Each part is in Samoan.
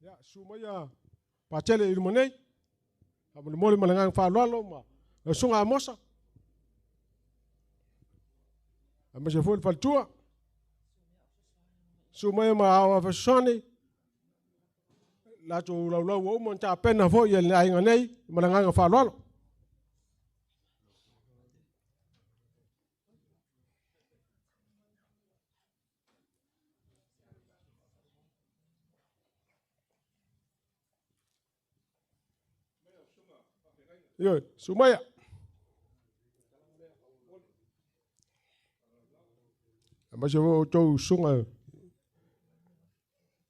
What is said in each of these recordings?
Ia, susu mai Patele i luma nei. Faamolemole ma le agaga faaaloalo ma lau susuga Amosa. Aemaise foi le faletua. Susu mai ma Aoao Fesoasoani. Latou laulau ua uma ona tapena foi e le aiga nei ma le agaga faaaloalo. Ioe, susu maia. Aemaise foi o outou susuga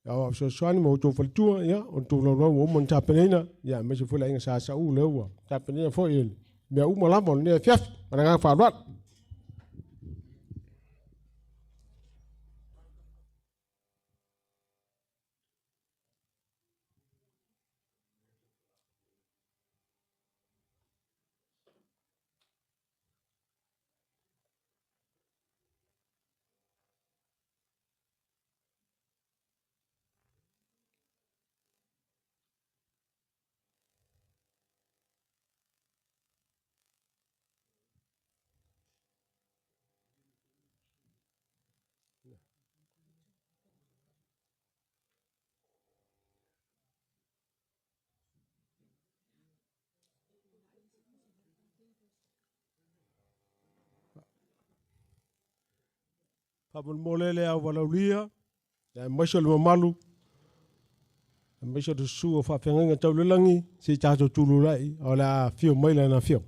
Aoao Fesoasoani ma outou faletua, ia, o outou laulau ua uma ona tapenaina, ia, aemaise foi le aiga Sa Sauu lea ua tapenaina foi mea uma lava o lenei afiafi. Ma le agaga faaaloalo. Faamolemole le au valaaulia, aemaise o le mamalu, aemaise o le susu o faafeagaiga tau le lagi, se i tatou tululai, o le a afio mai lana afioga.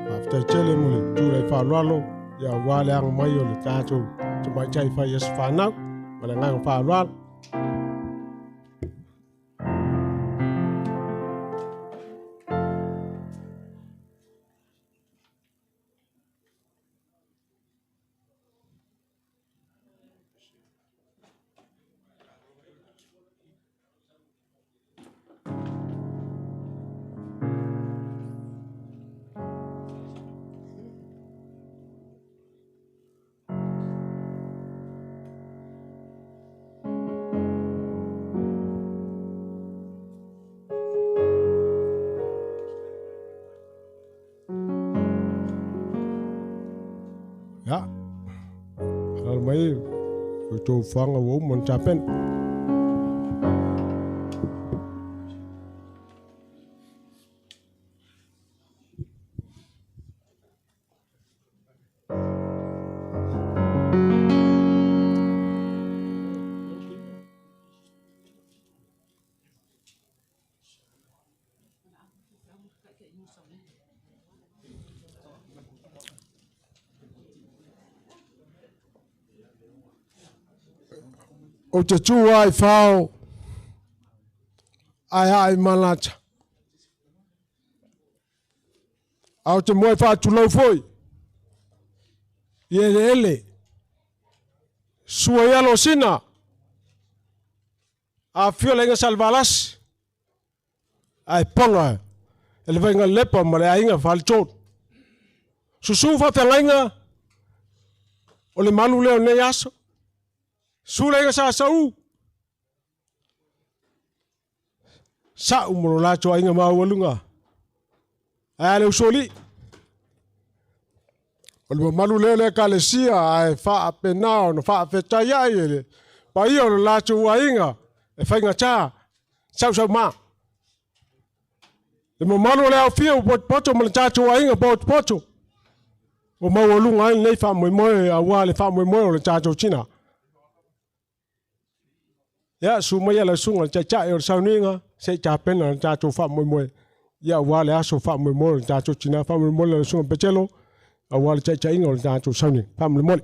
Faafetai tele mo le tulai faaaloalo, ia aua le aga mai o le tatou tamaitai fai aso fanau ma le agaga faaaloalo. mai o outou fuaga ua uma ona tapena. Ou te tu ai fao ae ai malata. Ae ou te moe faatulou foi i eleele sua i Alosina, afifio le Aiga Salevalasi, ae pola e le Vaiga Lepa ma le Aiga Faletolu. Susu faafeagaiga o le malu lea o lenei aso. Susu le Aiga Sa Sauu, Sa'u ma lo latou aiga maualuga. Ae a le usoalii, o le mamalu lea o le Ekalesia ae faapena ona faafetai ai e le paia o le latou aiga e faigata sausauma. Le mamalu o le aofia ua potopoto ma le tatou aiga potopoto ua maualuga ai lenei faamoemoe aua le faamoemoe o le tatou tina. Ia, susu maia lau susuga i le Taitai o le sauniga se i tapena le tatou faamoemoe, ia aua le aso faamoemoe o le tatou tina. Faamolemole lau susuga Petelo aua le taitaiga o le tatou sauniga. Faamolemole.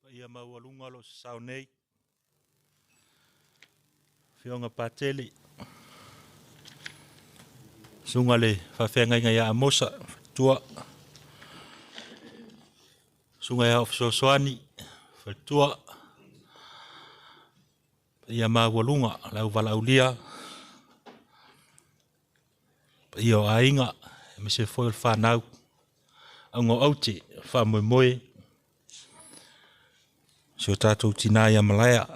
Paia maualuga o lo o sasao nei, Afioga Patele, Susuga le Faafeagaiga ia Amosa, Faletua, Susuga ia Fesoasoani, Faletua, Paia maualuga le auvalaaulia, paia o aiga, aemaise foi o le fanau, auga o aute, faamoemoe, si o tatou tina ia Malaea,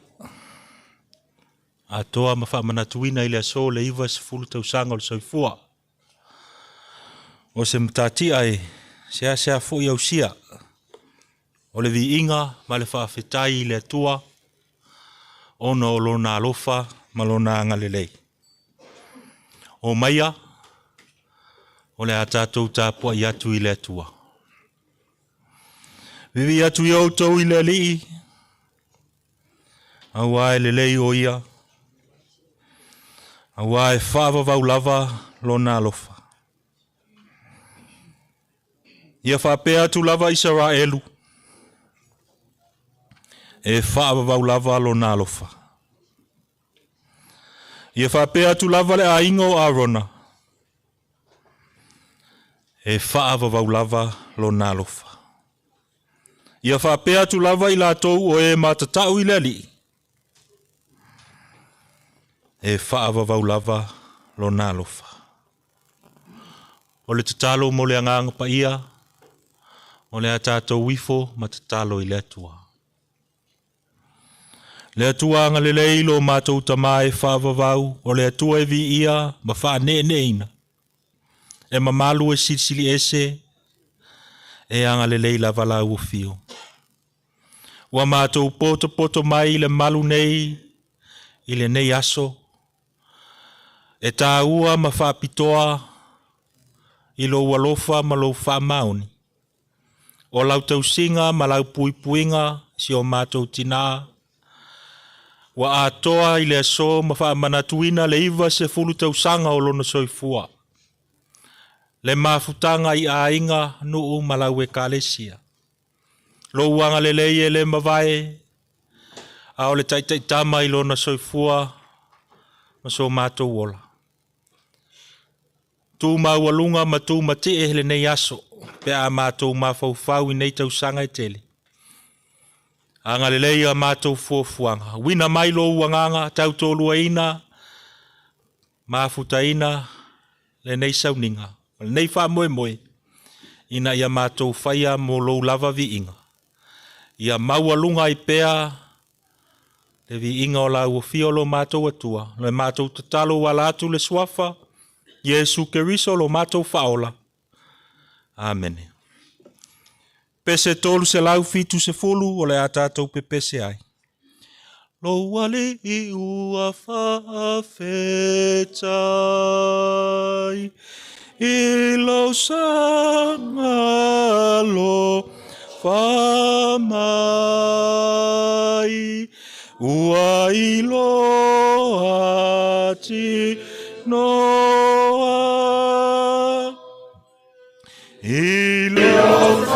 atoa ma faamanatuina i le aso le 90 tausaga o le soifua. O se matatia e seasea foi ausia, o le viiga ma le faafetai i le Atua, ona o lona alofa ma lona agalelei. O maia, o le a tatou tapuai atu i le Atua. Vivi atu i outou i le Alii, aua e lelei o ia, aua e faavavau lava lona alofa. Ia faapea atu lava Isaraelu, e faavavau lava lona alofa. Ia faapea atu lava le aiga o Arona, e faavavau lava lona alofa. Ia faapea atu lava i latou o e matatau i le Alii, e faavavau lava lona alofa. O le tatalo mo le agaga paia, o le a tatou ifo ma tatalo i le Atua. Le Atua agalelei lo matou Tama e faavavau, o le Atua e viia ma faaneeneeina, e mamalu e silisili ese, e agalelei lava lau afio. Ua matou potopoto mai i le malu nei i lenei aso, e taua ma faapitoa i lou alofa ma lou faamaoni, o lau tausiga ma lau puipuiga si o matou tina, ua atoa i le aso ma faamanatuina le 90 tausaga o lona soifua, le mafutaga i aiga, nuu ma lau ekalesia. Lou agalelei e le mavae, a o le taitaitama i lona soifua ma so matou ola. Tu maualuga ma tu matie lenei aso, pe a matou mafaufau i nei tausaga e tele. Agalelei a matou fuafuaga. Uina mai lou agaga tautoaluaina, mafutaina lenei sauniga, ma lenei faamoemoe, ina ia matou faia mo lou lava viiga. Ia maualuga ai pea le viiga o lau afio lo matou Atua, le matou tatalo ua ala atu le suafa, Iesu Keriso lo matou faaola. Amene. Pese 370 o le a tatou pepese ai. Lou alii ua faafetai i lou saga alofa mai, ua iloa tinoa i lou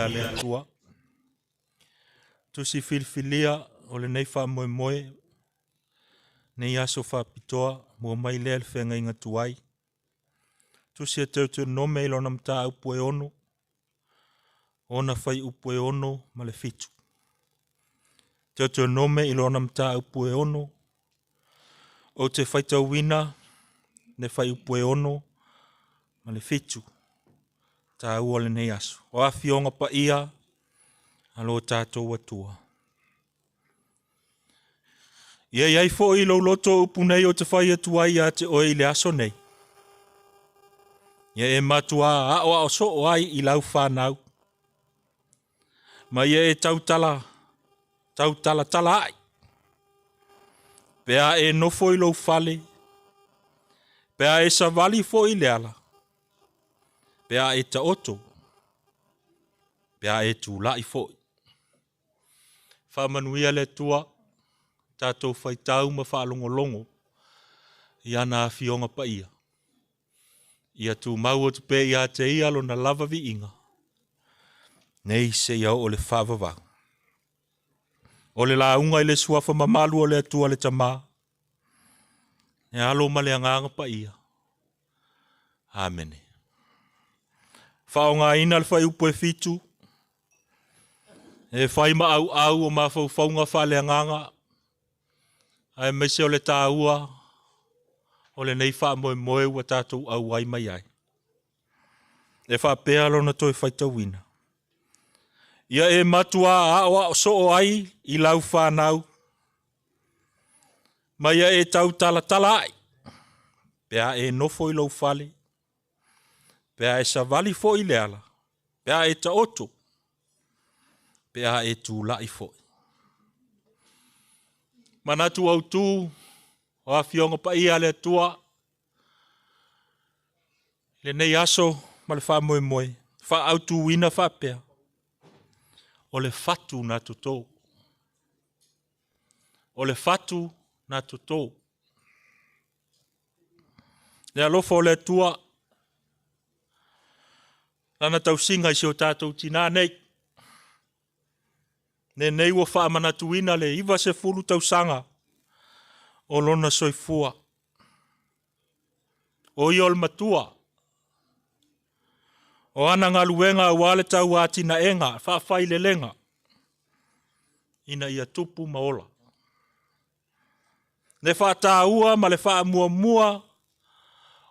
paia a le Atua. Tusi filifilia o lenei faamoemoe, nei aso faapitoa, mua mai lea le feagaiga tuai. Tusi a Teutonome i lona mataupu e 6, ona fuaiupu e 6 ma le 7. Teutonome i lona mataupu e 6, ou te faitauina le fuaiupu e 6 ma le 7. Taua lenei aso. O afioga paia a lo tatou Atua. Ia i ai foi lou loto upu nei ou te fai atu ai ia te oe i le aso nei. Ia e matuā aoao soo ai i lau fanau. Ma ia e tautala, tautalatala ai. Pe a e nofo i lou fale, pe a e savali foi i le ala, pe a e taoto, pe a e tulai foi. Faamanuia le Atua, tatou faitau ma faalogologo i ana afioga paia. Ia tumau atu pea ia te ia lona lava viiga, nei seia oo le faavavau. O le lauga i le suafa mamalu o le Atua le Tama, le Alo ma le Agaga Paia. Amene. Faaaogaina le fuaiupu e 7 e fai ma auau o mafaufauga faaleagaga, aemaise o le taua o lenei faamoemoe ua tatou auai mai ai. E faapea lona toe faitauina. Ia e matuā aoao soo ai i lau fanau, ma ia e tautalatala ai, pe a e nofo i lou fale, pe a e savali foi i le ala, pe a e taoto, pe a e tulai foi. Manatu autu o afioga paia a le Atua, lenei aso ma le faamoemoe, faaautuina faapea, o le fatu na totō. O le fatu na totō. Le alofa o le Atua, lana tausiga i si o tatou tinā nei. Lenei ua faamanatuina le 90 tausaga o lona soifua. O ia o le matua. O ana galuega aua le tauatinaega, faafailelega, ina ia tupu ma ola. Le faataua ma le faamuamua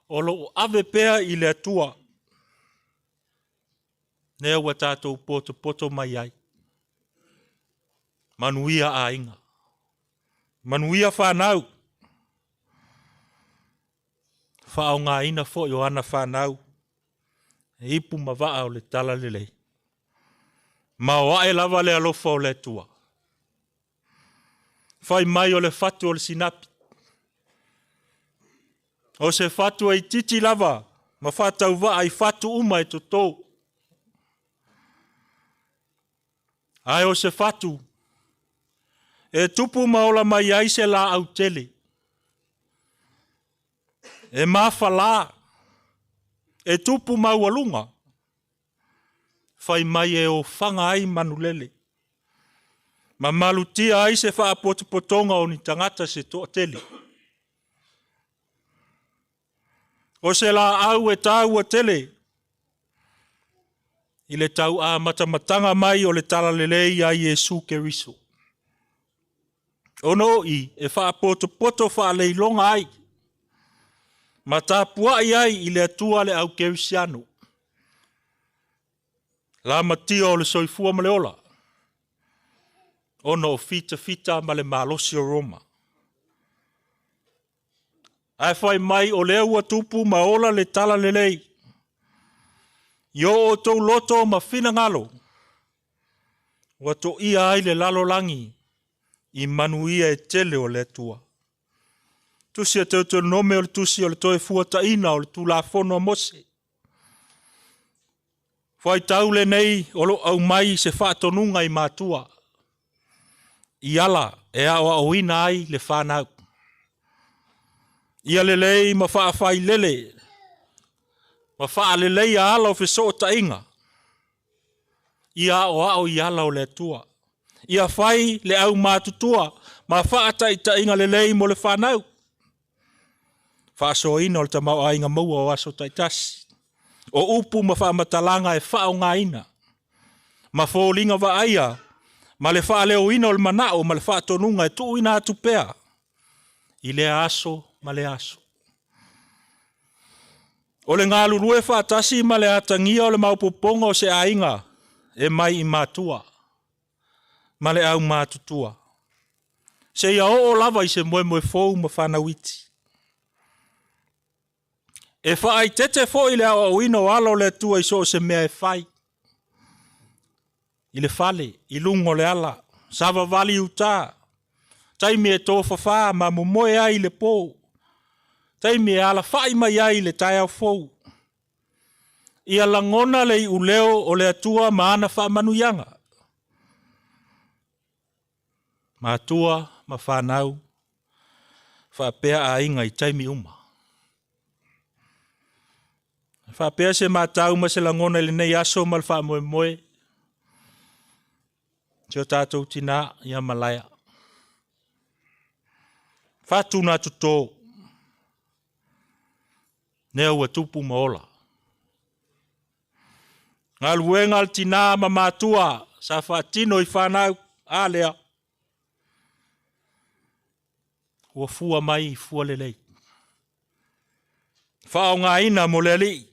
o loo ave pea i le Atua. Lea ua tatou potopoto mai ai. Manuia aiga. Manuia fanau. Faaaogaina foi o ana fanau e ipu ma vaa o le talalelei. Ma o ae lava le alofa o le Atua. Fai mai o le fatu o le sinapi. O se fatu e itiiti lava ma faatauvaa i fatu uma e totō. Ae o se fatu e tupu ma ola mai ai se laau tele. E mafalā, e tupu maualuga, fai mai e ofaga ai manulele, ma malutia ai se faapotopotoga o ni tagata se toatele. O se laau e taua tele i le tauamatamataga mai o le talalelei ia Iesu Keriso. Ona o i e faapotopoto faaleiloga ai ma tapuai ai i le Atua le au kerisiano. Lamatia o le soifua ma le ola, ona o fitafita ma le malosi o Roma. Ae fai mai o lea ua tupu ma ola le talalelei i o outou loto ma finagalo, ua toia ai le lalolagi i manuia e tele o le Atua. Tusi a Teutonome o le tusi o le toe fuataina o le Tulafono a Mose. Faitau lenei o lo o aumai se faatonuga i matua, i ala e aoaoina ai le fanau. Ia lelei ma faafailele ma faaleleia ala o fesootaiga. Ia aoao i ala o le Atua. Ia fai le aumatutua ma faataitaiga lelei mo le fanau. Faasoaina o le tamaoaiga maua o aso taitasi. O upu ma faamatalaga e faaaogaina ma foliga vaaia ma le faaleoina o le manao ma le faatonuga e tuuina atu pea i lea aso ma lea aso. O le galulue faatasi ma le atagia o le maopoopoga o se aiga e mai i matua ma le aumatutua, seia oo lava i se moemoe fou ma fanau iti. E faaeteete foi le aoaoina o alo o le Atua i so o se mea e fai, i le fale, i luga o le ala, savavali i uta, taimi e tofafa ma momoe ai i le po, taimi e alafai mai ai i le taeao fou. Ia lagona le iuleo o le Atua ma ana faamanuiaga. Matua ma fanau faapea aiga i taimi uma. Faapea se matau ma se lagona i lenei aso ma le faamoemoe. Si o tatou tinā ia Malaea. Fatu na toto. Nea ua tupu ma ola. Galuega a le tinā ma matua sa faatino i fanau a lea. Ua fua mai i fua lelei. Faaaogaina mo le Alii.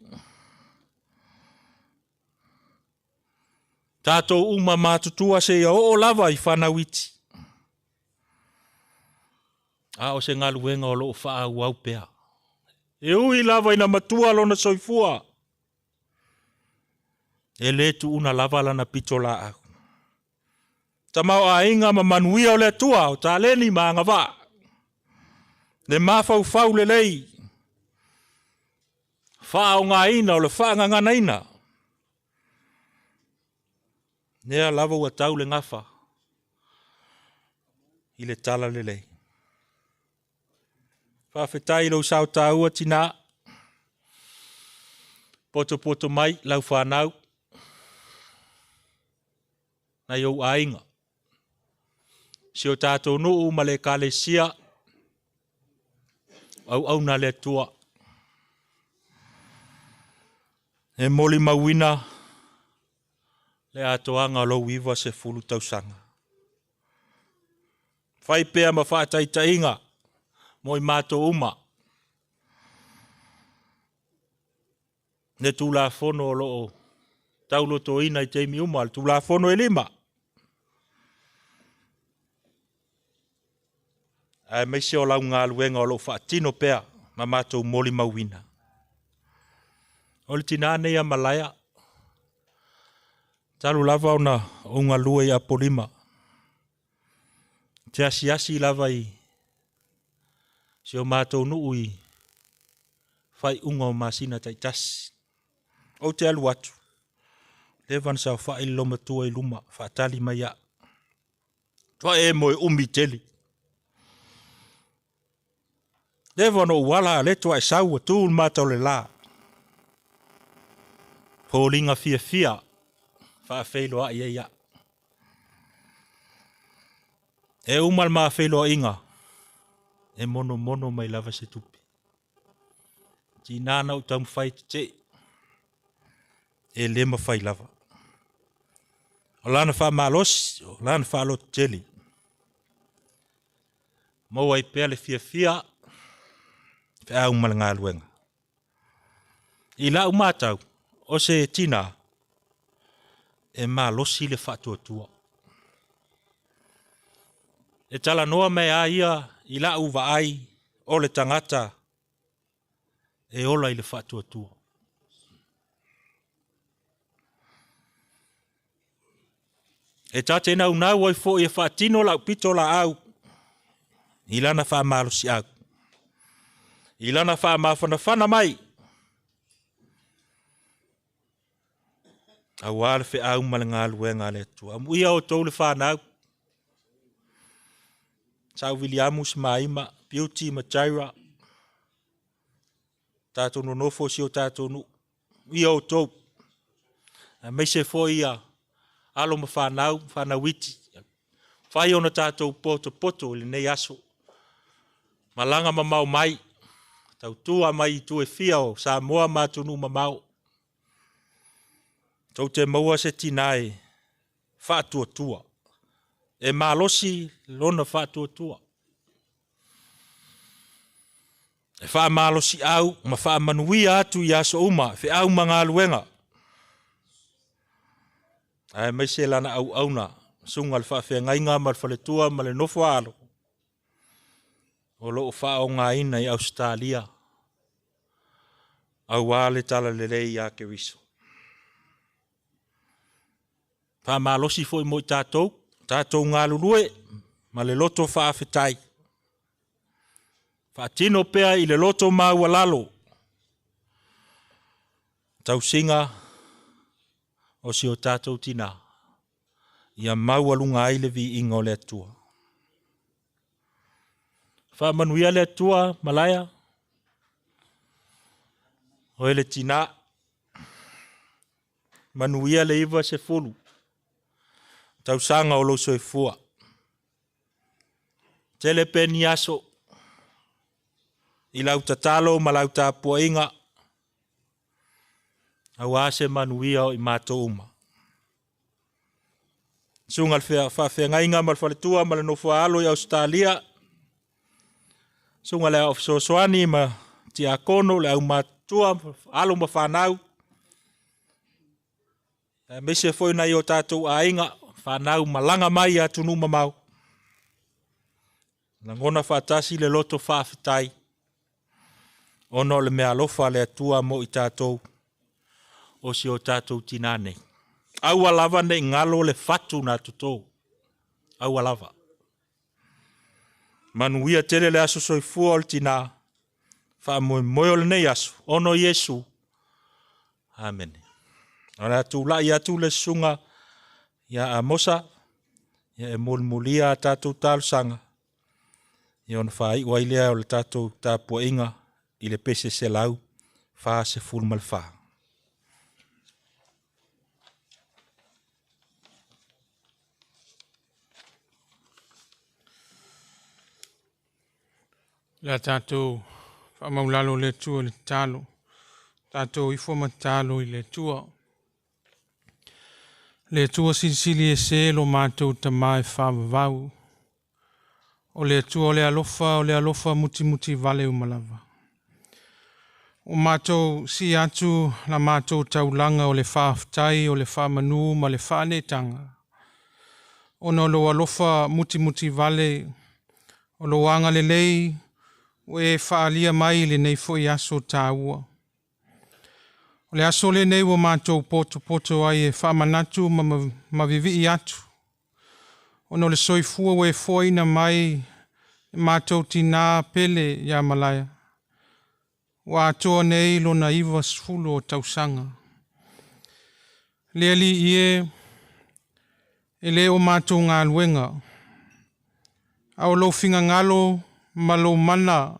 Tatou uma matutua seia oo lava i fanau iti. A o se galuega o lo o faaauau pea. E ui lava ina matua lona soifua, e le tuuna lava lana pitolaau. Tamaoaiga ma manuia o le Atua o taleni ma agavaa. Le mafaufau lelei, faaaogaina o le faagaganaina. Lea lava ua tau le gafa i le tala lelei. Faafetai i lou sao taua tinā. Potopoto mai lau fanau, nai ou aiga, si o tatou nuu ma le ekalesia, auauna a le Atua. E molimauina le atoaga o lou 90 tausaga. Fai pea ma faataitaiga mo i matou uma. Le Tulafono o lo o taulotoina i taimi uma, le Tulafono e 5. Aemaise o lau galuega o lo o faatino pea ma matou molimauina. O le tinā nei a Malaea, talu lava ona ou galue i Apolima, te asiasi lava i si o matou nuu i faaiuga o masina taitasi. Ou te alu atu, leva ona saofai le loomatua i luma, faatali mai au. Toa e moe umi tele. Leva ona ou ala a le toa e sau ua tu le mata o le la. Foliga fiafia faafeiloai ai au. E uma le ma feiloaiga, e monomono mai lava se tupe. Tiga na ou taumafai tetee, e le mafai lava. O lana faamalosi, o lana faalototele, maua ai pea le fiafia, feau ma le galuega. I lau matau, o se tina e malosi le faatuatua. E talanoa mai a ia i lau vaai o le tagata e ola i le faatuatua. E ta te naunau ai foi e faatino lau pitolaau i lana faamalosiau, i lana faamafanafana mai, aua le feau ma le galuega a le Atua. Amuia outou le fanau, Sau Viliamu Simaima, Beauty ma Jaira, tatou nonofo si o tatou nuu. Amuia outou, aemaise foi ia Alo ma fanau, fanau iti, mafai ona tatou potopoto i lenei aso. Malaga mamao mai, tautua mai i itu e fia o Samoa ma atunuu mamao. Tou te maua se tina e faatuatua, e malosi lona faatuatua. E faamalosiau ma faamanuia atu i aso uma, feau ma galuega. Aemaise lana auauna, susuga i le faafeagaiga ma le faletua ma le nofo a alo, o lo o faaaogaina i Ausetalia aua le talalelei ia Keriso. Faamalosi foi mo i tatou, tatou galulue ma le loto faafetai. Faatino pea i le loto maualalo tausiga o si o tatou tina, ia maualuga ai le viiga o le Atua. Faamanuia le Atua Malaia, oe le tina, manuia le 90 tausaga o lou soifua. Tele pe ni aso i lau tatalo ma lau tapuaiga, aua se manuia o i matou uma. Susuga i le faafeagaiga ma le faletua ma le nofoaalo i Ausetalia, susuga i le Aao Fesoasoani ma Tiakono, le aumatutua, alo ma fanau, aemaise foi nai o tatou aiga, fanau malaga mai i atunuu mamao. Lagona faatasi le loto faafetai, ona o le meaalofa a le Atua mo i tatou, o si o tatou tinā nei. Aua lava ne i galo le fatu na toto. Aua lava. Manuia tele le aso soifua o le tinā. Faamoemoe o lenei aso, ona o Iesu. Amene. O le a tulai atu le susuga ia Amosa, ia e mulimulia a tatou talosaga, ia ona faaiu ai lea o le tatou tapuaiga i le pese 144. O le a tatou faamaulalo le Atua i le tatalo. Tatou ifo ma tatalo i le Atua. Le Atua silisili ese lo matou Tama e faavavau. O le Atua o le alofa, o le alofa mutimuti vale uma lava. Ua matou sii atu la matou taulaga o le faafetai, o le faamanu ma le faaneetaga, ona o lou alofa mutimuti vale, o lou agalelei ua e faaalia mai i lenei foi aso taua. O le aso lenei ua matou potopoto ai e faamanatu ma ma vivii atu, ona o le soifua ua e foaina mai le matou tina pele ia Malaia, ua atoa nei lona 90 o tausaga. Le Alii e, e le o matou galuega, a o lou finagalo ma lou mana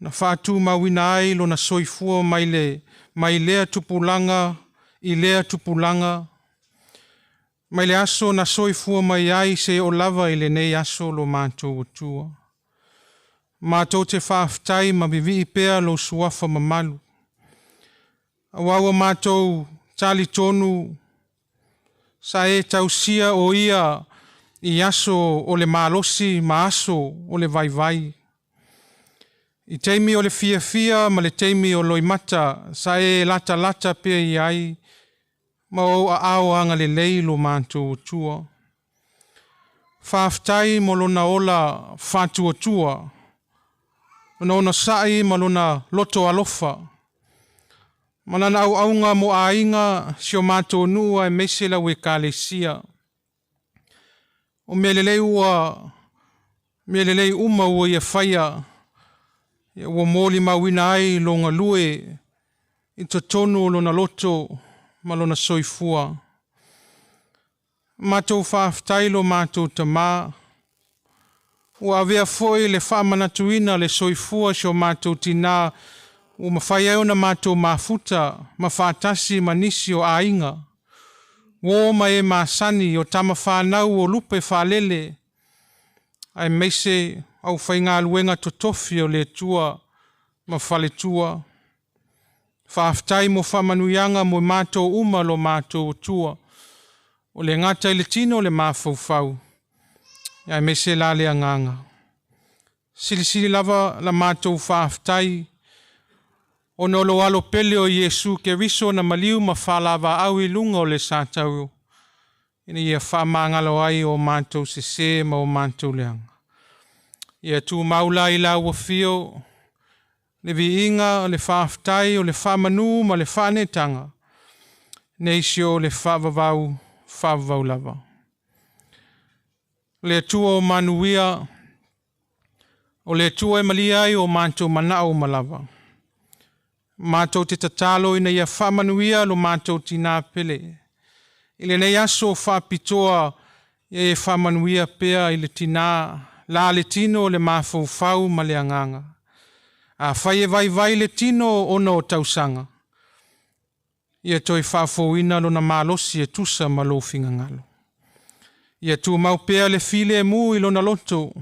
na faatumauina ai lona soifua mai le mai lea tupulaga i lea tupulaga, mai le aso na soifua mai ai seia oo lava i lenei aso lo matou Atua. Matou te faafetai ma vivii pea lou suafa mamalu, aua ua matou talitonu sa e tausia o ia i aso o le malosi ma aso o le vaivai. I taimi o le fiafia ma le taimi o loimata sa e latalata pea i ai ma ou aao agalelei lo matou Atua. Faafetai mo lona ola faatuatua, lona onosai ma lona loto alofa, ma lana auauga mo aiga, si o matou nuu aemaise lau Ekalesia. O mea lelei ua mea lelei uma ua ia faia, ua molimauina ai lou galue i totonu o lona loto ma lona soifua. Matou faafetai lo matou Tama, ua avea foi le faamanatuina le soifua o si o matou tina ua mafai ai ona matou mafuta ma faatasi ma nisi o aiga. Uō ma e masani o tama fanau o lupe faalele, aemaise aufaigaluega totofi o le Atua ma faletua. Faafetai mo faamanuiaga mo i matou uma lo matou Atua, o le gata i le tino le mafaufau, aemaise la le agaga. Silisili lava la matou faafetai, ona o lo alo pele o Iesu Keriso na maliu ma faalavaau i luga o le satauro, ina ia faamagalo ai o matou sesē ma o matou leaga. Ia tumau la i lau afio le viiga o le faafetai o le faamanū ma le faaneetaga, nei si o le faavavau faavavau lava. Le Atua o manuia, o le Atua e malia ai o matou manao uma lava. Matou te tatalo ina ia faamanuia lo matou tinā pele. I lenei aso faapitoa ia e faamanuia pea i le tinā, la le tino o le mafaufau ma le agaga. Afai e vaivai le tino ona o tausaga, ia toe faafouina lona malosi e tusa ma lou finagalo. Ia tumau pea le filemu i lona loto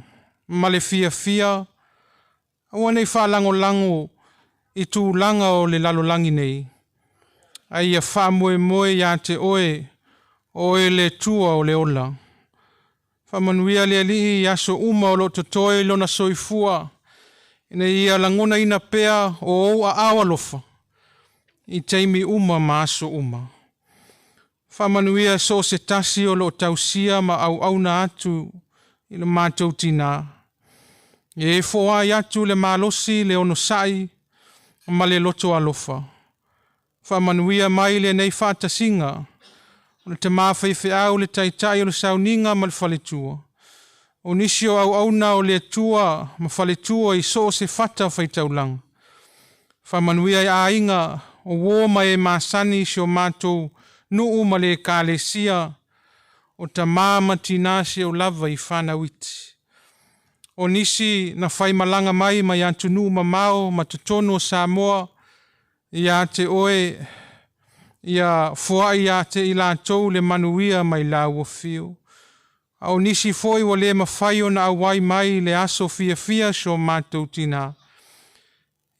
ma le fiafia, aua ne i faalagolago i tulaga o le lalolagi nei, a ia faamoemoe ia te oe, o oe le Atua o le ola. Faamanuia le Alii i aso uma o lo o totoe i lona soifua, ina ia lagonaina pea o ou aao alofa i taimi uma ma aso uma. Faamanuia so o se tasi o lo o tausia ma auauna atu i le matou tinā. Ia e foai atu le malosi, le onosai ma le loto alofa. Faamanuia mai lenei faatasiga o le tamā faifeau, le taitai o le sauniga ma le faletua. O nisi o auauna o le Atua ma faletua i so o se fata faitaulaga. Faamanuia i aiga o uō ma e masani i si o matou nuu ma le ekalesia, o tamā ma tinā seolava i fanau iti. O nisi na faimalaga mai mai atunuu mamao ma totonu o Samoa, ia te oe, ia foai ia te i latou le manuia mai lau afio. A o nisi foi ua le mafai ona auai mai le aso fiafia si o matou tinā,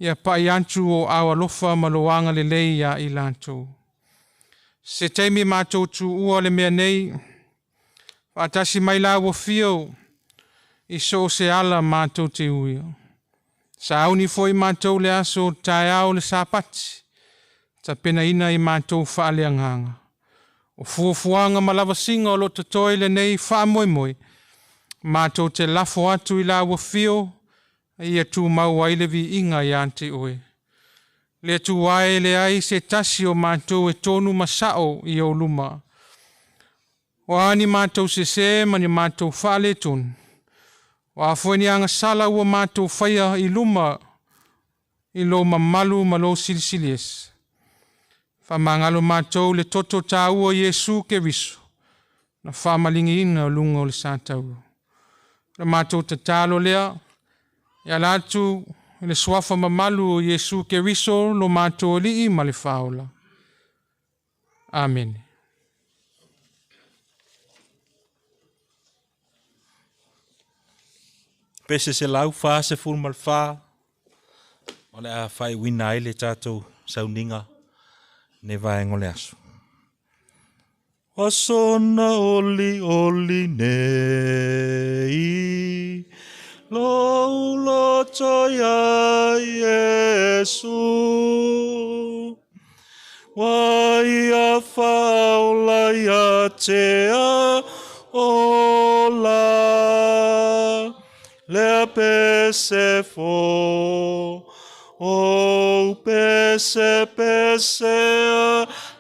ia pai atu o ao alofa ma lo agalelei ia i latou. Se taimi matou tuua le mea nei, faatasi mai lau afio i so o se ala matou te uia. Sauni foi matou le aso taeao le Sapati, tapenaina i matou faaleagaga. O fuafuaga ma lavasiga o lo o totoe lenei faamoemoe, matou te lafo atu i lau afio, ia tumau ai le viiga ia te oe. Le Atua e, e leai se tasi o matou e tonu ma sao i ou luma. O a ni matou sesē ma ni matou faaletonu, o a foi ni agasala ua matou faia i luma i lou mamalu ma lou silisili ese. Faamagalo matou le toto taua o Iesu Keriso, na faamaligiina o luga o le satauro. O le matou tatalo lea, e ala atu i le suafa mamalu o Iesu Keriso lo matou Alii ma le Faaola. Amene. Pese 144 o le a faaiuina ai le tatou sauniga ne vaega o le aso. Aso na oli oli nei, lou loto ia Iesu. Ua ia faaola ia te a ola, lea pese fou. O pese, pese,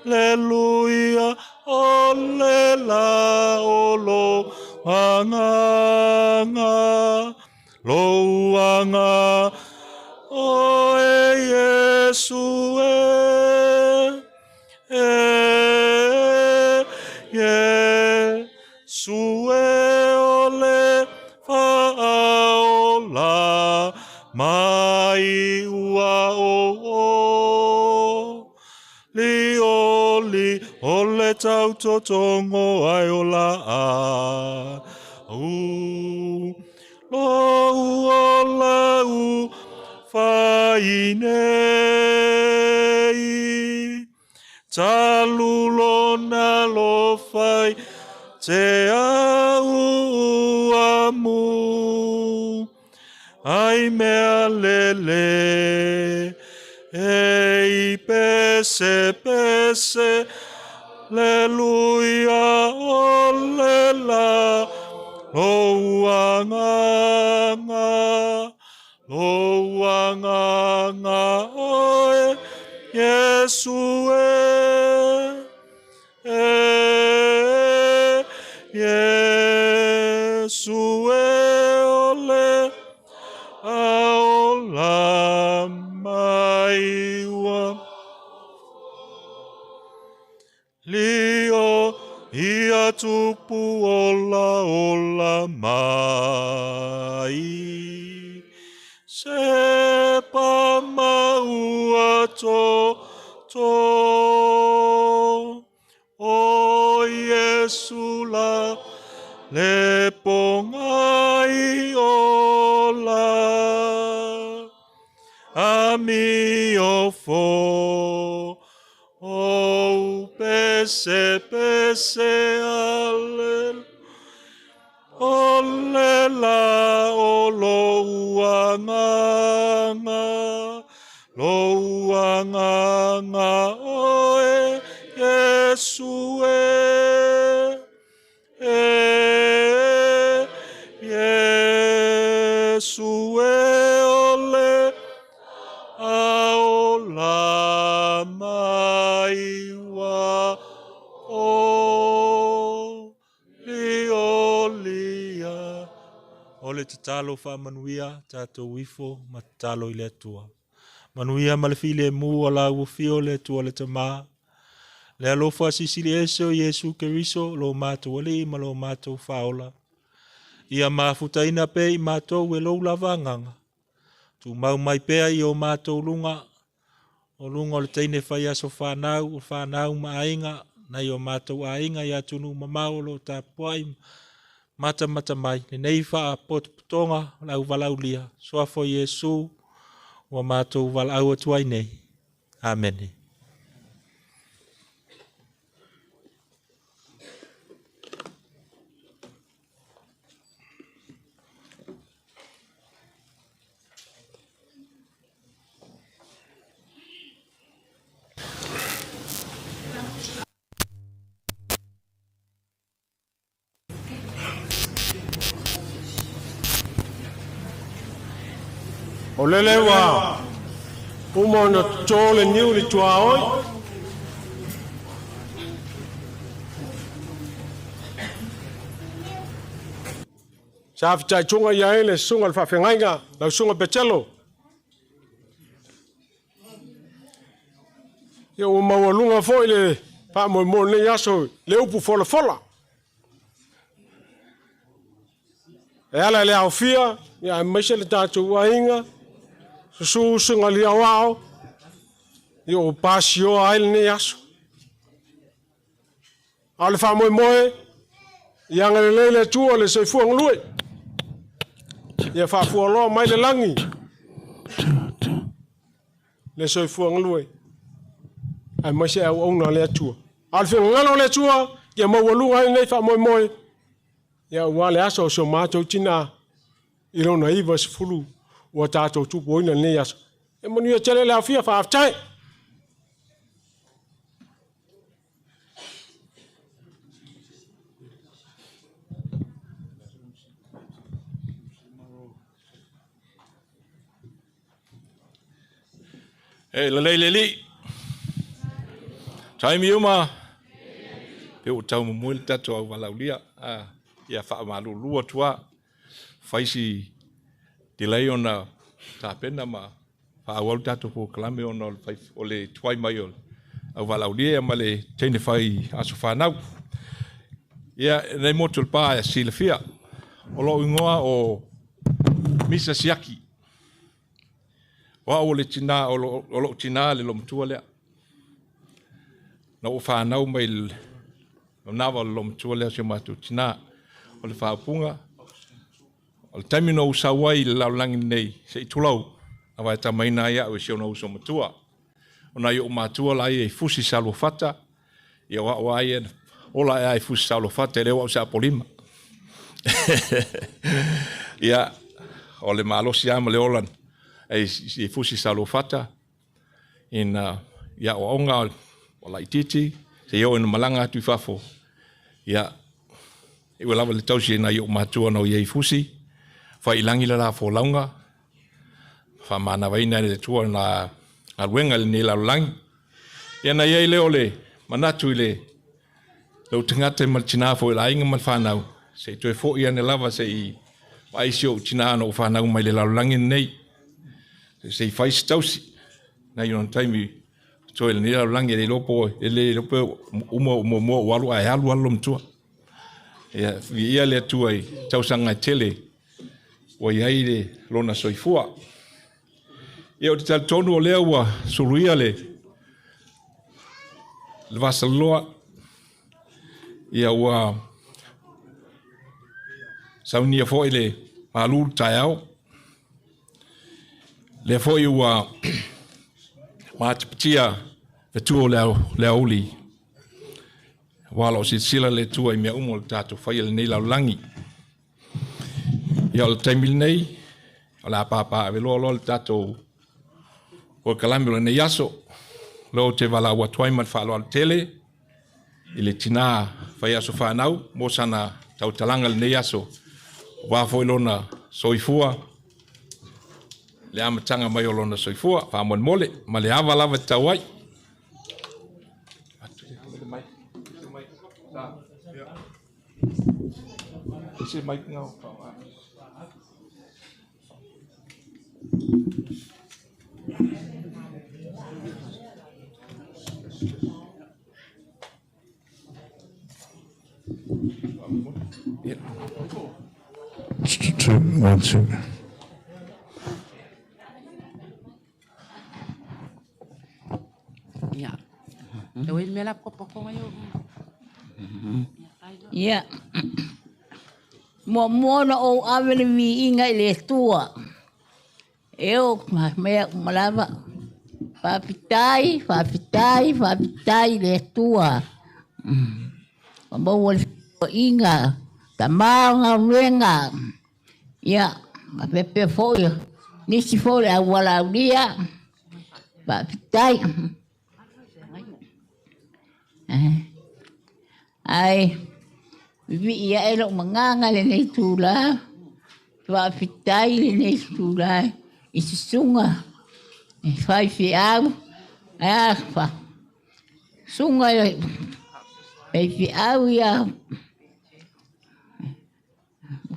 aleluia, o le la o lo agaga, lou aga, o e Iesu e, e, Iesu e o le faaola mai ua o o, li o. Oli o le tautotogo ai o la u Lou ola u fai nei Talu lona lo fai te au amu Ai mea lele ei pese pese Aleluia o le la Lou agaga Lou agaga oe Iesu e e Iesu e o le aola mai ua Lio ia tupu ola ola mai Se pa maua to to O Iesu la le pongai ola Ami o fo O pese pese alel O le la o lo agaga Lo agaga oe Iesu e e Iesu e o le aola mai ua o liolia. O le tatalo faamanuia tatou ifo ma tatalo i le Atua. Manuia ma le filemu o la ua fio le Atua le Tamā. Le alofa silisili ese o Iesu Keriso, lo matou Alii ma lo matou Faaola. Ia mafutaina pea i matou e lou lava agaga. Tumau mai pea i o matou luga, o luga o le teine fai aso fanau, o fanau ma aiga, nai o matou aiga i atunuu mamao o lo o tapuai matamata mai. Lenei faapotopotoga o le auvalaaulia, suafa o Iesu, ua matou valaau atu ai nei. Amene. O lele ua uma ona toto le niu i le tuaoi. Sa fitaituga ia ai le susuga i le faafeagaiga, lau susuga Petelo. Ia ua maualuga foi le faamoemoe o lenei aso i le upu folafola. E ala i le aofia, ia aemaise le tatou aiga, susu usuga liaoao, ia ua pasioa ai lenei aso. A o le faamoemoe, ia agalelei le Atua le soifua galue, ia faafualoa mai le lagi le soifua galue, aemaise auauna a le Atua. A o le finagalo o le Atua, ia maualuga ai lenei faamoemoe, ia aua le aso o si o matou tinā i lona 90 ua tatou tupuaina i lenei aso. E manuia tele le aofia, faafetai. E lelei le alii. Taimi uma. Pe ua tau mumui le tatou auvalaulia. Ah, ia faamalulu atu lava. Fai si delay ona tapena ma faaauau le tatou polokalame ona o le tuai mai o le auvalaulia ma le teine fai aso fanau. Ia, lenei motu o le pa e silafia, o lou igoa o Misa Siaki. O au o le tina, o lou tina le loomatua lea. Na ou fanau mai i le manava o le loomatua lea o si o matou tinā. O le faaupuga, o le taimi na ou sau ai i le lalolagi lenei, se i tulou, na vaetamaina ai au e si ona uso matua. O nai ou matua la ia i Fusi Saluafata, ia o au lava ia na ola ae lava i Fusi Saluafata, e le o au se apolima. Ia, o le malosi lava ma le ola i Fusi Saluafata, ina i aoaoga o laitiiti, seia oo ina malaga atu i fafo, ia, e ua lava le tausi e nai ou matua na o i ai i Fusi, fai i lagi le la folauga, faamanavaina e le Atua na galuega i lenei lalolagi. Ia na i ai lea o le manatu i le lou tagata ma le tinā foi o le aiga ma le fanau, se i toe foi ane lava se i vaai si ou tinā na ou fanau mai le lalolagi lenei, se i fai se tausi, nai ona taimi toe lenei lalolagi e le iloa po e le iloa pe uma ou muamua ou alu ae alu alu lo matua. Ia viia le Atua i tausaga e tele ua i ai le lona soifua. Ia ou te talitonu o lea ua suluia le vasaloloa, ia ua saunia foi le malu le taeao. Lea foi ua matipatia fetu o le aoauli, aua o lo o silasila le Atua i mea uma o le tatou faia i lenei lalolagi. Ia o le taimi lenei, o le a papaaveloa loa le tatou polokalame o lenei aso. O lea ou te valaau atu ai ma le faaaloalo tele i le tinā fai aso fanau mo sana tautalaga i lenei aso, aua foi lona soifua, le amataga mai o lona soifua, faamolemole ma le ava lava e tatau ai. Two, one, two. Ia. E oi mea la pokopokoga i o. Ia. Muamua ona ou ave le viiga i le Atua. E o mea uma lava. Faafetai, faafetai, faafetai i le Atua. Ua maua le fesoasoaiga, tama o galuega. Ia, faapea foi nisi foi o le aualaaulia. Faafetai. Ae vivii ae lou magaga i lenei itula, faafetai i lenei itula i susuga i faifeau, ae a susuga i faifeau ia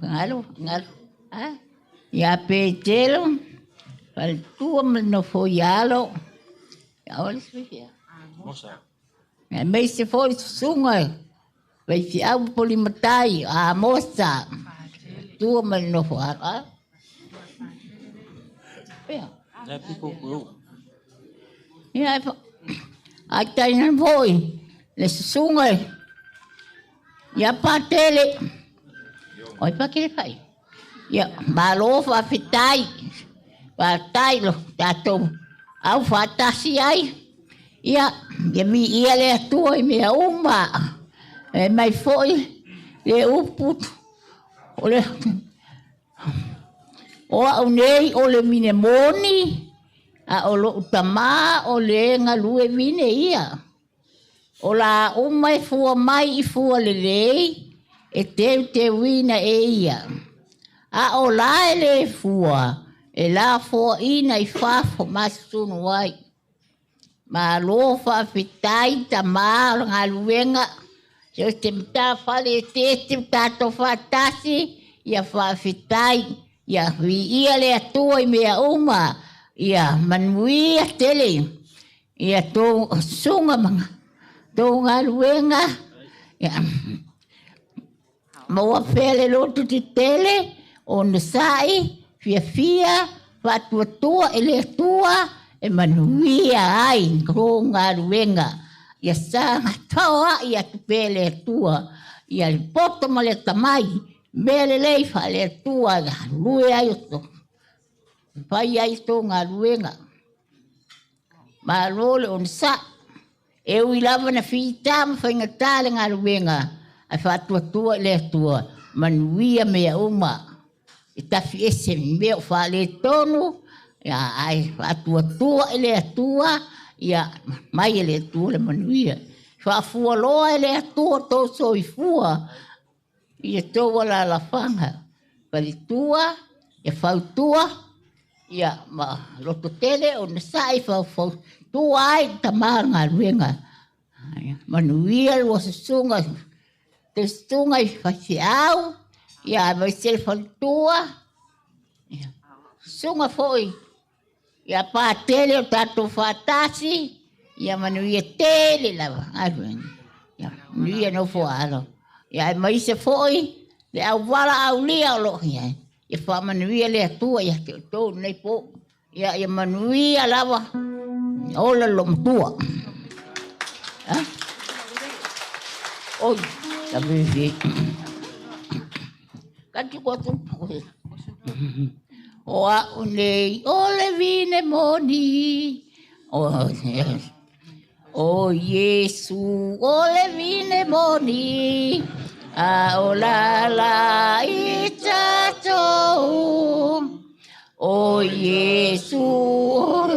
galo, galo, a ia Petelo, faletua ma le nofo i alo, ia o le isi faifeau. Aemaise foi le susuga i faifeau Polimatai, Amosa, tua ma le nofo alo. A? Pea. Ia, ai taina foi le susuga ia Patele. Oi Patele fai. Ia, malo faafetai. Faafetai lo tatou au faatasi ai. Ia, ia viia le Atua i mea uma. E mai foi le upu o le o au nei o le vine moni, a o lou tamā o le galue vine ia. O la uma e fua mai i fua lelei, e teuteuina e ia. A o la e le fua, e lafoaina i fafo masunu ai. Malo faafetai tamā o le galuega. Se o te matafale e tete o tatou faatasi, ia faafetai. Ia viia le Atua i mea uma, ia manuia tele. Ia tou susuga ma tou galuega, ia maua pea le loto tetele, onosai, fiafia, faatuatua i le Atua, e manuia ai tou galuega. Ia saga faoa'i atu pea e le Atua ia le poto ma le atamai, mea lelei faale-Atua e galulue ai outou, fai ai a outou galuega. Malo le onosai. E ui lava ina fita ma faigata le galuega, ae faatuatua i le Atua, manuia mea uma. E tafi ese ma mea o faaletonu, ae faatuatua i le Atua, ia mai e le Atua le manuia. Faafualoa e le Atua tou soifua i a outou alaalafaga, faletua, ia fautua, ia ma lototele onosai faufautua ai i le tama o le galuega. Manuia lua susuga, te susuga i faifeau, ia aemaise le faletua, ia, susuga foi ia Patele o tatou faatasi, ia manuia tele lava galuega. Ia manuia nofo a alo. Ia aemaise foi le auvala aulia o lo o i ai. Ia faamanuia le Atua ia te outou i lenei po. Ia, ia manuia lava, ola le loomatua. Ha? Oi, ta Kati ko tu. O a'u nei o le vine moni. O, o Iesu o le vine moni. A o la la i tatou. O Iesu o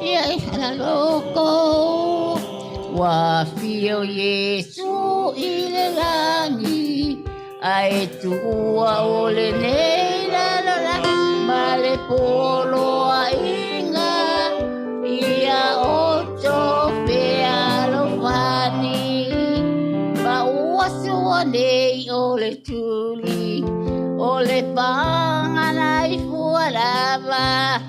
ia i loko. Ua afio Iesu i le lagi. Ae tuua o lenei lalolagi ma le poloaiga ia outou fealofani. Ma ua sua nei o le tuli o le paaga nai fua lava.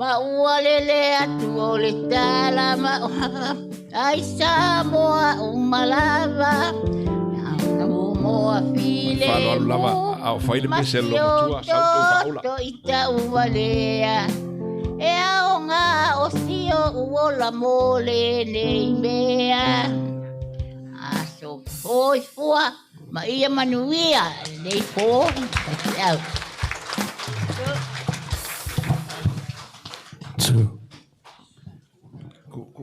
Ma ua lele atu o le tala ma ai Samoa uma lava. Moa file Faaaloalo lava, a o fai le pese a le loomatua, sau tou faaola. To i tauvalea e aoga o si oʻu ola mo lenei mea. Aso soifua ma ia manuia lenei po faifeau. Two.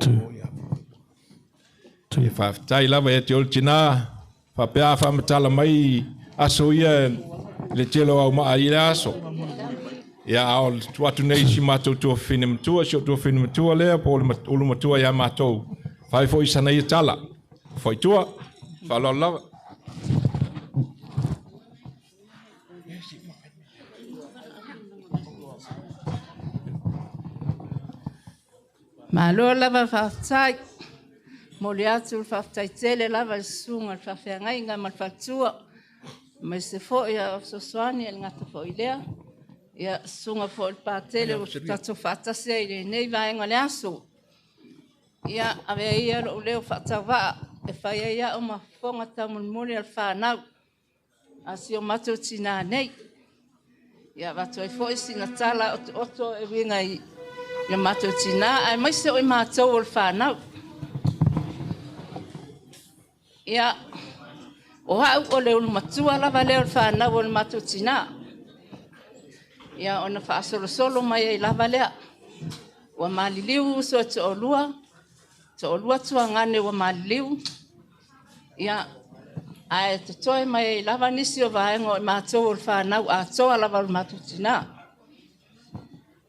Two. Ia faafetai lava ia te oe le tina, faapea a faamatala mai aso ia i le tele o au maa i lea aso. Ia a o tuu atu nei i si matou tuafafine matua, si ou tuafafine matua lea po o le ulu matua ia matou, fai foi sana ia tala. Faitua, faaaloalo lava. Malo lava faafetai. Momoli atu le faafetai tele lava i le susuga i le faafeagaiga ma le faletua, aemaise foi o fesoasoani e le gata foi i lea, ia susuga foi i le Patele ua tatou faatasi ai i lenei vaega o le aso. Ia, avea ia lou leo faatauvaa e fai ai au ma fofoga taumolimoli o le fanau a si o matou tinā nei. Ia avatu ai foi sina tala otooto e uiga i le matou tinā aemaise o i matou o le fanau. Ia, o au o le ulu matua lava lea o le fanau o le matou tinā. Ia, ona faasolosolo mai ai lava lea. Ua maliliu uso e toalua, toalua tuagane ua maliliu. Ia, ae totoe mai ai lava nisi o vaega o i matou o le fanau atoa lava o le matou tinā.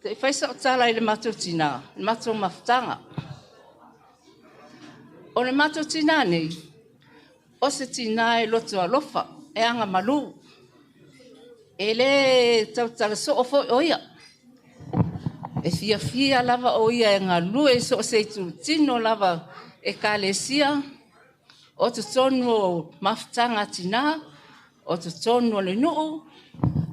Se i fai sau tala i le matou tinā, le matou mafutaga. O le matou tinā nei, o se tinā e loto alofa, e agamalu. E le tautala soo foi o ia. E fiafia lava o ia e galue i so o se itutino lava ekalesia, o totonu o mafutaga a tinā, o totonu o le nuu,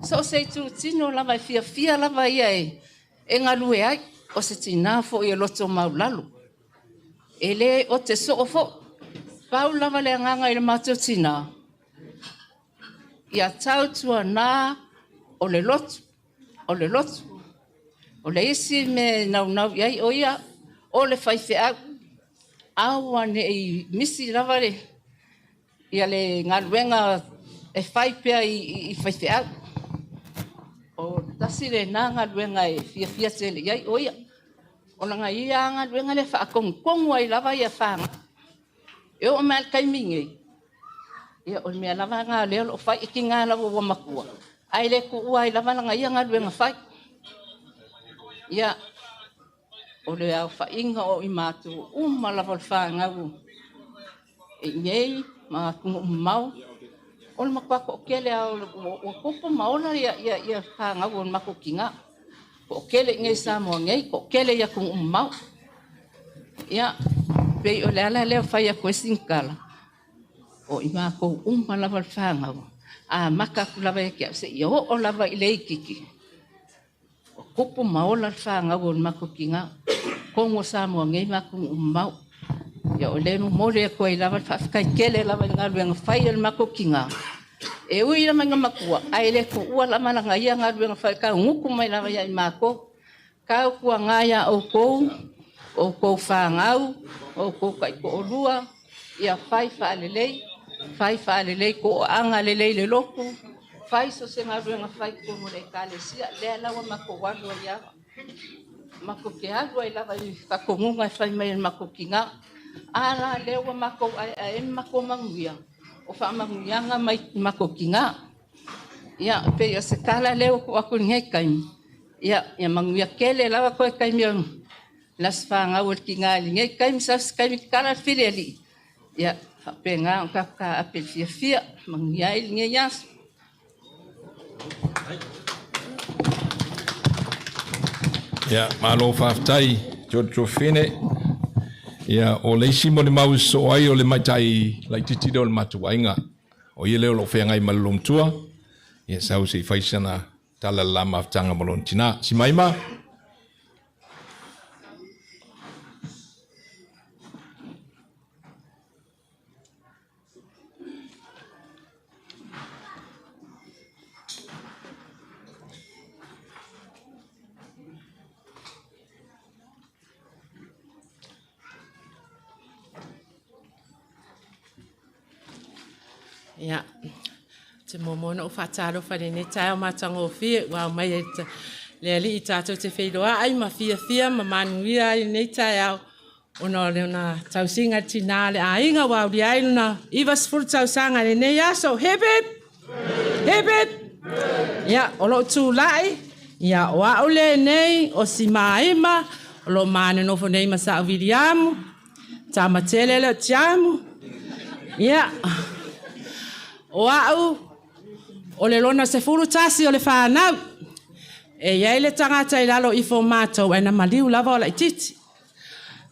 so o se itutino lava e fiafia lava ia e galue ai. O se tinā foi e loto maulalo. E le o te soo foi. Pau lava le agaga i le matou tinā, ia tautuana o le lotu, o le lotu. O le isi mea e naunau i ai o ia, o le faifeau. Aua ne'i misi lava le ia le galuega e fai pea i faifeau. O tasi lenā galuega e fiafia tele i ai o ia. O lana ia lava galuega lea e faatonutonu ai lava ia fanau. E oo mai lava i le taimi lenei, ia o le mea lava lena o lea o lo o fai, e tiga lava ua matua, ae le tuua ai lava lana ia galuega fai. Ia, o le aofaiga o i matou uma lava o le fanau e i inei ma atunuu mamao, o le matua toatele lava ua tupu ma ola ia fanau o le matou tina. Toatele i inei i Samoa nei, toatele i atunuu mamao. Ia, pei o le ala lea o fai atu ai sina tala, o i matou uma lava o le fanau, amata atu lava ia te au seia oo lava i le itiiti, ua tupu ma ola le fanau o le matou tina, totonu o Samoa nei ma atunuu mamao. Ia o lea e momoli atu ai lava le faafetai tele lava i le galuega fai a le matou tina, e ui lava ina matua, ae le tuua lava lana ia galuega fai, e taunuku mai lava ia i matou. Tautuana ia outou, outou fanau, outou taitoalua, ia fai faalelei, fai faalelei, toaaga lelei le lotu, fai so o se galuega fai i totonu o le Ekalesia, lea la ua matou alu ai lava. Matou te alu ai lava i faatonuga e fai mai e le matou tina. A la lea ua matou aeae ai ma matou manuia, o faamanuiaga mai le matou tina. Ia, pei o se tala lea ua tuu atu i lenei taimi, ia, ia manuia tele lava toe taimi o le aso fanau o le tina i lenei taimi, sau se taimi tatala le fili alii, ia faapena ona tatou taape i le fiafia, manuia ai lenei aso. Ia, malo faafetai George Tuafafine. Ia, o le isi molimau i sosoo ai o le matai laitiiti lea o le matou aiga. O ia lea o lo o feagai ma le loomatua. Ia, sau se i fai sana tala i le la mafutaga ma lona tina. Simaima. Ia, te muamua ona ou faatalofa i lenei taeao matagofie ua ao mai ai le Alii tatou te feiloai ma fiafia ma manuia ai lenei taeao ona o lona tausiga i le tina o le aiga ua aulia ai lona 90 tausaga i lenei aso. Hip hip! Hip hip! Ia, o lou tulai, ia, o au lenei o Simaima, o lo o manonofo nei ma Sa'u Viliamu, Tamatele le o Tiamu. Ia, o au, o le lona 11 o le fanau. E i ai le tagata i lalo ifo o matou ae na maliu lava o laitiiti.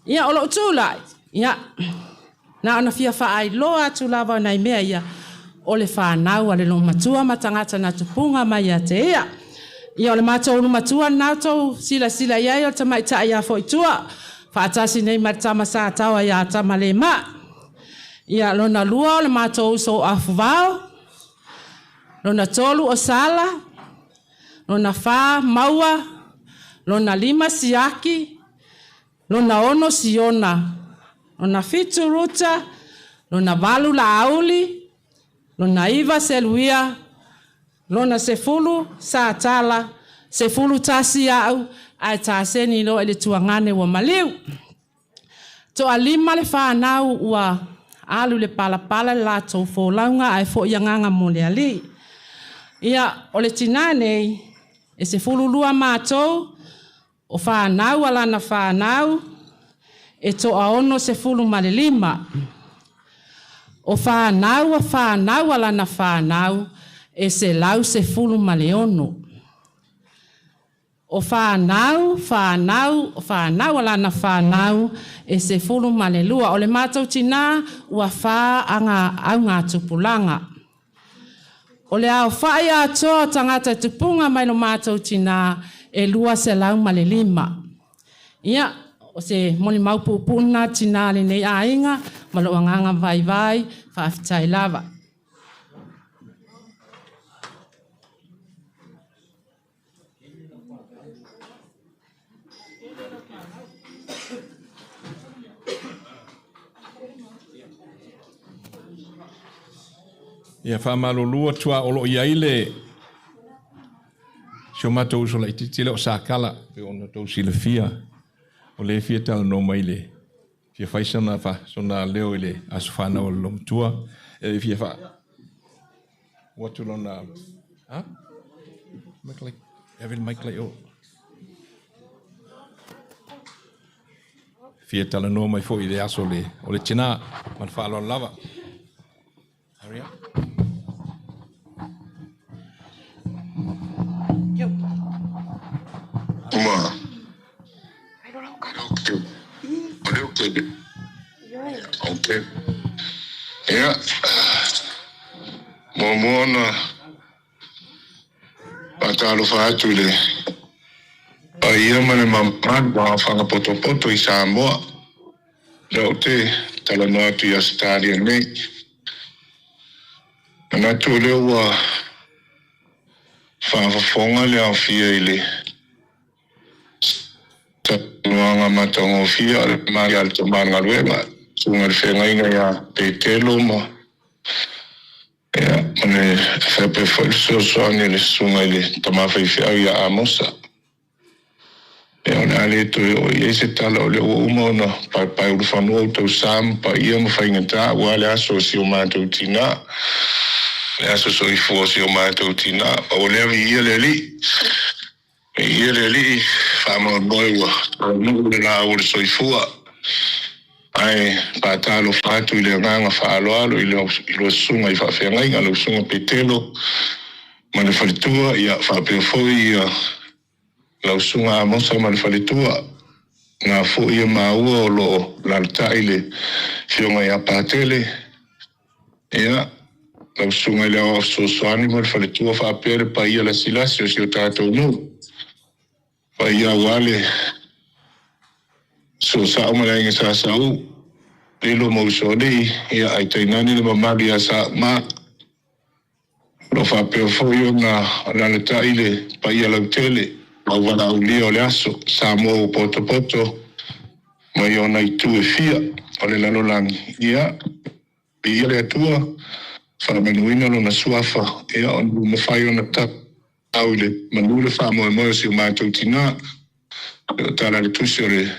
Ia, o lou tulai, ia, na ona fia faailoa atu lava o nai mea ia, o le fanau a le loomatua ma tagata na tupuga mai ia te ia. Ia, o le matou ulumatua lena outou silasila i ai o le tamaitai ia Foitua, faatasi nei ma le tama Sataoa ia Tamalema'a. Ia, lona lua o le matou uso o Afuvao, lona tolu o Sala, lona fa Maua, lona lima Siaki, lona ono Siona, lona fitu Ruta, lona valu Laauli, lona iva Seluia, lona 10 Satala, 11 a'u ae taseni loa i le tuagane ua maliu. Toalima le fanau ua alu i le palapala le latou folauga ae fo'i agaga mo le Alii. Ia, o le tinā nei, e 12 matou, o fanau a lana fanau, e 65. O fanau a fanau a lana fanau, e 116. O fanau, fanau, o fanau a lana fanau, e 12. O le matou tinā, ua fa aga augatupulaga. O le aofa'i atoa o tagata e tupuga mai lo matou tinā, e 205. Ia, o se molimau puupuu lena tinā a lenei aiga ma lou agaga vaivai, faafetai lava. Ia faamalulu atu a o loo i ai le si o matou uso laitiiti lea o Sakala pei ona outou silafia o lea e fia talanoa mai i le fia fai sona sona leo i le aso fanau o le loomatua e fia faa ua atu lona ha mic like ave le mic like o fia talanoa mai foi i le aso le o le tina ma le faaaloalo lava. Hurry up. Uma. Okay. Ia, muamua ona faatalofa atu i le paia ma le mamalu o aofaga potopoto i Samoa. Lea ou te talanoa atu i Ausetalia nei. Manatu o lea ua faafofoga le aofia i le saunoaga matagofie a le Tama Galuega, susuga i le Feagaiga ia Petelo ma ia ma le faapea foi le fesoasoani a le susuga i le Tama Faifeau ia Amosa. Ia o le a le toe oo i ai se tala o lea ua uma ona paepaeulufanua outou sa ma paia ma faigata aua le aso o si o matou tinā, le aso soifua o si o matou tinā. Ma ua lea viia le Alii, viia le Alii, faamoemoe ua taunuu le laau o le soifua. Ae faatalofa atu i le agaga faaaloalo i lua susuga i faafeagaiga, lau susuga Petelo ma le faletua, ia faapea foi ia Lau Susuga Amosa ma le faletua, na foi e maua o lo o lalatai le Afioga ia Patele, ia, lau Susuga i le Aoao Fesoasoani ma le faletua faapea le paia lasilasi o si o tatou nuu, paia aua le Suasao ma le Aiga Sa Sau, Lilo ma Usoalii, ia, ae tainane le mamalu ia Sa ma. O lo o faapea foi ona alalatai le paia lautele ma valaaulia o le aso, Samoa ua potopoto mai ona itu e fia o le lalolagi, ia, viia le Atua, faamanuina Lona Suafa, ia, ona ua mafai ona tau i le manu le faamoemoe o si o matou tinā, e o tala le tusi o le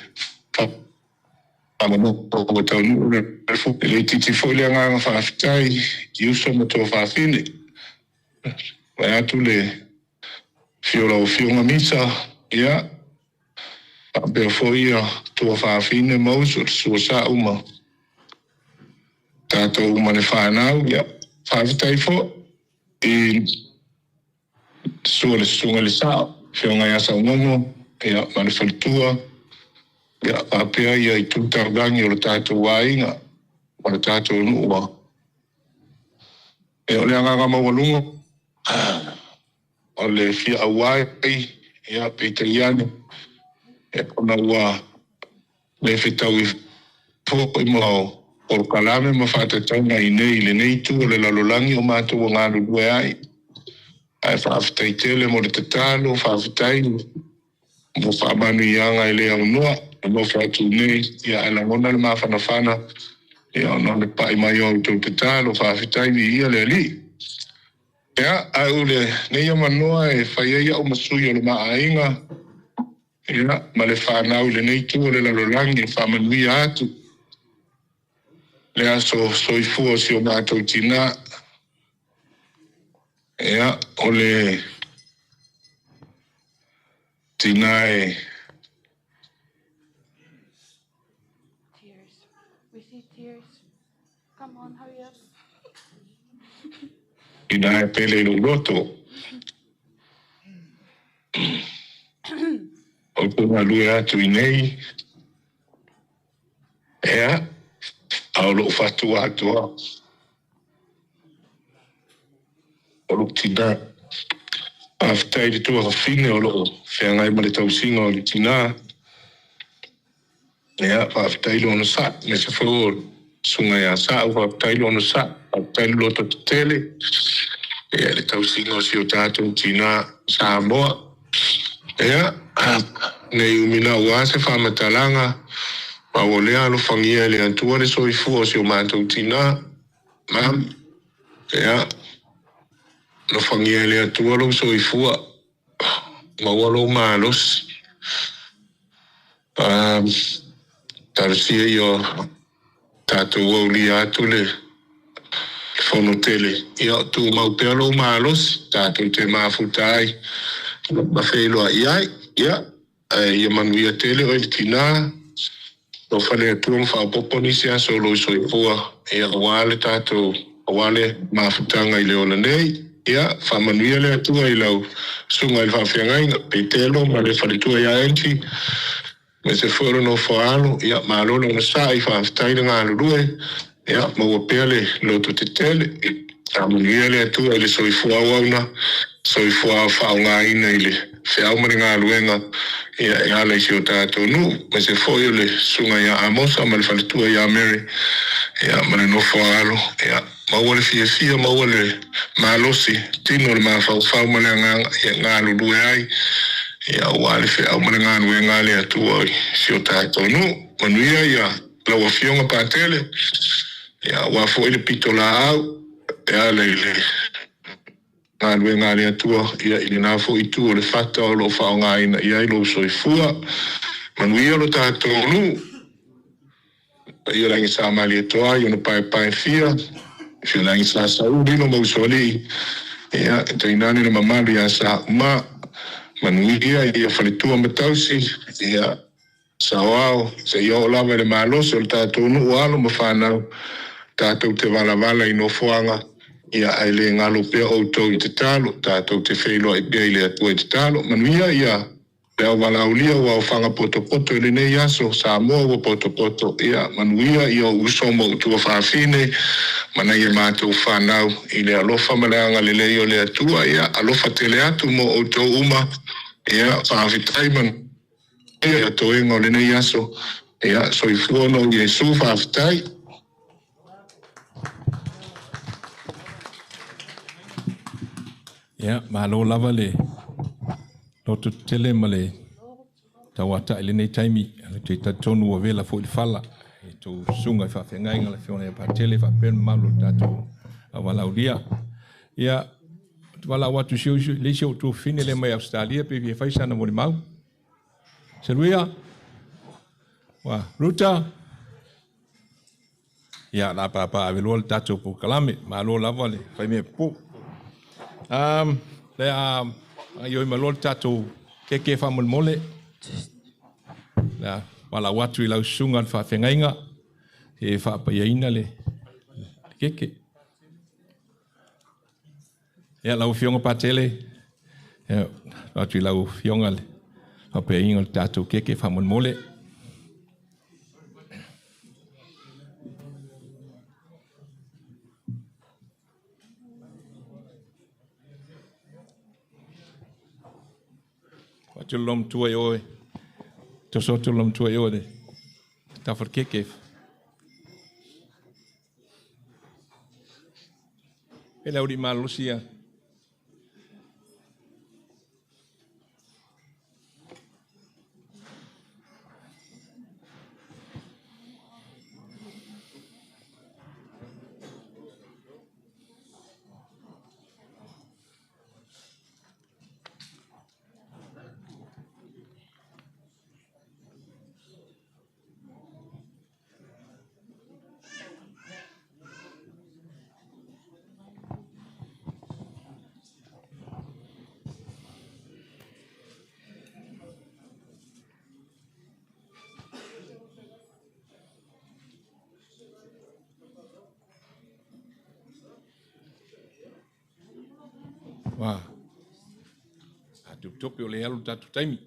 Ua taunuu le E le itiiti foi le agaga faafetai i uso ma tuafafine. Vae atu le afio o lau Afioga Misa, ia, faapea foi ia tuafafine ma uso, le suasau ma tatou uma le fanau. Ia, faafetai foi i Sua le Susuga i le Sao, Afioga ia Saugogo, ia, ma le faletua, ia, faapea ia itu taulagi o le tatou aiga ma le tatou nuu. Ia, o le agaga maualuga o le fia auai, ia, peitai ane, ia, ona ua le fetaui foi ma o polokalame ma faatatauga i inei i lenei itu o le lalolagi o matou ua galulue ai. Ae faafetai tele mo le tatalo, faafetai mo faamanuiaga e le aunoa nonofo atu nei, ia ae lagona le mafanafana ia ona o le pai mai o outou tatalo, faafetai viia le Alii. Ia, ae u lenei avanoa e fai ai au ma sui o le maaiga, ia, ma le fanau i lenei itu o le lalolagi e faamanuia atu le aso soifua o si o matou tinā. Ia, o le tinā e. Tears. We see tears. Come on, hurry up. Tinā e pele i lou loto. Ou te galue atu i nei. Ea, a o lou fatu atoa. O lou tinā. Faafetai i le tuafafine o loo feagai ma le tausiga o le tinā. Ia, faafetai le onosai, aemaise foi o le susuga ia Sau, faafetai le onosai, faafetai le loto tetele, ia, i le tausiga o si o tatou tinā Samoa. Ia, nei umi lau lava se faamatalaga, ma ua lea alofagia e le Atua le soifua o si o matou tinā, Ma'am. Ia, Alofagia e le Atua lou soifua, maua lou malosi. Talosia ia tatou aulia atu le fono tele, ia tumau pea lou malosi, tatou te mafuta ai ma feiloai ai. Ia, ae ia manuia tele oe le tinā, alofa le Atua ma faaopoopo nisi aso o lou soifua, ia aua le tatou, aua le mafutaga i le ola nei. Ia, faamanuia le Atua i lau susuga i le faafeagaiga, Petelo ma le faletua ia Angie, aemaise foi o le nofo a alo, ia malo le onosai, faafetai le galulue, ia maua pea le loto tetele. Faamanuia le Atua i le soifua auauna, soifua faaaogaina i le feau ma le galuega, ia e ala i si o tatou nuu, aemaise foi o le susuga ia Amosa ma le faletua ia Mary, ia ma le nofo a alo, ia maua le fiafia, maua le malosi, tino le mafaufau ma le agaga, ia galulue ai, ia aua le feau ma le galuega a le Atua i si o tatou nuu. Manuia ia lau Afioga Patele, ia aua foi le pitolaau e ala i le galuega a le Atua, ia i lena foi itu o le fata o lo o faaaogaina i ai lou soifua. Manuia lo tatou nuu. Paia o le Aiga Sa Malietoa i ona paepae e fia, afio le Aiga Sa Saulu, Lilo ma Usoalii, ia, tainane le mamalu ia Sauma, manuia ia faletua ma tausi, ia, saoao, seia oo lava i le malosi o le tatou nuu alo ma fanau, tatou te valavala i nofoaga, ia, ae le galo pea outou i tatalo, tatou te feiloai pea i le Atua i tatalo. Manuia ia le auvalaaulia ua aofaga potopoto i lenei aso, Samoa ua potopoto, ia manuia i ou uso ma ou tuafafine, ma nai a matou fanau, i le alofa ma le agalelei o le Atua, ia alofa tele atu mo outou uma, ia faafetai manuia toega o lenei aso, ia soifua ona o Iesu, faafetai. Ia, malo lava le loto tetele ma le tauatai i lenei taimi. Ou te talitonu ua vela foi le fala i tou susuga i faafeagaiga le Afioga ia Patele faapea le mamalu o le tatou auvalaulia. Ia, ou te valaau atu i si le isi o ou tuafafine lea mai Ausetalia pe fia fai sana molimau. Seluia? Ua, Ruta? Ia, o le a papaaveloa le tatou polokalame. Malo lava le faimea pupuu. Le a gaoioi mai loa le tatou keke faamolemole. Le a valaau atu i lau susuga i le faafeagaiga e faapaiaina le keke. Ia, lau Afioga Patele, ia, atu i lau Afioga le faapaiaina o le tatou keke faamolemole. Atu le lomatua i oe. Toso atu le lomatua i oe le tafa le keke. E le auli malolosi ia. Ua. A tuputupu o le alu le tatou taimi.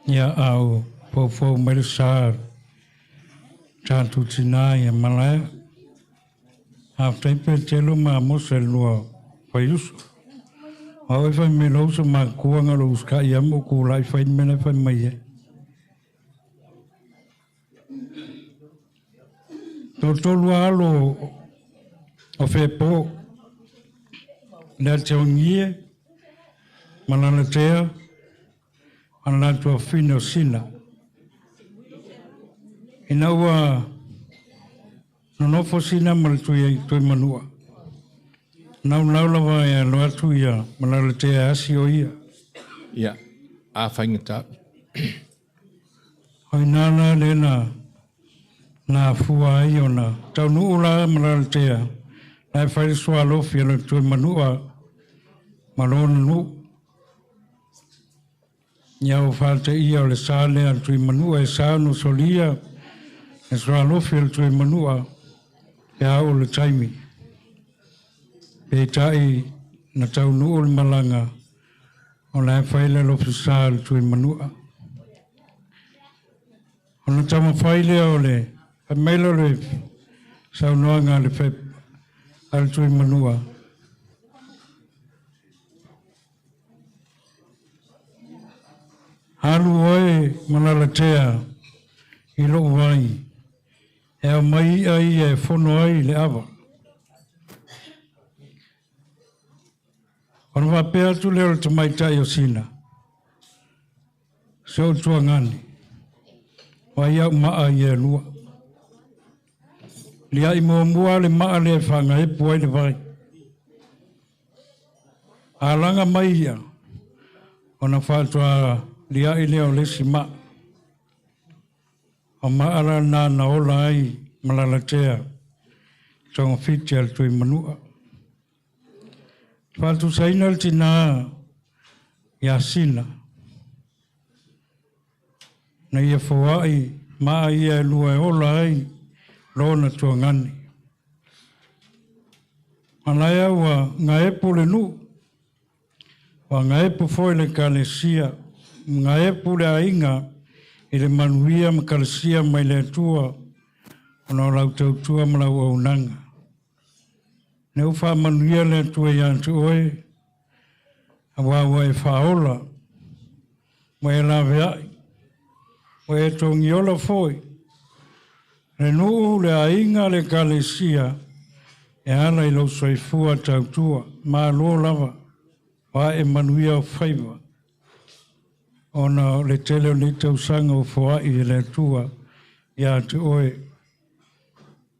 Ia au foufou mai le sa tatou tinā ia malae. Faafetai Petelo ma Amosa i le lua faiuso. O au e fai mai lou uso matutua na o lou usitai lava ma ou tulai fai le mea la e fai mai ai. Toatolu lava alo o Fepo, Leateogie, Malalatea, a le latou afafine o Sina. Ina ua nonofo Sina ma le Tuimanua, naunau lava e alo atu ia Malalatea e asi o ia. Ia, a faigata. O ina la lea na afua ai ona taunuu la Malalatea, la e fai le sualofi a le Tuimanua ma lona nuu. Ia ua faateia o le sa lea a le Tuimanua e sa ona solia le sualofi a le Tuimanua pe a oo le taimi. Peitai na taunuu le malaga o la e fai le alofi sa a le Tuimanua. Ona taumafai lea o le fai mai lea o le saunoaga a le a le Tuimanua. Alu oe Malalatea i lou vai e aumai i'a ia e fono ai le ava. Ona faapea atu lea o le tamaitai o Sina, Se ou tuagani, o ai au maa ia e lua. Lia'i muamua le maa lea e faagaepu ai le vai. A laga mai ia, ona faatoa lia'i lea o le isi maa. O maa la na na ola ai Malalatea i togafiti a le Tuimanua. Faatusaina le tinā iā Sina, na ia foai maa ia e lua e ola ai lona tuagani. Malaia ua gaepu le nuu, ua gaepu foi le Ekalesia, gaepu le aiga i le manuia ma kalesia mai le Atua ona o lau tautua ma lau auaunaga. Lea ua faamanuia le Atua ia te oe, aua ua e faaola, ua e laveai, ua e togiola foi le nuu, le aiga, le Ekalesia e ala i lou soifua tautua. Malo lava, ua ae manuia ou faiva, ona o le tele o nei tausaga ua foai e le Atua ia te oe.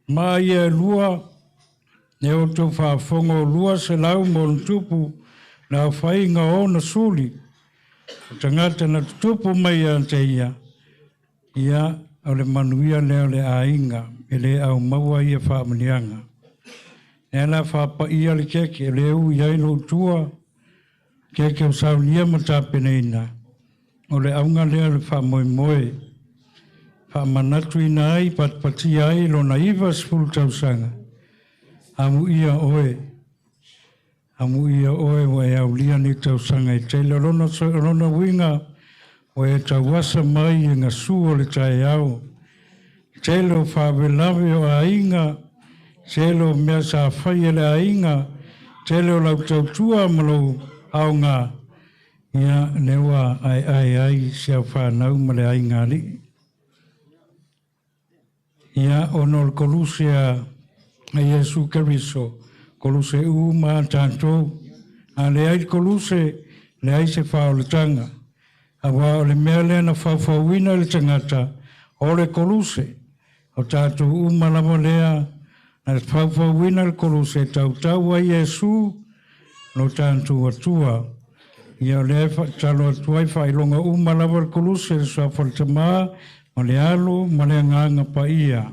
Ma ia e lua, e outou faafofoga o 200 ma ona tupu le aofaiga o ona suli, o tagata na tutupu mai ia te ia, ia, o le manuia lea o le aiga, e le aumaua ia faamanuiaga. Lea la faapaia le keke, o lea e ui ai lou tua, keke o saunia ma tapenaina, o le auga lea o le faamoemoe, faamanatuina ai, patipatia ai lona 90 tausaga, amuia oe, amuia oe ua e aulia nei tausaga e tele. O lona, o lona uiga, ua e tauasa mai e gasu o le taeao, tele o faalavelave o aiga, tele o mea sa fai e le aiga, tele o lau tautua ma lou aoga, ia, lea ua aeae ai si au fanau ma le aiga alii. Ia, ona o le koluse a Iesu Keriso, koluse uma a tatou. A leai le koluse, leai se faaolataga. Aua o le mea lea na faufauina e le tagata, o le koluse. O tatou uma lava lea na faufauina le koluse e tautau ai Iesu lo tatou Atua. Ia o lea e faatalo atu ai faailoga uma lava le koluse le suafa o le Tama ma le Alo ma le Agaga Paia.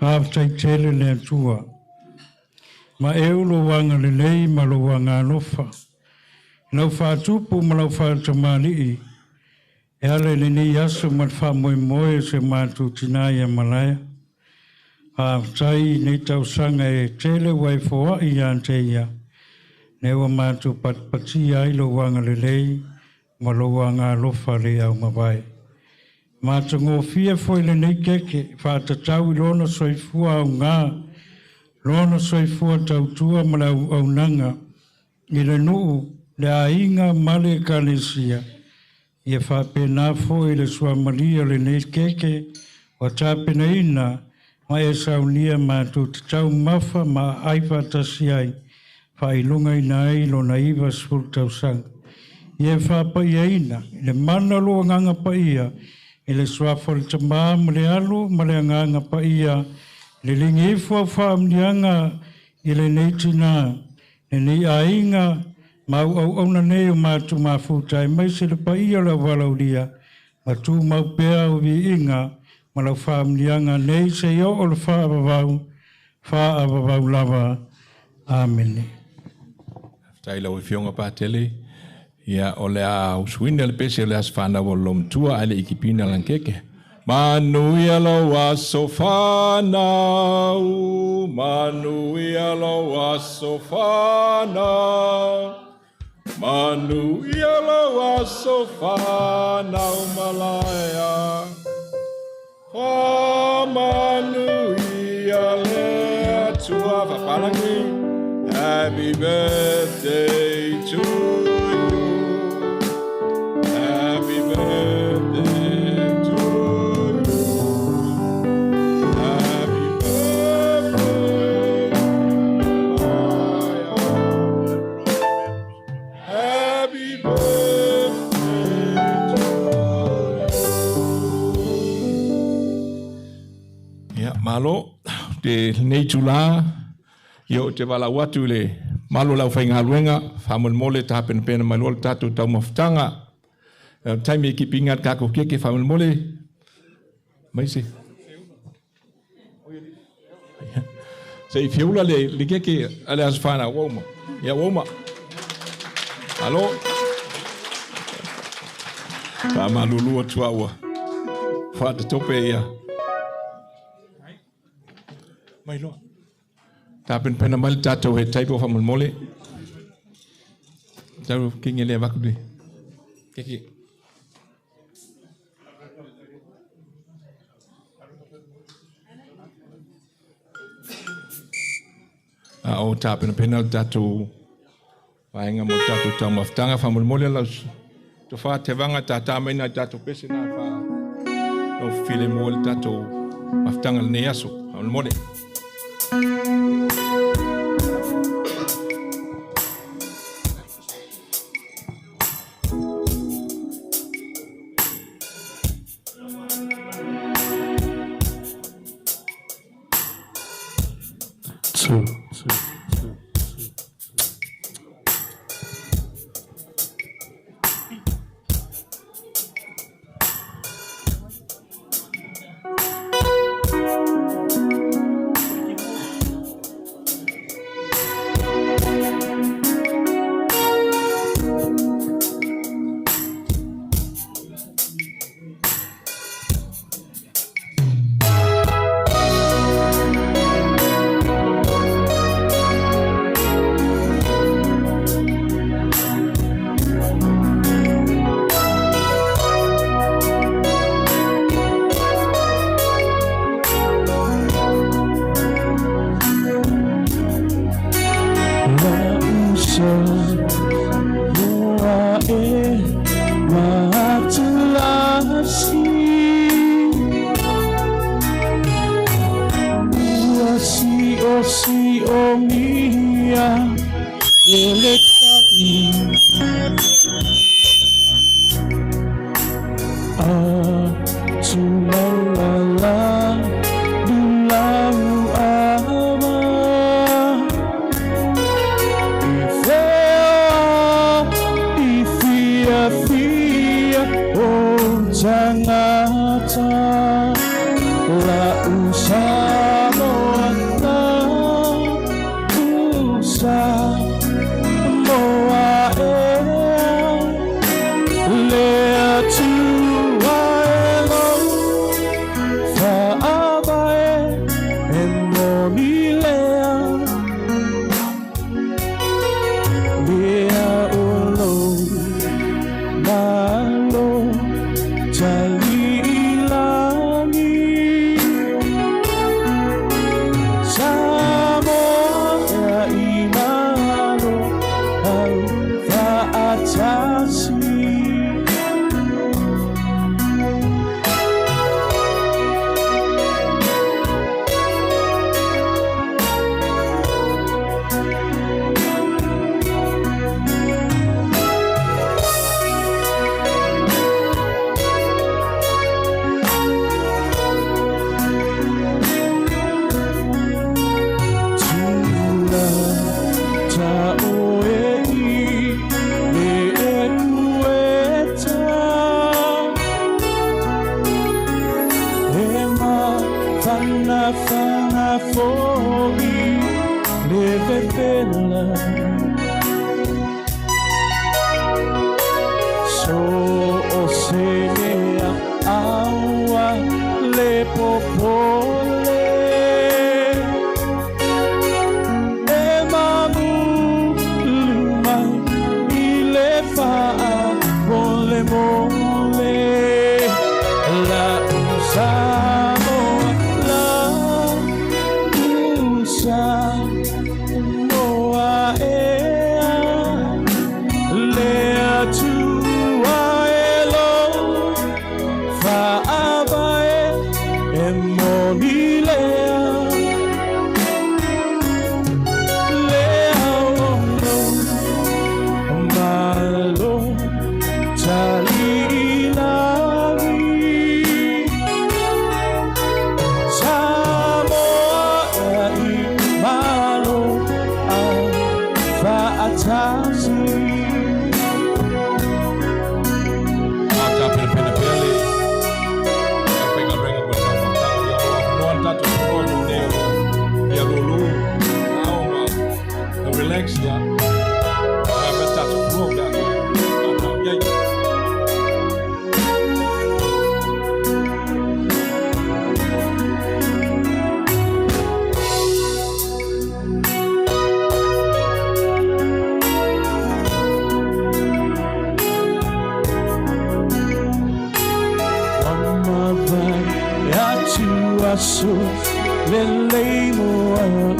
Faafetai tele le Atua. Ma eu lou agalelei ma lou agalofa i lau faatupu ma lau faatamalii e ala i lenei aso ma le faamoemoe o si o matou tinā ia Malaea. Faafetai i nei tausaga e tele ua e foai ia te ia, lea ua matou patipatia ai lou agalelei ma lou agalofa le aumavae. Matagofie foi lenei keke faatatau i lona soifua aoga, lona soifua tautua ma le auaunaga i le nuu, le aiga ma le Ekalesia. Ia faapena foi le suamalie o lenei keke ua tapenaina ma e saunia matou te taumafa ma aai faatasi ai, faailogaina ai lona 90 tausaga. Ia e faapaiaina i le mana o lou Agaga Paia, i le suafa o le Tamā ma le Alo ma le Agaga Paia, liligi ifo au faamanuiaga i lenei tinā, lenei aiga, ma au auauna nei o matou mafuta, aemaise le paia o le auvalaaulia, ma tumau pea au viiga ma lau faamanuiaga nei seia oo le faavavau, faavavau lava. Amene. Faafetai i lau Afioga Patele. Ia, o le a usuina le pese o le aso fanau o le loomatua ae le i kipina lana keke. Manuia lou aso fanau, manuia lou aso fanau, manuia lou aso fanau Malaea. Faamanuia le Atua faapalagi. Happy birthday to you. Happy birthday to you. Happy birthday, Malaya. Happy birthday to you. Ia, malo, te lenei itulā, ia ou te valaau atu i le malu o le aufaigaluega, faamolemole tapenapena mai loa le tatou taumafataga. O le taimi e kipiga ai le tatou keke, faamolemole, mai se. Se i fiula le, le keke a le aso fanau, ua uma. Ia, ua uma. Malo. Faamalulu atu au ua faatatope ia. Mai loa. Tapenapena mai le tatou head table faamolemole. Tau kingi le avaku le keke. A o tapenapena le tatou vaega mo le tatou taumafataga faamolemole lau tofa tevaga tātā mai nai tatou pese na fa no filemu le tatou mafutaga lenei aso faamolemole. Two, two, two, two. fatu le lei mo au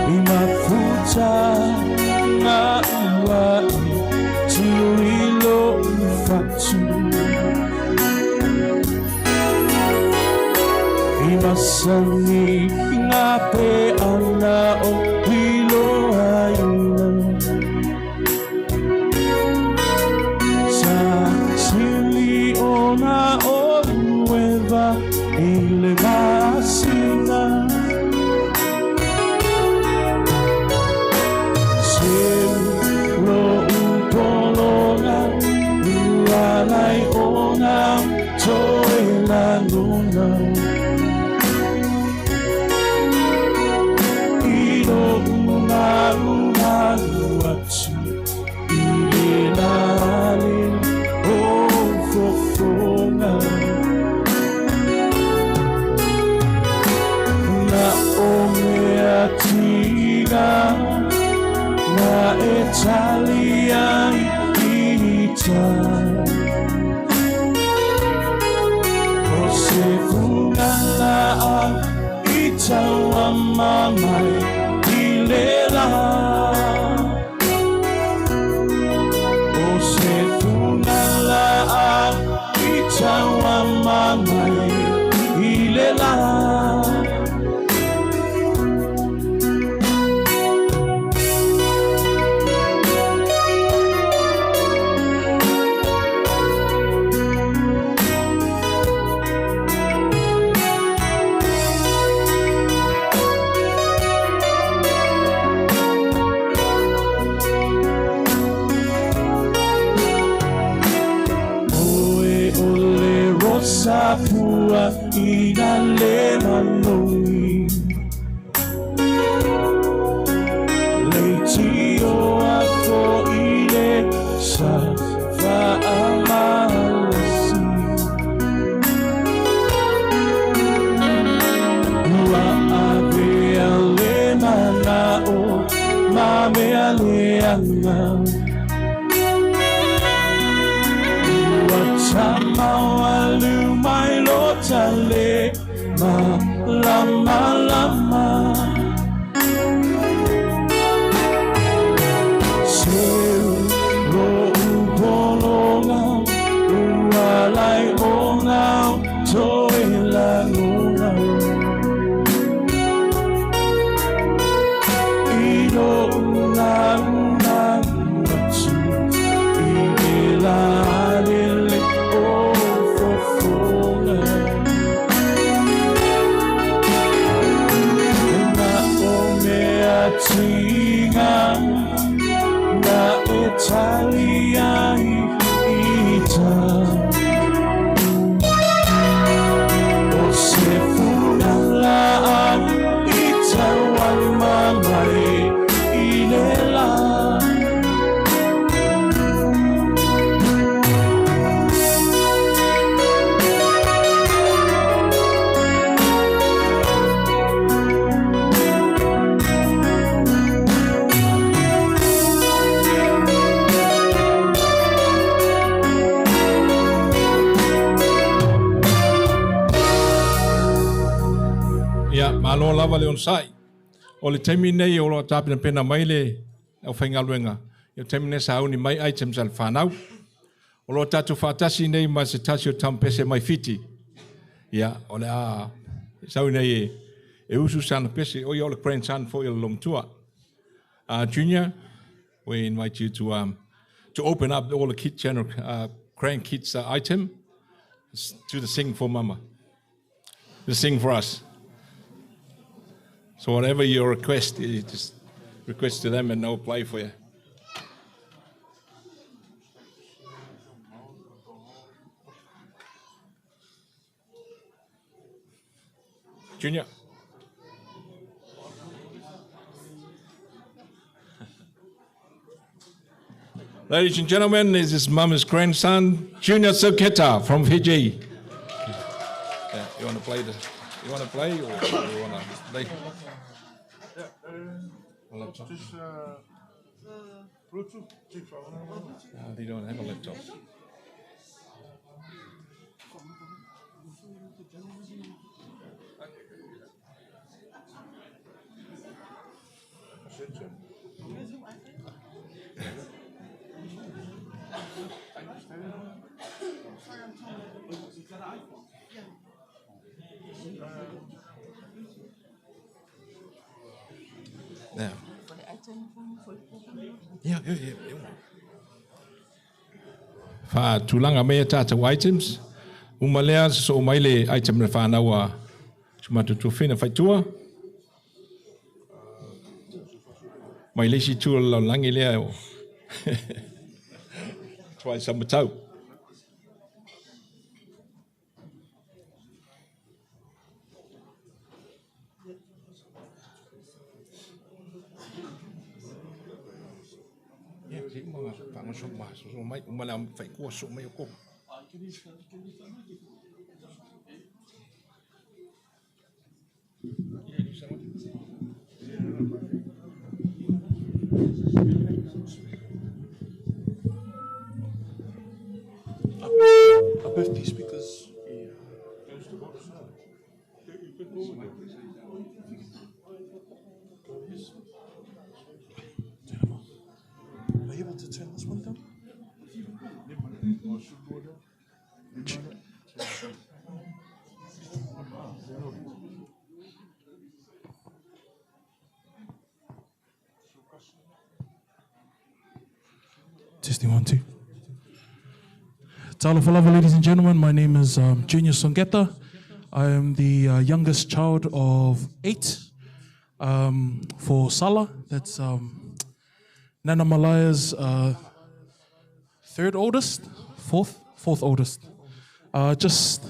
I mafuta ngā ua i lo fatu I masangi ngā pe ana o hilo aina Sa sili ona o ueva i le masina Seu lo upolonga ualai ona toe lagona I lo umarumaru atu i le lale o fofoga Na o mea tiga na e tali ai i tai O se fugala i taua mamai i le la O se fugala i taua mamai i le la Oe o le rosa pua i na le manoi Le tio a fo i le sa whaamalasi Ua avea le mana o ma mea leanga Ua tamawalu mai lo tale ma lama lama Seu lo upolonga ualai ona toe lagona I lo unagunagu atu i le lalele o fofoga Na o mea tiga na e tali ai i tai O se fugala i taua mamai i le la Ia, malo lava le onosai. O le taimi nei o lo tapenapena mai le aufaigaluega. Ia o taimi nei sauni mai items a le fanau. O lo tatou faatasi nei ma se tasi o taumapese mai Fiti. Ia, o le a sau nei e, e usu sana pese, o ia o le grandson foi o le lomatua. Junior, we invite you to open up all the kids channel, grandkids item to the sing for mama. To sing for us. So whatever your request, you just request to them and they'll play for you. Junior. Ladies and gentlemen, this is Mama's grandson, Junior Soketa from Fiji. Yeah, you want to play the? You want to play or you want to play? A laptop? Just Bluetooth. No, they don't have a laptop. Faatulaga mai a tatou items. Uma lea sosoo mai le item na fanau a si o matou tuafafine faitua. Mai le isi itu o le lalolagi lea o tuai Samatau. Are both these speakers? Are you able to turn this one down? Testing 1, 2. Talofa lava, ladies and gentlemen. My name is Junior Soqeta. I am the youngest child of 8 for Sala. That's Nana Malaya's third oldest, fourth oldest. Just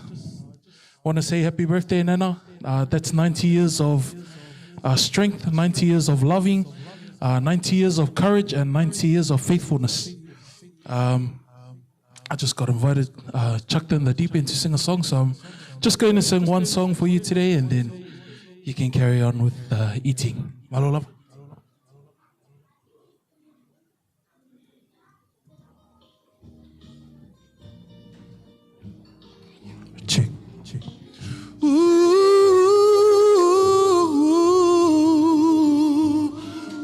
want to say happy birthday, Nana. That's 90 years of strength, 90 years of loving, 90 years of courage, and 90 years of faithfulness. I just got invited, chucked in the deep end to sing a song, so I'm just going to sing one song for you today, and then you can carry on with eating. Malo lava. Check, check. Ooh,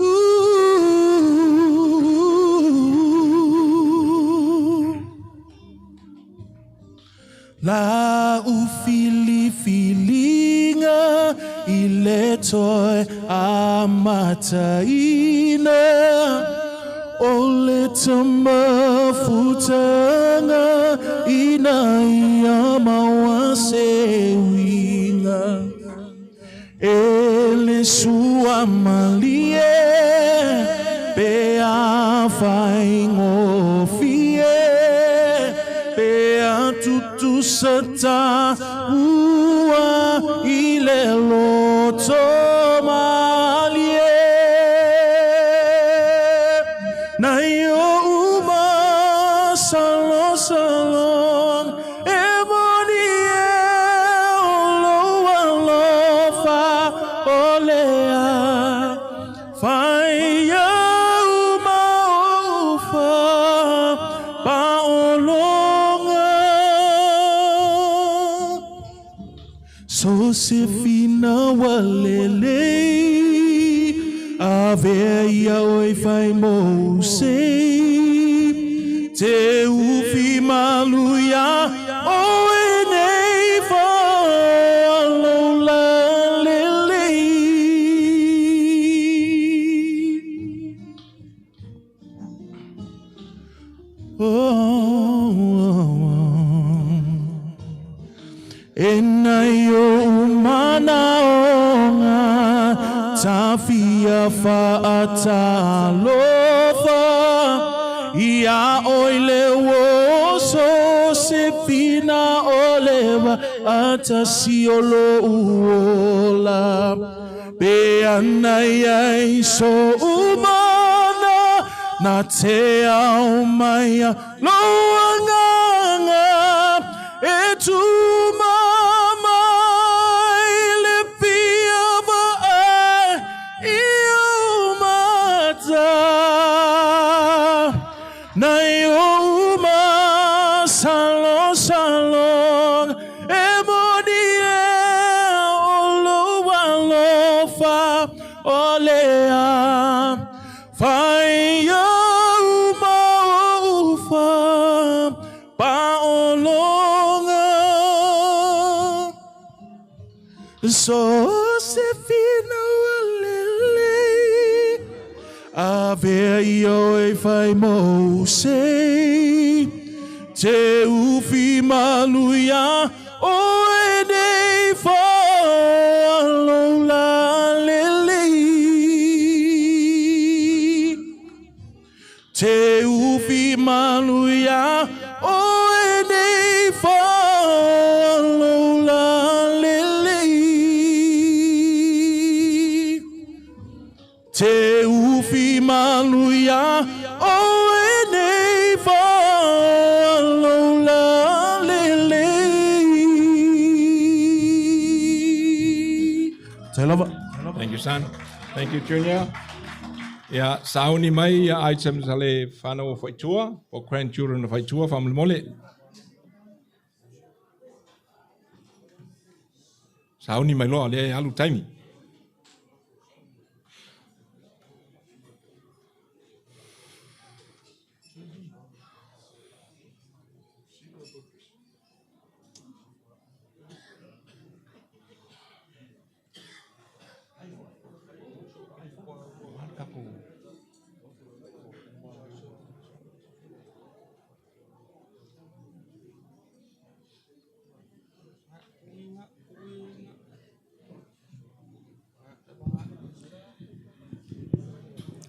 ooh, ooh. La ufili filinga i le toe amataina o le tamafutanga ina ia maua se uiga e le sua malie pe a faigofie pe a tutusa ta ua i le loto malie. Na io uma salo salong e moni e o lo alofa o lea whaia uma ufa pa o longa. So se fina walele ave ia oi whai mo se te ufi maluia o e nei wha alola lele. Oh, oh, oh. E nai o umana onga tawhia whaatalofa ia oi le woso se pina o lewa atasi o lo uola pe anai ai so umana na te au maia loanganga e tuma mai le pia vae i o mata. Nai o uma salo salong e moni So se fina lele A vea i oe fai mo se Te ufi maluia Oe nei whaalola lele Te ufi maluia Oe nei whaalola lele Te ufi maluia Oe nei whaalola lele Te lava. Thank you, son. Thank you, Junior. Ia, sauni mai ia items a le whanau o Whaitua, o grandchildren o Whaitua, whamulimole. Sauni mai loa, lea e alu taimi.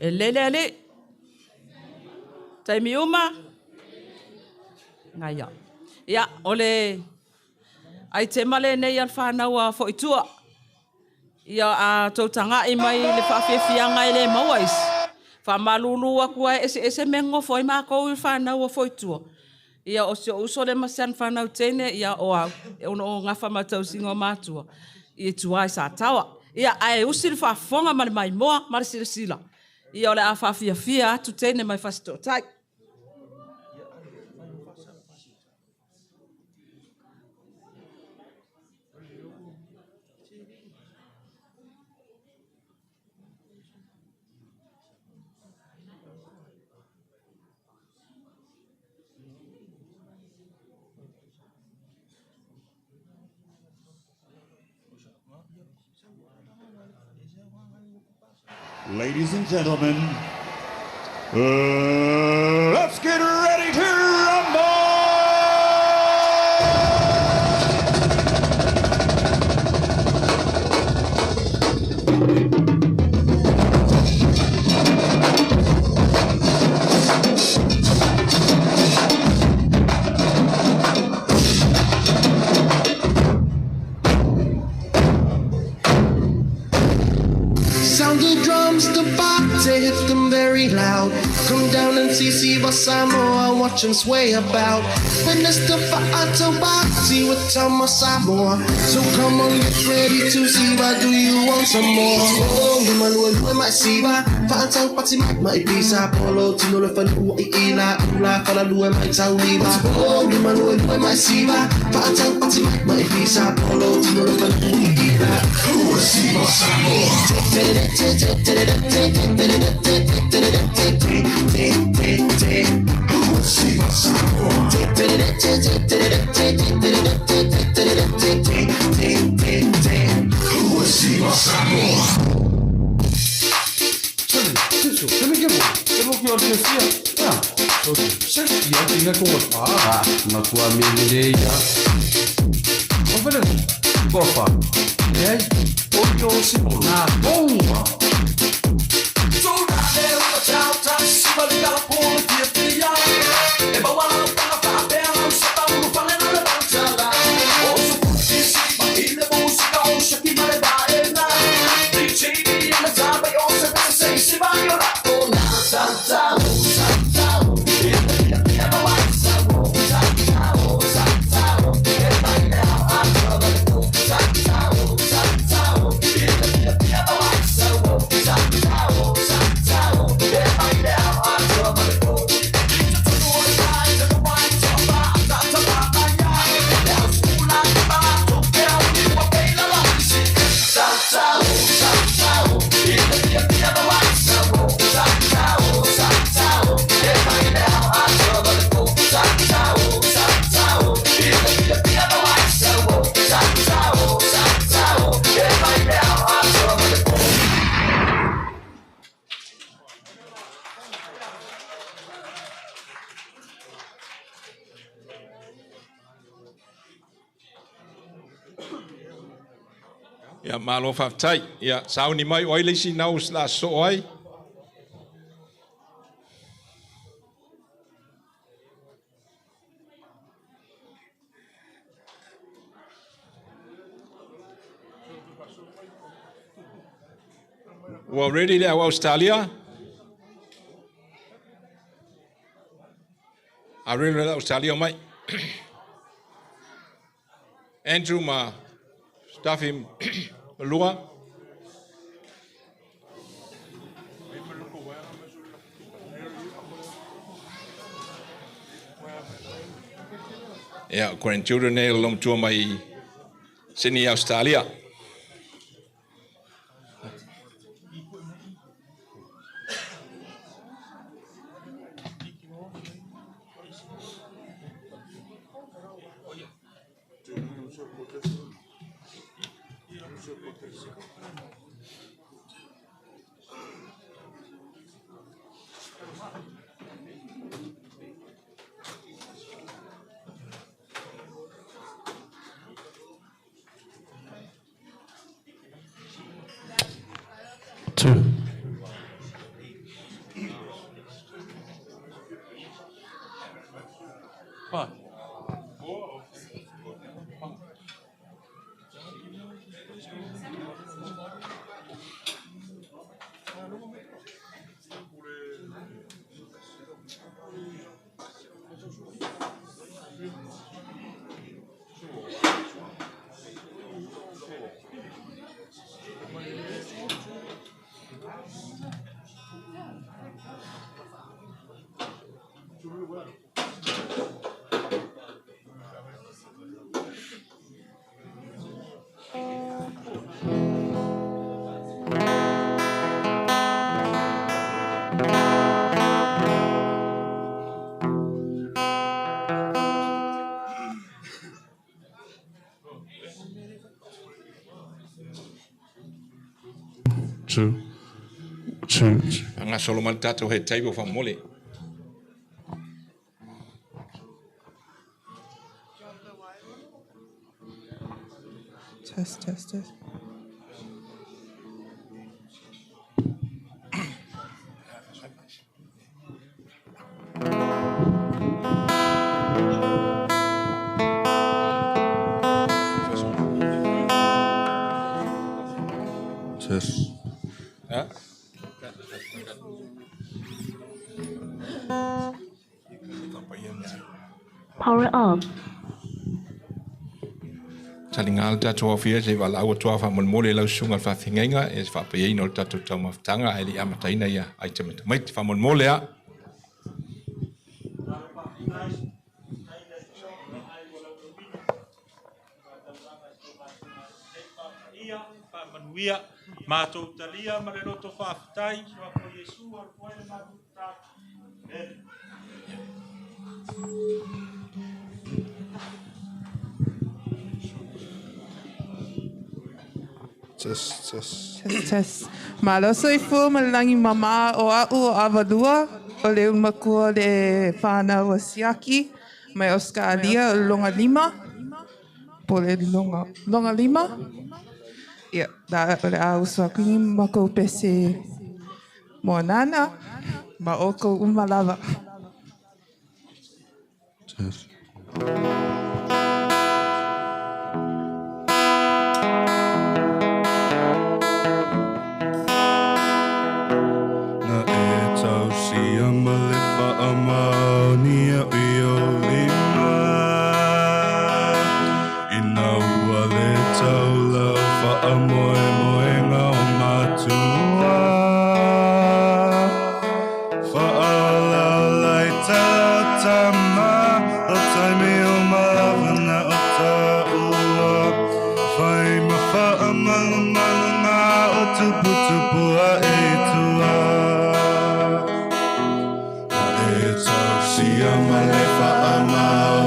E lele ale. Taimi uma. Ngaia. Ia, o le ai te male nei al whanau a Foitua. Ia a tautanga i mai le whawhiawhianga i le mauais. Whamalulu aku ai ese ese mengo foi mākou i whanau a Foitua. Ia o se uso le masan whanau tēne, ia o au, e ono o ngawha matau singo mātua. I e tuai sa tawa. Ia ae usi le whaafonga ma le maimoa ma le silasila. Ia o le a whawhiawhia atu tēne mai whasitotai. Ladies and gentlemen, let's get ready to rumble! Sound the drums, the party, hit them very loud. Come down and see Siva Samoa, watch him sway about. Witness the Fa'atawati with Tama Samoa. So come on, get ready to Siva, do you want some more? Oh, luma lua lua mai Siva, Fa'atawati mai mai pisa, Polo tino le fanu i ila, ula fala lua mai tauliva. Oh, luma lua lua mai Siva, Fa'atawati mai mai pisa, Polo tino le fanu i ila, ua Siva Samoa. Sa Ia malo faafetai. Ia sauni mai o ai le isi nau la soo ai. Ua ready le au Australia? A ready le Australia mai. Andrew ma Staffy Malua. Ia, grandchildren e lo matua mai Sydney, Australia. Two. Five. Two. Two. Anga solo mai le tatou head table faamolemole. Test, test, test. Test. Ha? Power off. Taliga le tatou aofia se i valaau atu lava faamolemole i lau susuga i le faafeagaiga e faapaiaina o le tatou taumafataga ae le i amataina ia aitame tamaiti faamolemole a. Faamanuia matou talia ma le loto faafetai suafa o Iesu alofa ai le matou tatalo. Amene. Test, test. Test, test. Malo soifua ma le lagi mamā o a'u o Avalua, o le ulumakua o le whānau a Siaki, mai Australia o le loga lima, po o le loga, loga lima. Ia, la, o le a uso aku i makou pese moanana, ma ʻoukou uma lava. Test. Na e tausia ma le faamaonia i ou lima. Ina ua le taula o faamoemoega o matua. Faaolaola i tala o tama, o taimi uma lava na o taua. Fai ma faamalumaluga o tuputupu ae i tua. Na e tausia ma le faamaonia.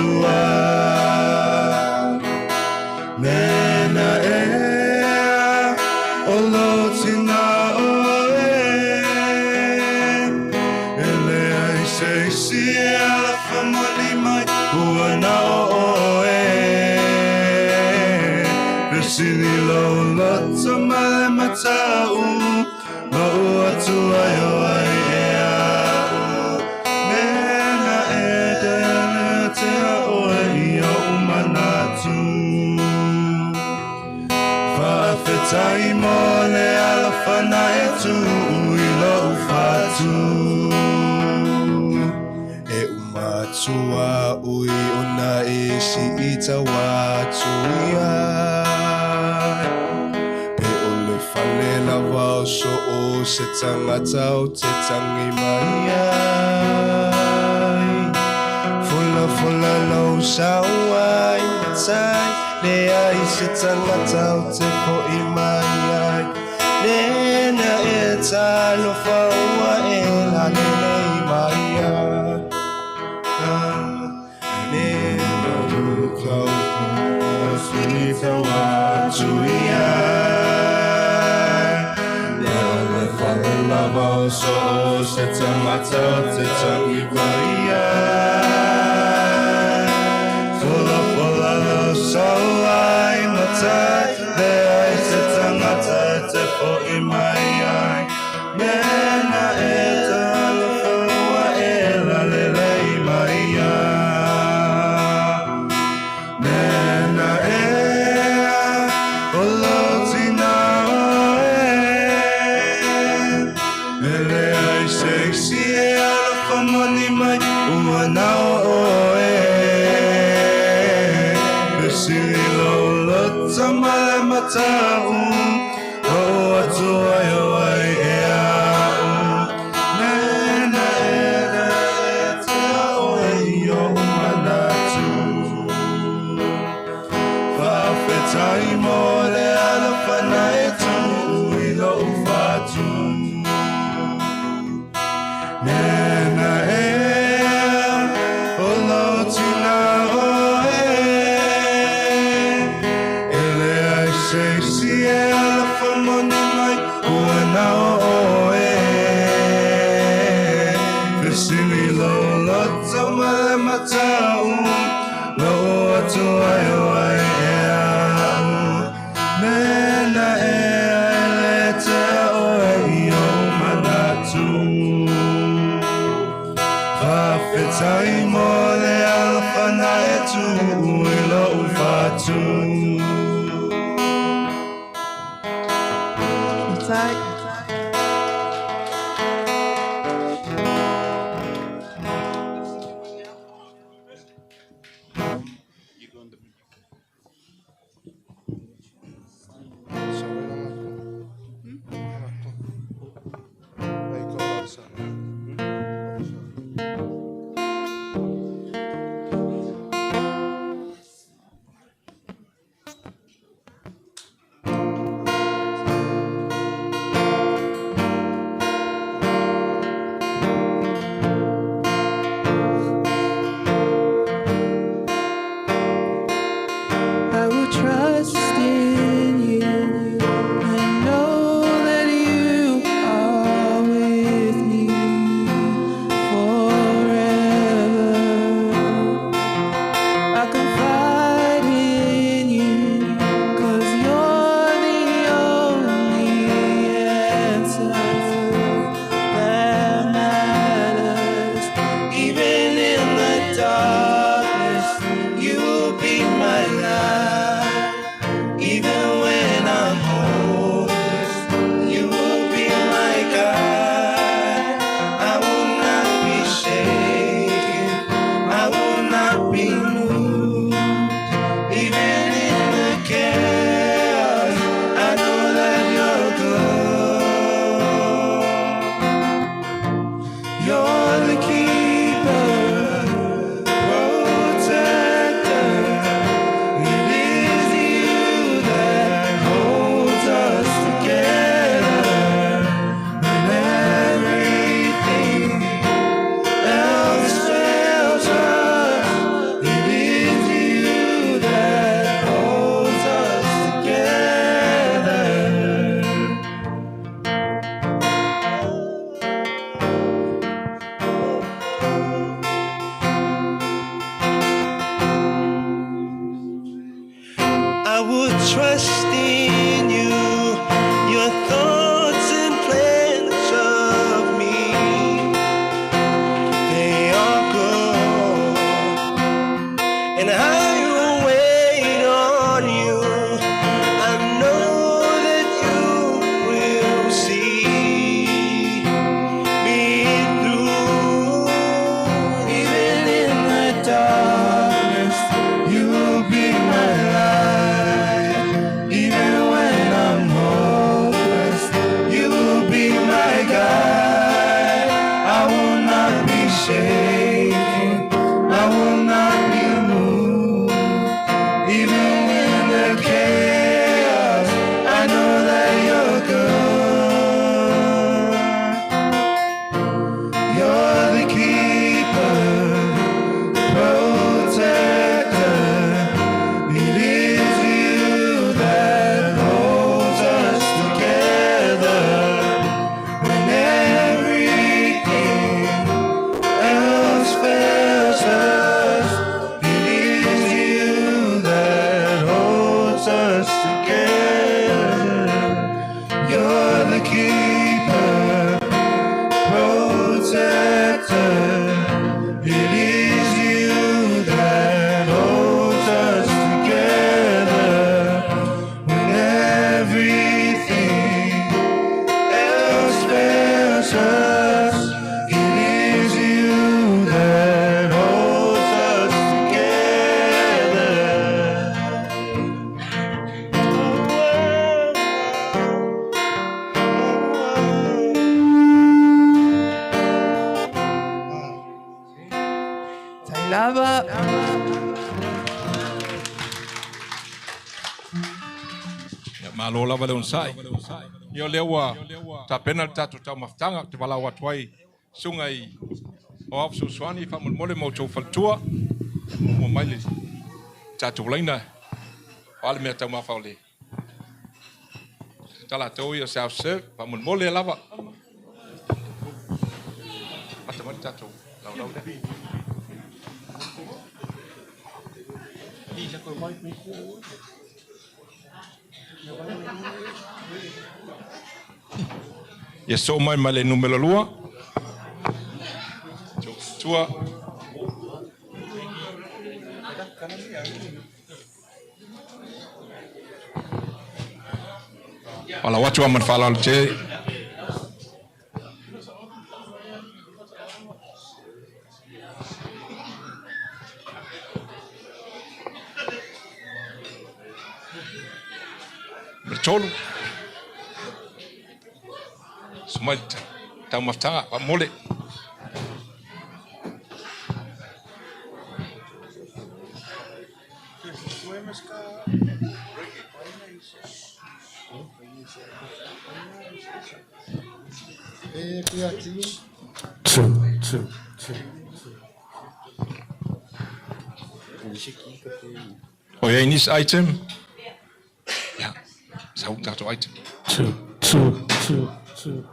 matua. Nena ea o lo tina oe. E leai se isi e alofa moni mai ua na o oe. Fesili lou loto ma le matau, lou atua i o ai e a'u. Nena e te tea oe i o'u manatu. Faafetai mo le alofa na e tuu i lou fatu. E umatua ui ona e si i tau atu ia. Pe o le fale lava o so o se tangata o te tangi mai ai. Fola fola lau sau ai matai, le ai se tangata o te fo'i mai ai. Nena e talofa ua e la lelei mai ai. Nena tau si tau atu ia. Le o le fale lava o so o se tangata o te tangi mai ai. Fola fola lau sau ai matai, le ai se tangata e te fo'i mai ai. Nena e talofa ua e la lelei mai ai. Nena ea o lo tina oe. E leai se isi e alofa moni mai ua na o oe. Fesili lou loto ma le matau, lou atua i o ai e a'u. Nena e tea oe i o'u manatu. Faafetai mo le alofa na e tuu i lou fatu. Nena ea o lo tina oe. E leai se isi e alofa moni mai ua na o oe. Fesili lou loto ma le matau, lou atua i o ai e a'u. Nena ea e le tea oe i o'u manatu. Faafetai mo le alofa na e tuu i lou fatu. Matai. trust in you. Your thoughts and plans of me, they are good. And I will wait on you. I know that you will see me through. Even in the darkness, you will be my light. Even when I'm hopeless, you will be my guide. I will not be shaken. I will not be moved. Even in the chaos, I know that you're good. You're the keeper, protector. It is you that holds us together when everything else fails us. It is you that holds us together. You're the keeper, protector. It is you that holds us together when everything else fails us. It is you that holds us together. Tailava. Ia, malo lava le onosai. Ia o lea ua tapena le tatou taumafataga ou te valaau atu ai susuga i aoao fesoasoani faamolemole ma outou faletua muamua mai le tatou laina o a le mea taumafa o le talatou ia self serve faamolemole lava mata mai le tatou laulau lea. Ia soo mai ma le numera 2. Tua. Valaau atu lava ma le faaaloalo tele. Numera 3. Susu mai le taumafataga faamomole. Two, two, two. O i ai nisi item? Ia, sau le tatou item. Two, two, two, two.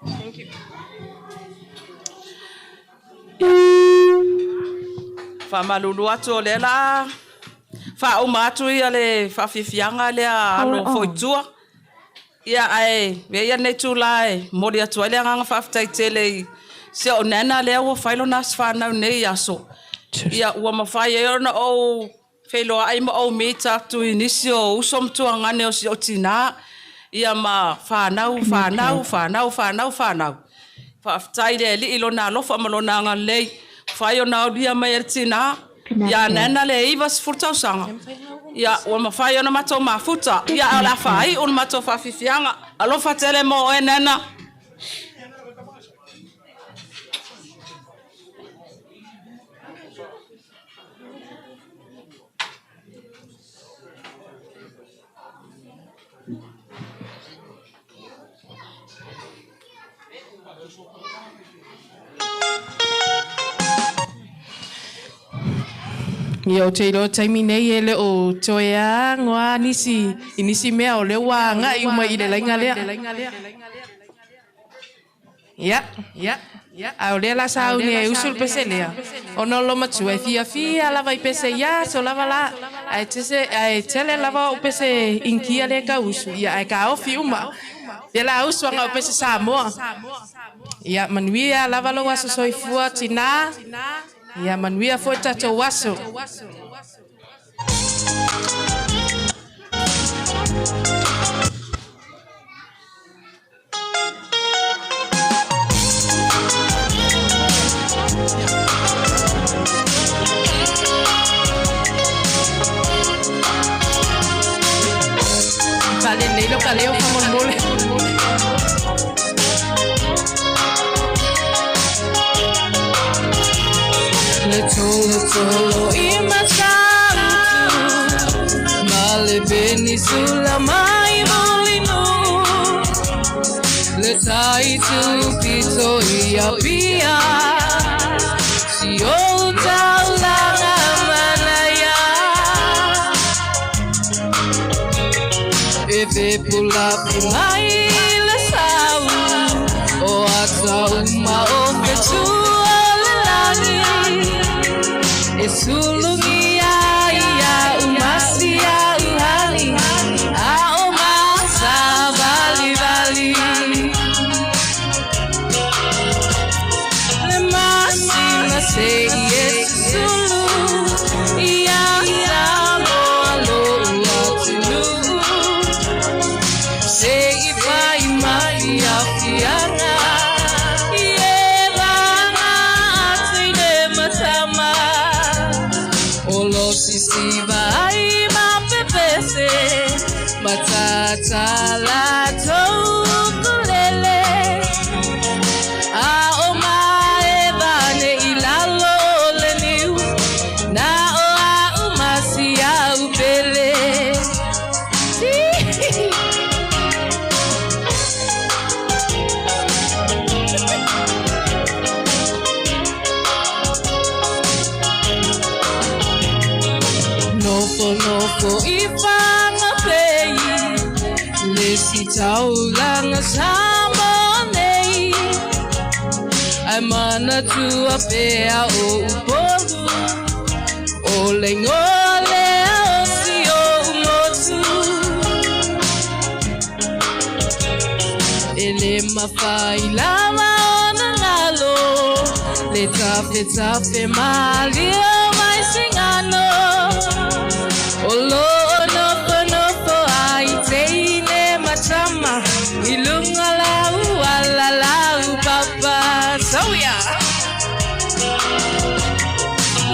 Thank you. Faamalulu atu o lea la faauma atu ia le faafiafiaga lea alo Power on. foitua. Ia ae vea ia lenei tula e momoli atu ai le agaga faafetai tele i si o'u nana lea ua fai lona aso fanau nei aso. Ia ua mafai ai ona ou feiloa'i ma ou meet atu i nisi o uso ma tuagane o si o'u tinā. Ia ma fanau, fanau, fanau, fanau, fanau. Faafetai i le Alii i lona alofa ma lona agalelei. Fai ona aulia mai e le tinā. Ia nana le 90 tausaga. Ia ua mafai ona matou mafuta. Ia ae o le a faai'u le matou faafiafiaga. Alofa tele mo oe nana. Ia o te iloa taimi nei e le o toe agoa nisi i nisi mea o lea ua agai uma i le laiga lea. Ia, a o lea la sauni e usu le pese lea. Ona o lo matua e fiafia lava i pese ia aso lava la. Ae tese ae tele lava o pese inkia lea ka usu. Ia ae kaofi uma. Ia la usu anga o pese Samoa. Ia manuia lava lou aso soifua tinā. Ia manuia foi tatou aso. Faalelei lou kaleo faamolemole. Le tolo tolo i matautu Ma le penisula mai molinu Le taitu pito i apia Si o taulanga manaya E pe pulapi mai le sau O ata uma o fetua le lagi E sulungi ai ia umasi ia uhali A o masa vali vali Le masi mase i e sulu Ia Samoa lo atunu Se i fai mai afianga I e vanga atu i le matama O lo sisiva ai ma pepese Matata la taukulele A o mae vane i lalo o le niu Na o au masi au pele. Nofo nofo i whangapei Le si taulanga Samoa nei Ai manatua pea o Upolu O le ingoa lea o si o umotu E le mawhai lava ona ngalo Le tafe tafe malia mai singano O lo nofo nofo ai teine matama I lunga lau ala lau papa Sauia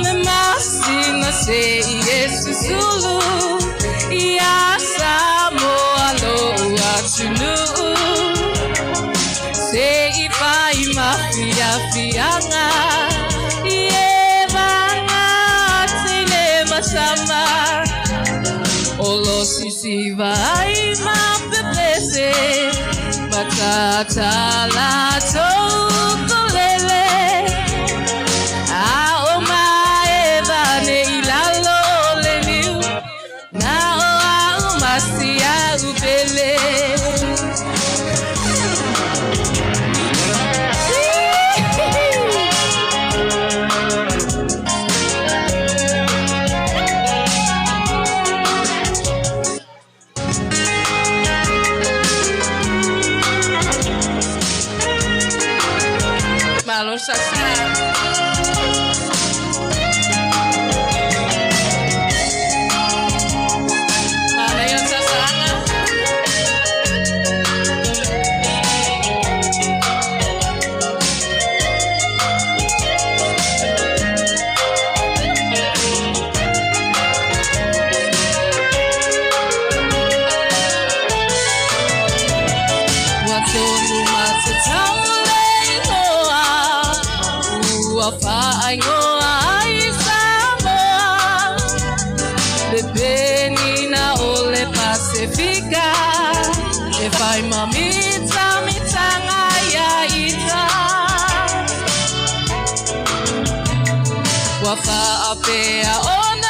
Le masina se i e susulu Ia Samoa lo atunu Se i fai mafiafianga I e vanga atu i le matama O lo sisiva ai ma pepese Matata la taukulele A o mae vane i lalo o le niu Na o au masi au pele. Malo sasa. Manaia sasaga. Ua tonu matatau le ingoa Ua whaingoa ai Samoa Le penina o le Pasifika E whai mamita mitanga ia ita Ua whaapea ona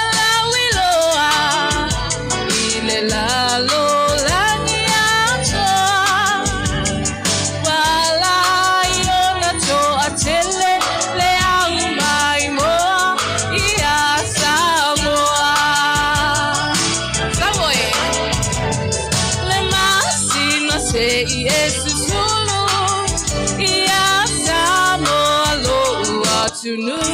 lalolagi atoa. Ua ala ai ona toʻatele le au maimoa iā Samoa. Samoa e. Le masina seʻi e susulu iā Samoa loʻu atunuu.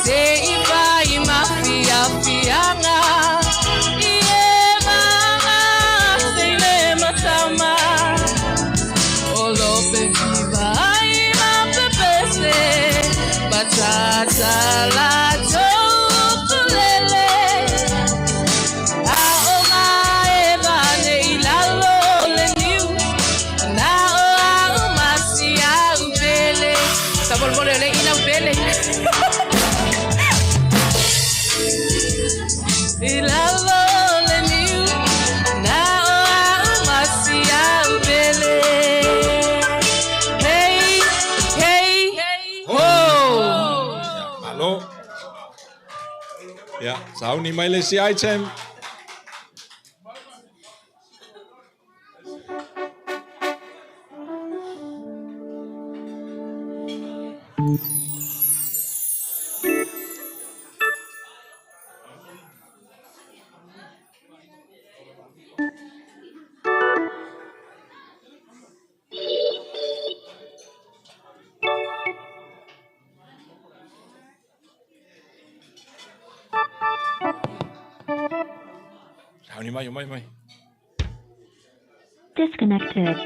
Seʻi fai mafiafiaga i e magase i le matama. O lope fiva ai ma pepese matata latou ukulele. A o maeva nei i lalo o le niu, na o a'u ma si a'u pele. Faamolemole o lea i lau pele. I lalo o le niu, na o a'u ma si a'u pele. Hey, hey, ho! Malo. Ia, sauni mai le isi item. Sauni mai, mai, mai. Disconnected.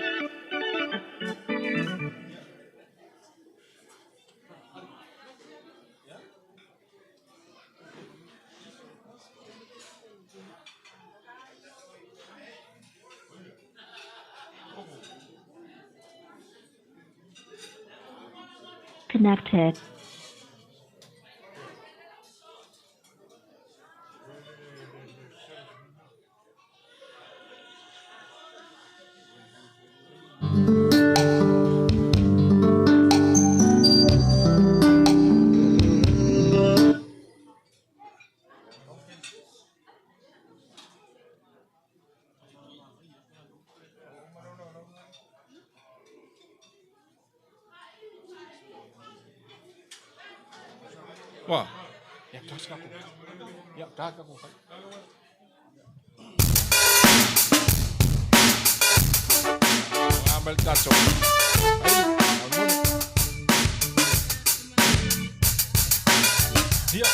Connected. Wa. Ia, taka ko. Ia, taka ko. Nga ma le tatou. Ai, faamolemole. Ia.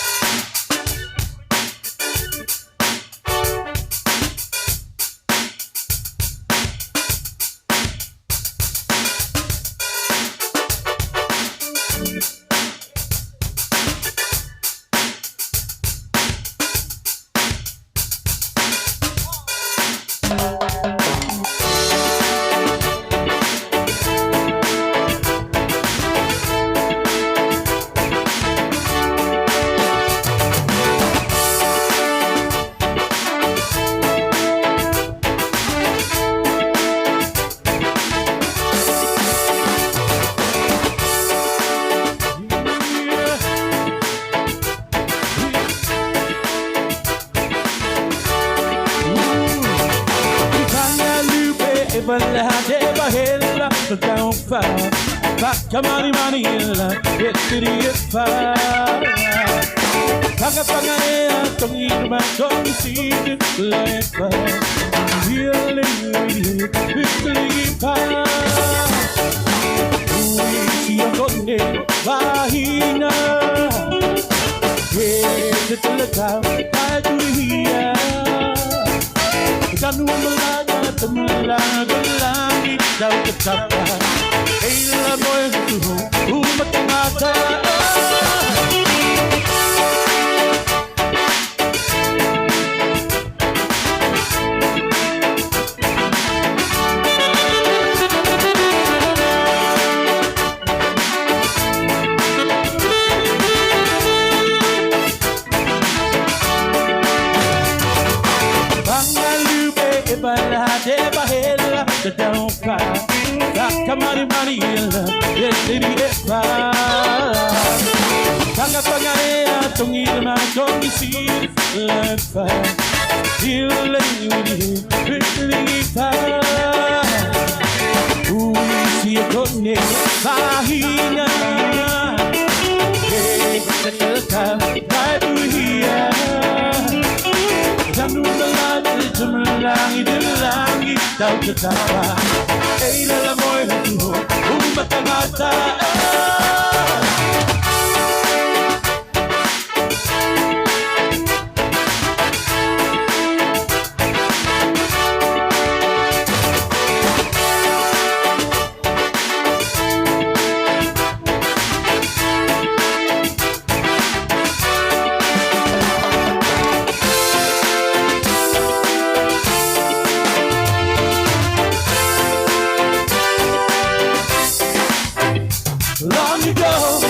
Long ago,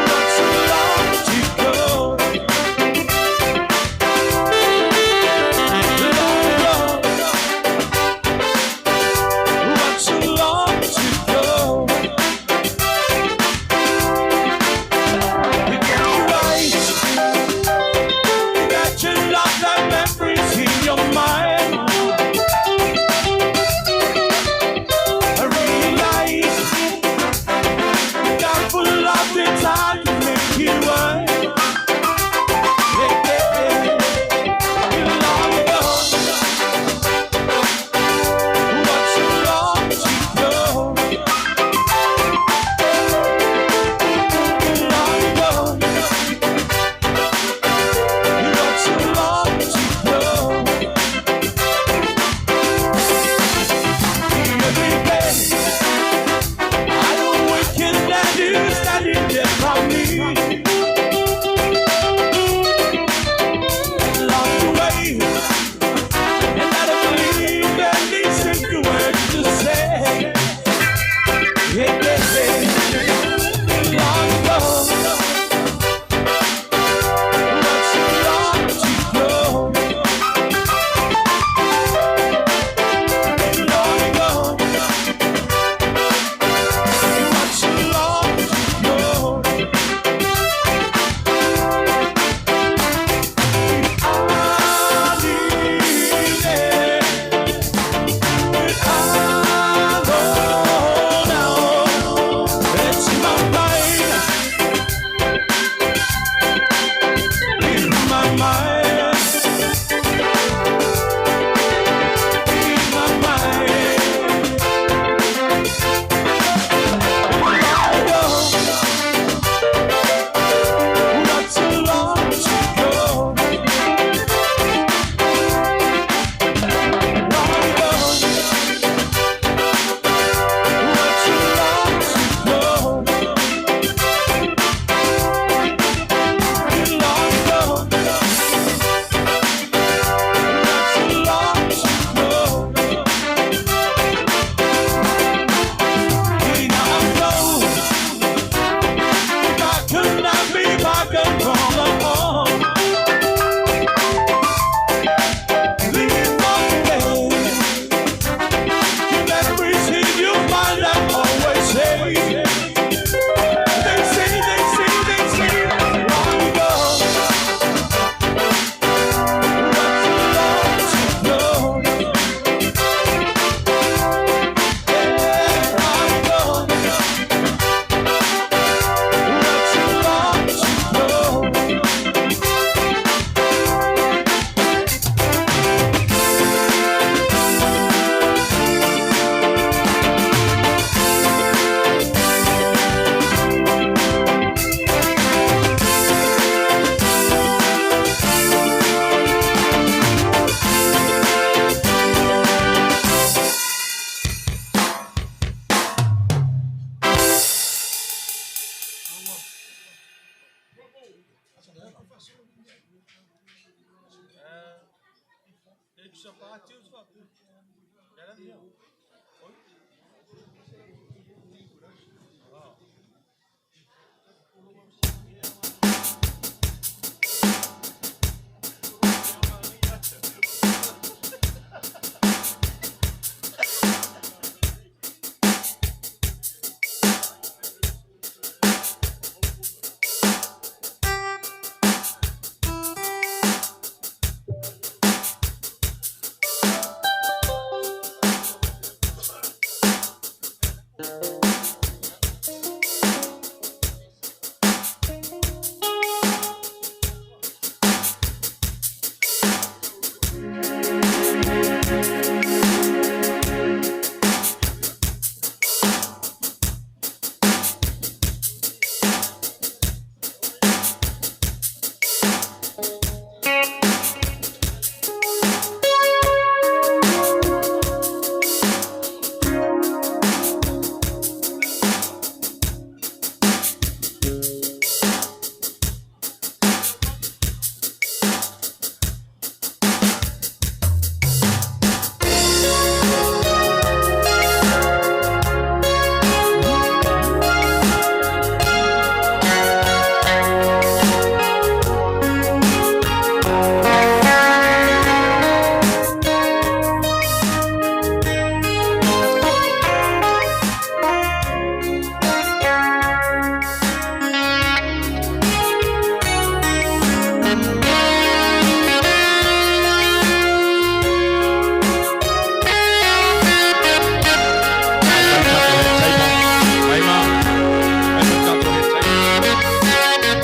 not so long to go. Long ago, not so long to go. You got your eyes, you got your love, memories in your mind. I realize God full of the time to make you mine. Yeah, yeah, yeah. Long ago, not so long to go. Long ago, not so long to go. Every day I awaken and you standing there for me. Along the way, and I don't believe any single word you say. Yeah, yeah, yeah. Long ago, not so long to go. Long ago. Not so long to go. I need it. I go now. It's my mind. In my mind. In my mind. Not so long to go. Long ago. Not so long to go. Long ago. Not so long to go. Now I know. I could not be back and call upon. Leave my day. Your memories in your mind, I always say. They say, they say, they say, long ago. Not so long to go. Yeah, long ago. Not so long to go.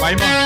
Maima.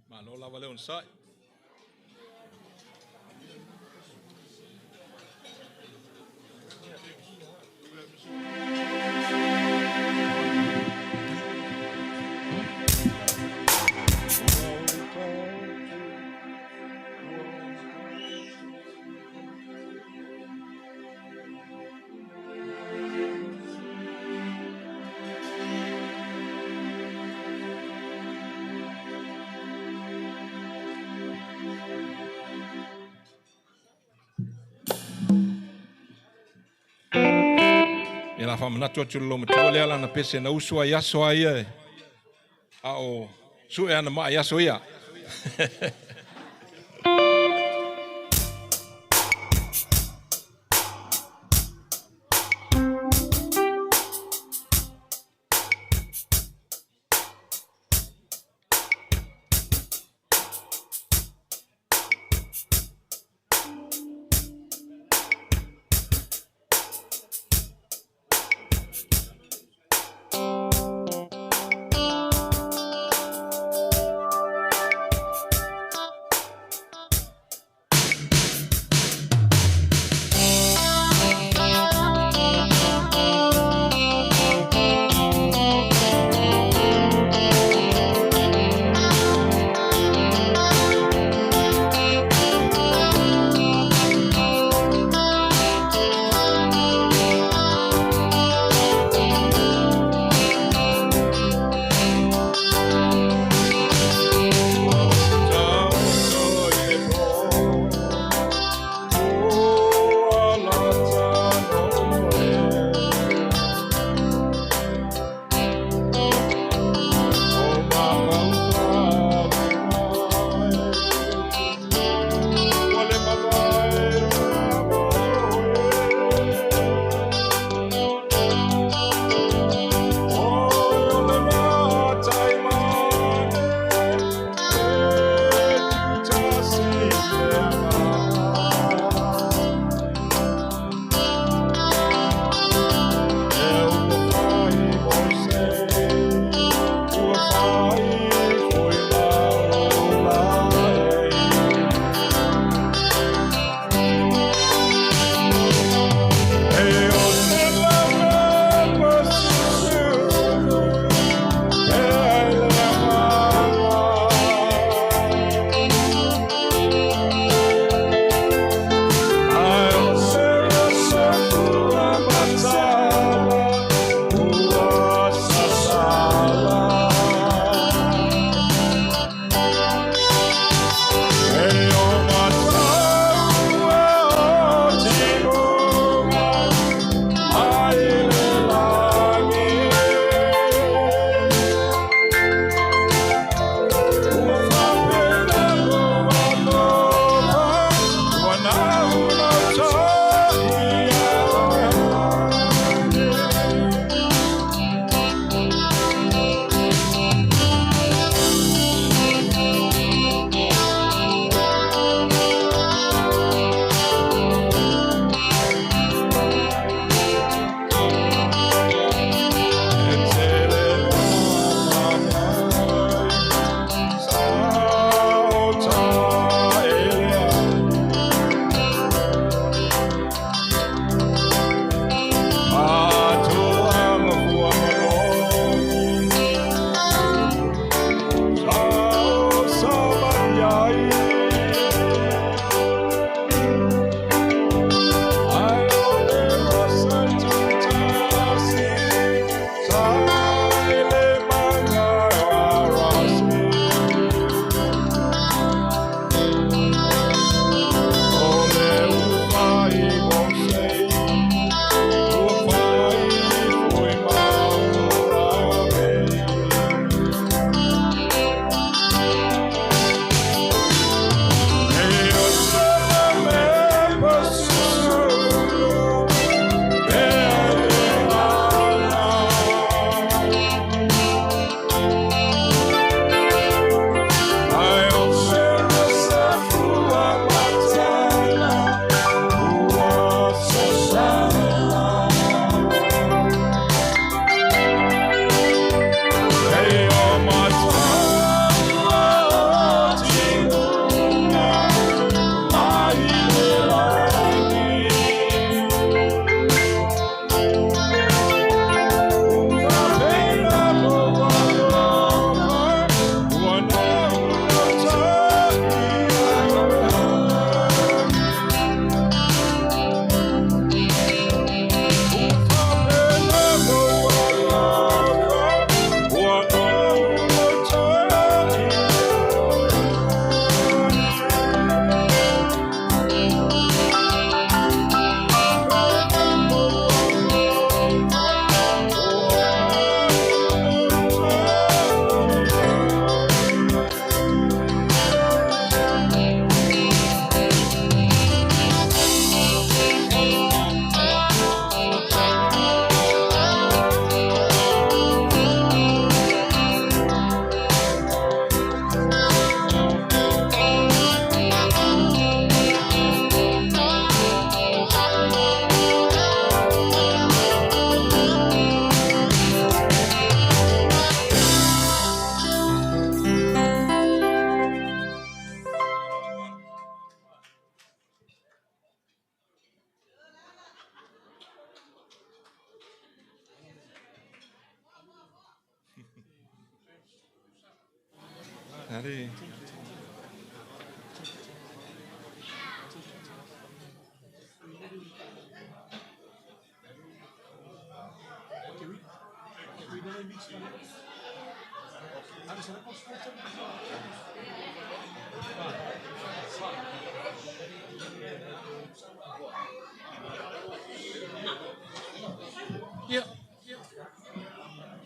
Malo lava le onosai. Ia la faamanatu atu i le loomatua lea lana pese na usu ai i aso a ia a o sue ana maa i aso ia.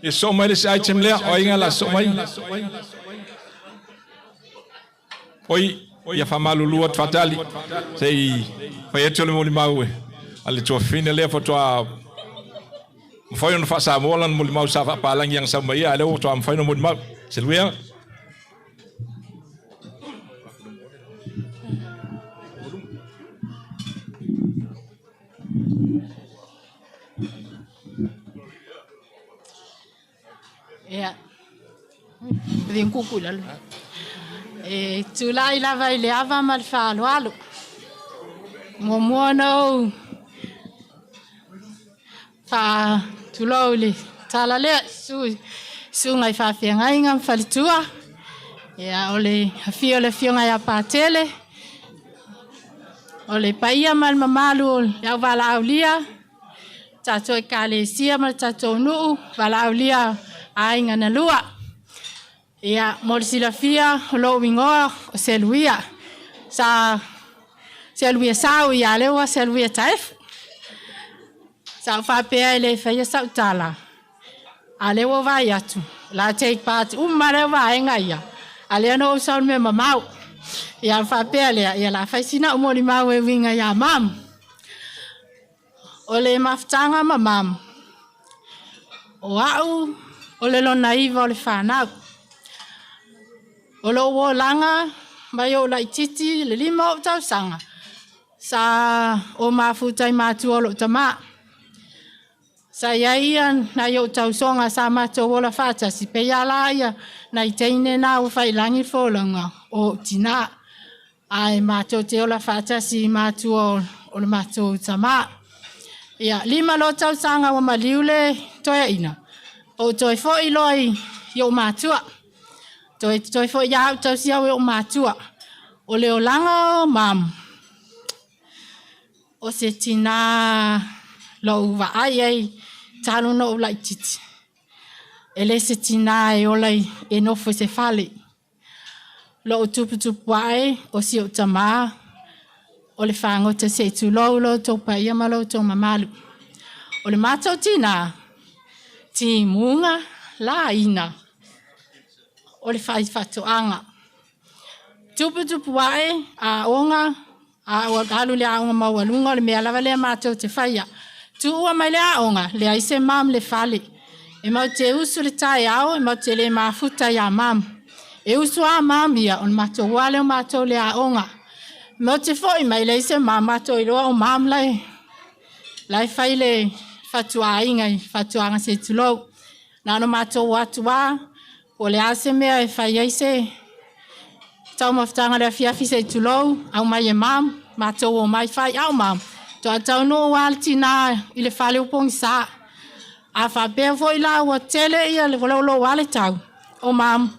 Ia soo mai le isi item lea, o aiga la soo mai. Oi, ia faamalulu atu faatali, se i fai atu le molimau a le tuafafine lea faatoa mafai ona faasamoa lana molimau sa faapalagi ana sau mai ia, a o lea ua faatoa mafai ona molimau. Seluia. Ia. Kuku i lalo. E tulai lava i le ava ma le faaaloalo. Muamua ona ou faatulou i le tala lea, susuga i faafeagaiga ma faletua. Ia, o le afio o le afioga ia Patele, o le paia ma le mamalu o le auvalaaulia, tatou ekalesia ma le tatou nuu, valaaulia aiga na lua. Ia, mo le silafia, o lou igoa o Seluia. Sa Seluia sau ia lea ua Seluia Taefu. Sa ou faapea e le faia sau tala. A lea ua vai atu, la take part uma lea vaega ia. A lea na ou sau le mea mamao. Ia faapea lea, ia la fai sina o molimau e uiga ia mam. O le mafutaga ma mam. O au, o le lona iva o le whanau. O lou olaga mai o laititi le 5 o tausaga. Sa o mafuta i matua o lou tamā. Sa iai ia nai ou tausoga sa matou ola faatasi pei a la ia nai teine na ua failagi folauga o ou tinā. Ae matou te ola faatasi i matua o le matou tamā. Ia, 5 loa tausaga ua maliu le toeaina. O toe foi loa i ou matua. Toe foi ia au tausi au e ou matua. O le olaga o mam. O se tinā lou vaai ai talu na ou laititi. E le se tinā e ola e nofo i se fale. Lou tuputupu ae o si ou tamā o le fagota se i tulou lo outou paia ma lo outou mamalu. O le matou tinā, timuga laina o le faifaatoaga. Tuputupu ae aoga, a alu le aoga maualuga o le mea lava lea matou te faia. Tuua mai le aoga, leai se mam le fale. E mau te usu le taeao, e mau te le mafuta ia mam. E usu a mam ia, o le matou ale o matou le aoga. Mau te foi mai leai se mam, matou iloa o mam lai fai le fatuaiga i fatuaga se tulou. Na ona matou atu a, po o le a se mea e fai ai se taumafataga le afiafi se i tulou, au mai e mam, matou o mai fai au mam. Toa taunuu a le tinā i le fale o pogisa. A faapea foi la ua tele ia le lou a le tau, o mam,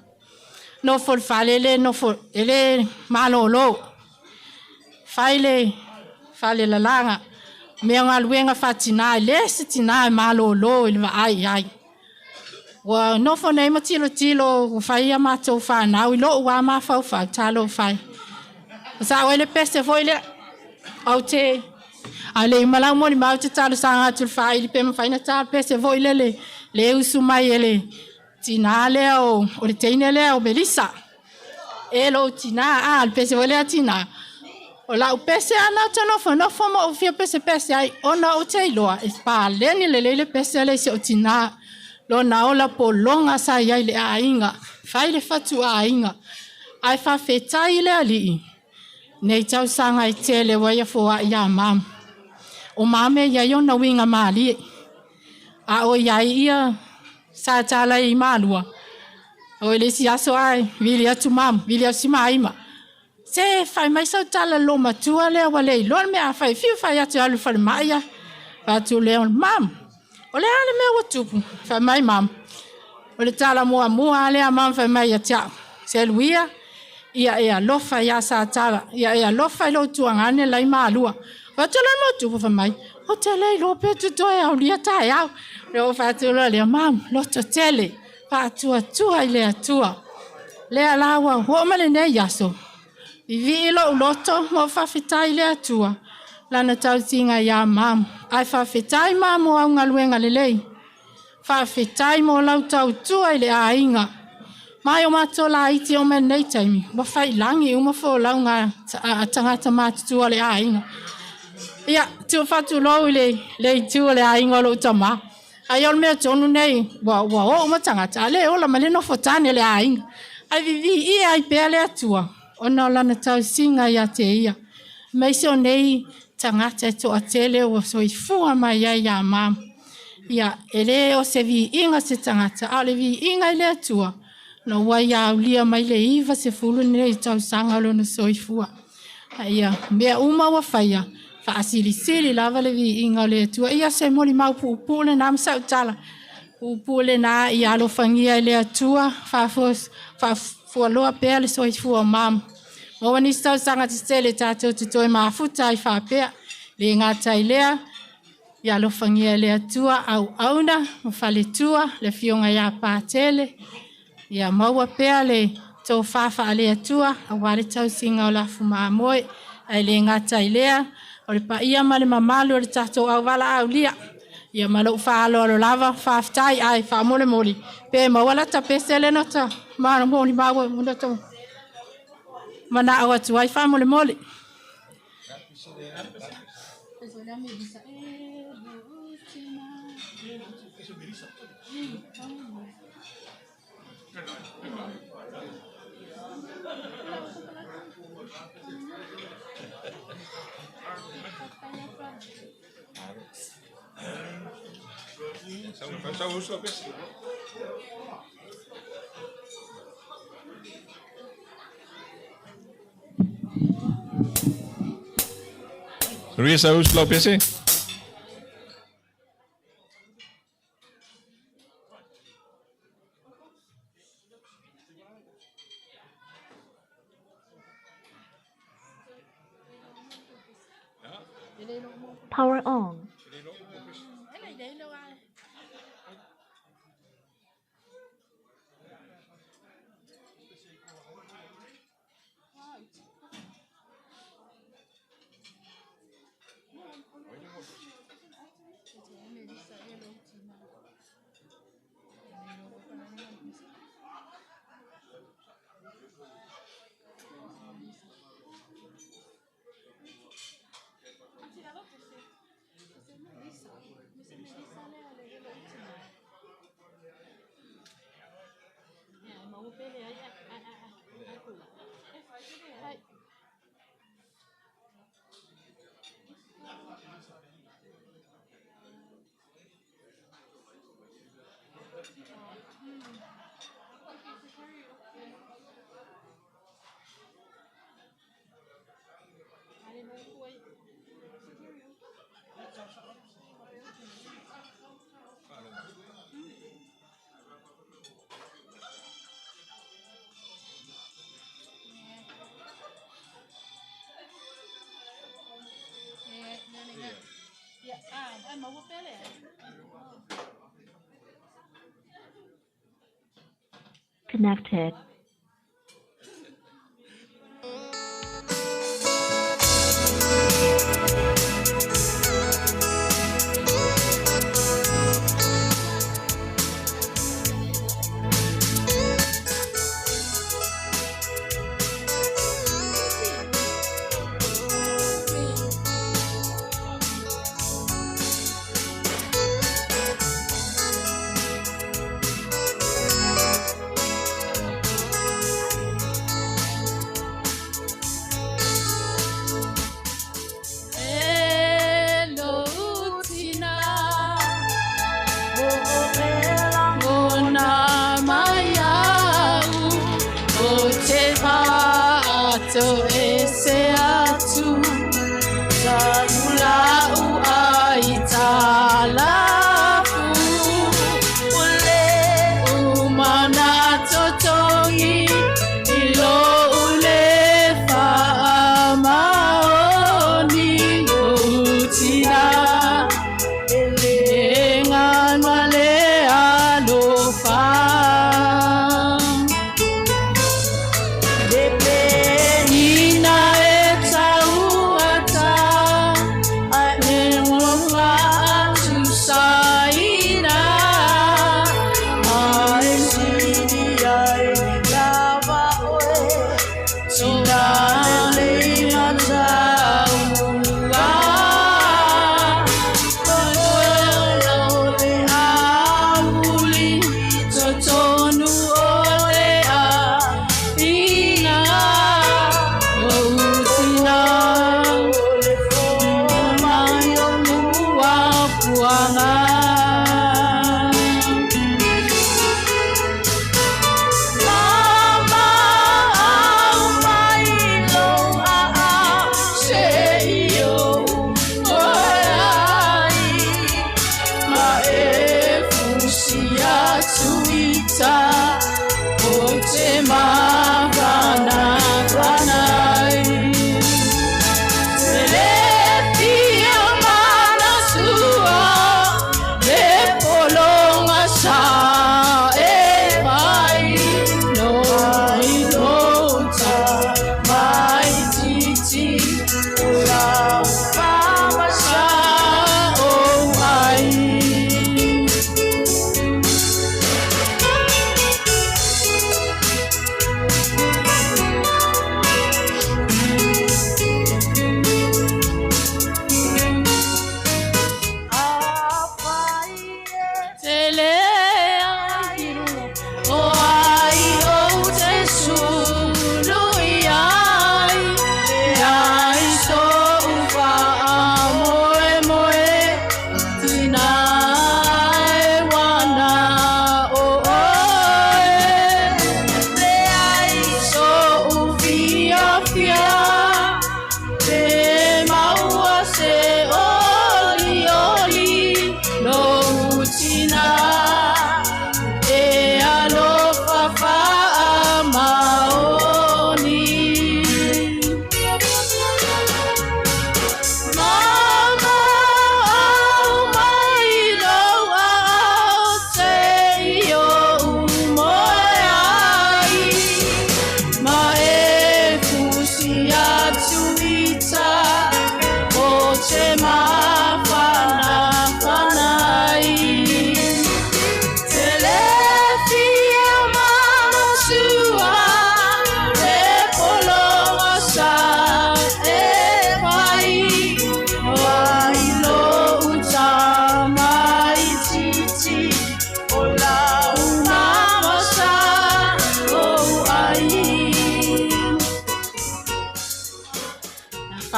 nofo le fale le nofo, e le malolo. Fai le fale lalaga, mea galuega faatinā, e le se tinā e malolo i le vaai ai. Ua nofo nei ma tilotilo, ua fai ia matou whanau, i lou a mafaufau, talo fai. O sa oe le pese foi lea, au te, a le malau moni mau te talo sanga atu le whaili pe mawhai na tā pese foi le le usu mai e le tina lea o le teine lea o Melissa. E lo tina, a le pese foi lea tina. O lau pese ana o te nofo, nofo ma o fia pese pese ai, ona o te iloa, e pāleni le leile pese le se o tina. Lona ola polonga sa iai le aiga, fai le fatu aiga. Ai faafetai le alii, nei tausaga e tele ua ia foai iā mama. O mama e iai ona uiga malie. A o iai ia sa tala i malua. O le isi aso ae, vili atu mama, vili atu si maima. Se fai mai sau tala lo matua lea ua le iloa le mea a fai, fiu fai atu e alu i falemai ia. Fai atu lea o le mama. O le a le mea ua tupu, fai mai mama. O le tala muamua lea mama fai mai ia te au. Seluia, ia e alofa iā Satala, ia e alofa i lou tuagane lai malua. Fai atu la le maotupu fai mai, Ou te le iloa pe ou te toe aulia taeao. Ona ou fai atu loa lea, Mom, loto tele, faatuatua i le Atua. Lea la ua oo mai lenei aso, vivii lou loto ma ou faafetai i le Atua, Lana tausiga iā Mom. Ae faafetai Mom mo au galuega lelei. Faafetai mo lau tautua i le aiga. Ma e o matou laiti oo mai lenei taimi, ua faiilagi uma folauga a tagata matutua o le aiga. Ia, faatulou i le itu o le aiga o lou tama. Ai o le mea tonu nei, ua oo uma tagata, a le ola mai le nofotane o le aiga. Ae viviia ai pea le Atua, ona o lana tausiga ia te ia. Aemaise o nei tagata e toatele ua soifua mai ai ia mama. Ia, e le o se viiga se tagata, a o le viiga i le Atua, na ua ia aulia mai le 90 lenei tausaga o lona soifua. Ia, mea uma ua faia, faasilisili lava le viiga o le Atua. Ia se molimau puupuu lena ma sau tala. Puupuu lena ia alofagia e le Atua, faafualoa pea le soifua o mama. Maua nisi tausaga tetele tatou te toe mafuta ai faapea. Le gata i lea, ia alofagia e le Atua auauna ma faletua, le afioga ia Patele, ia maua pea le tofa faale-Atua aua le tausiga o le afu mamoe. Ae le gata i lea, o le paia ma le mamalu o le tatou auvalaaulia. Ia ma lou faaaloalo lava, faafetai ae faamolemole, pe maua lata pese lea na ta molimau na ta manao atu ai faamolemole. Manuia saus lau pese. Power on. Connected.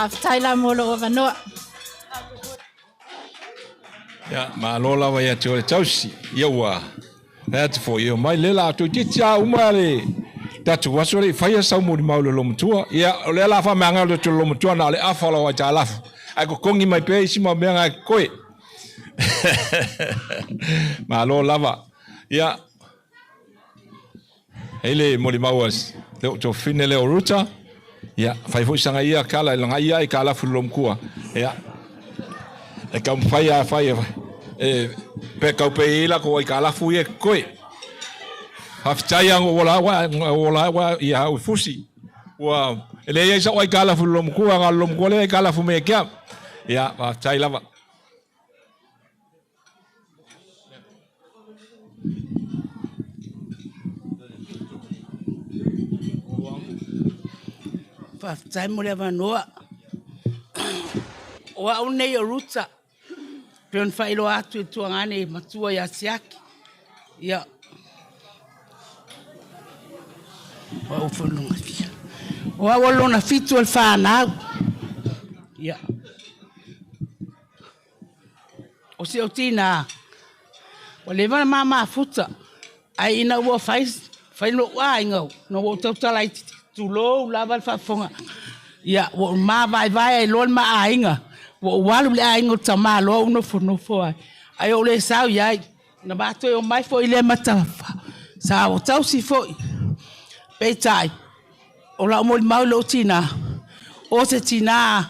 Faafetai la mo lou avanoa. Ia, malo lava ia te oe tausi. Ia ua fai atu foi, ia mai le la toeitiiti lava uma le tatou aso le i faia sau molimau i le loomatua. Ia, o lea la faameaga o le loomatua na o le afa o lau aitalafu, ae totogi mai pea isi mau mea na e totoe. Malo lava. Ia, e i le molimau a le o tofine lea o Ruta, ia, fai foi sanga ia kala i langa ia aitalafu i le loomatua. Ia, e taumafai lava e fai e pe tau pe i latou aitalafu ia e totoe. Faafetai lava na ou ola ai, ola ai ia au i fusi. Ua e leai sau aitalafu i le loomatua, na o le loomatua lea e aitalafu mai ia te au. Ia, faafetai lava. Faafetai mo le avanoa. O au nei o Ruta, pei ona faailoa atu i le tuagane matua ia Siaki. Ia, o au foi lona fia. O au o lona fitu o le fanau. Ia, o si ou tinā, ua leva ona ma mafuta, ae ina ua fai, fai lou aiga, ina ua ou tautala itiiti, tulou lava le faafofoga, ia, ua ou mavaevae ai loa le ma aiga, ua ou alu i le aiga o le tama loa ou nofonofo ai, ae ou le sau i ai. Na ma toe omai foi lea mata sa o tausi foi. Peitai, o lau molimau i lou tinā, o se tinā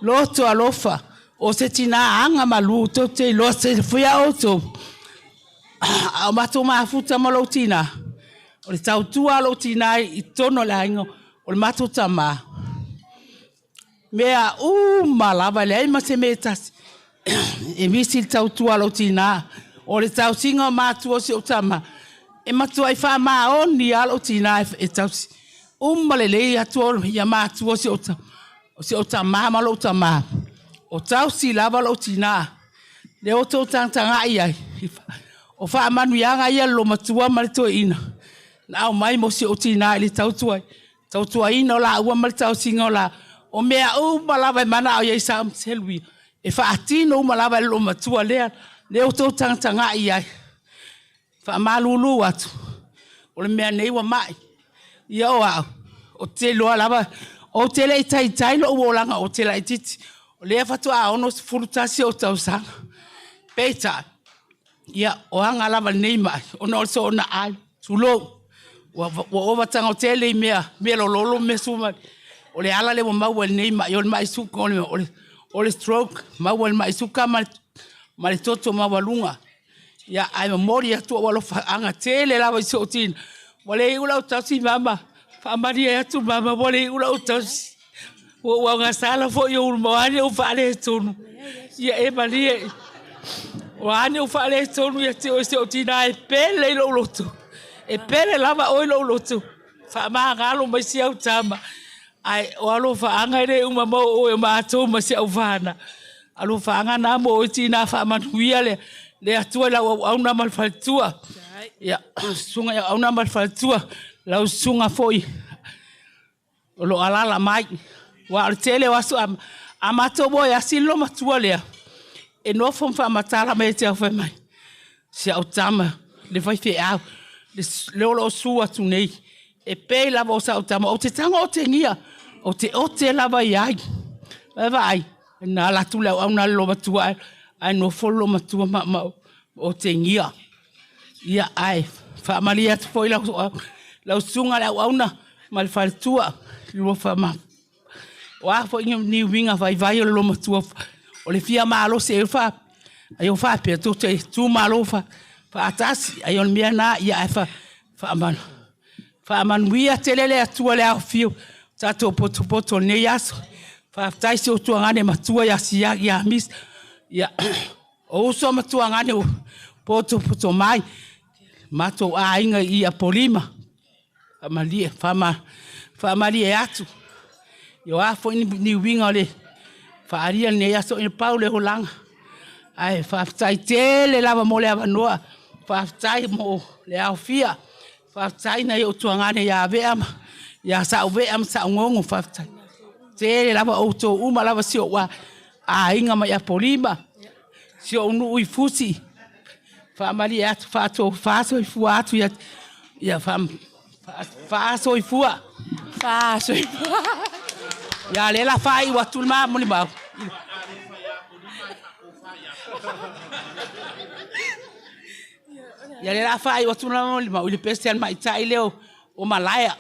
loto alofa, o se tinā agamalu, tou te iloa silafia outou, a o matou mafuta ma lou tinā, o le tautua a lou tinā i totonu o le aiga, o le matou tamā. Mea uma lava, e leai ma se mea e tasi e misi le tautua a lou tinā. O le tausiga o matua o si ou tama, e matuai faamaoni lava lou tinā e tausi. Uma lelei atu ia matua o si ou tama ma lou tama, o tausi lava lou tinā. Lea ua outou tagatagai ai, o faamanuiaga ia a le loomatua ma le toeaina na aumai mo si ou tinā i le tautuaina o laua ma le tausiga o laua. O mea uma lava e manao i ai sa seluia, e faatino uma lava e le loomatua lea, lea ua outou tagatagai i ai. Faamalulu atu, o le mea nei ua mai. Ia o au, ou te iloa lava, ou te le i taitai lou olaga ou te laitiiti. O lea faatoa 61 ou tausaga. Peitai, ia, o aga lava lenei mai, ona o le soona ai, tulou, ua ova tago tele i mea, mea lololo ma mea sumali. O le ala lea ua maua i lenei mai, o le mai suka, o le stroke, maua i le mai suka ma le toto maualuga. Ia, ae momoli atu ou alofaaga tele lava i si ou tina. Ua le iu lau tausi mama, faamalie atu mama, ua le iu lau tausi. Ua ou agasala foi o ulu ane ou faaletonu. Ia e malie. Ua ane ou faaletonu ia te oe si ou tina e pele i lou loto. E pele lava oe i lou loto. Faamagalo mai si au tama. Ae o alofaaga e le uma mo oe o matou ma si au fanau. Alofaaga na mo oe tina faamanuia le le Atua i lau auauna ma le faletua. Ia, susuga i auauna ma le faletua, lau susuga foi o lo o alaala mai. Aua o le tele o aso a matou o e asi le loomatua lea, e nofo ma faamatala mai ia te au fai mai, si au tama, le faifeau, le o lo o su atu nei, e pei lava o sau tama, ou te tago otegia, ou te ote lava i ai. Vaai, na ala atu le auauna a le loomatua ae nofo le loomatua ma otegia. Ia, ae faamalie atu foi lau susuga le auauna ma le faletua, lua faama. O a foi ni uiga vaivai o le loomatua, o le fia malosi ai o fa, ai o faapea tou te tumalo faatasi, ai o le mea na, ia ae faamanuia tele le Atua le aofia o tatou potopoto i lenei aso. Faafetai si ou tuagane matua ia Siaki ia Misa. Ia, o uso ma tuagane o potopoto mai, matou aiga i Apolima. Faamalie, faamalie atu. Ia o a foi ni uiga o le faaalia lenei aso, ia pau le olaga. Ae faafetai tele lava mo le avanoa, faafetai mo le aofia, faafetai nai ou tuagane ia Vea ma ia Sauvea ma Saugogo, faafetai. Tele lava outou uma lava si o'u aiga mai Apolima, si o'u nuu i Fusi, faamalie atu faasoifua atu ia ia faasoifua faasoifua ia le la faaiu atu le mamolimau. Ia le la faaiu atu le mamolimau i le pese a le ma'itai lea o Malaea.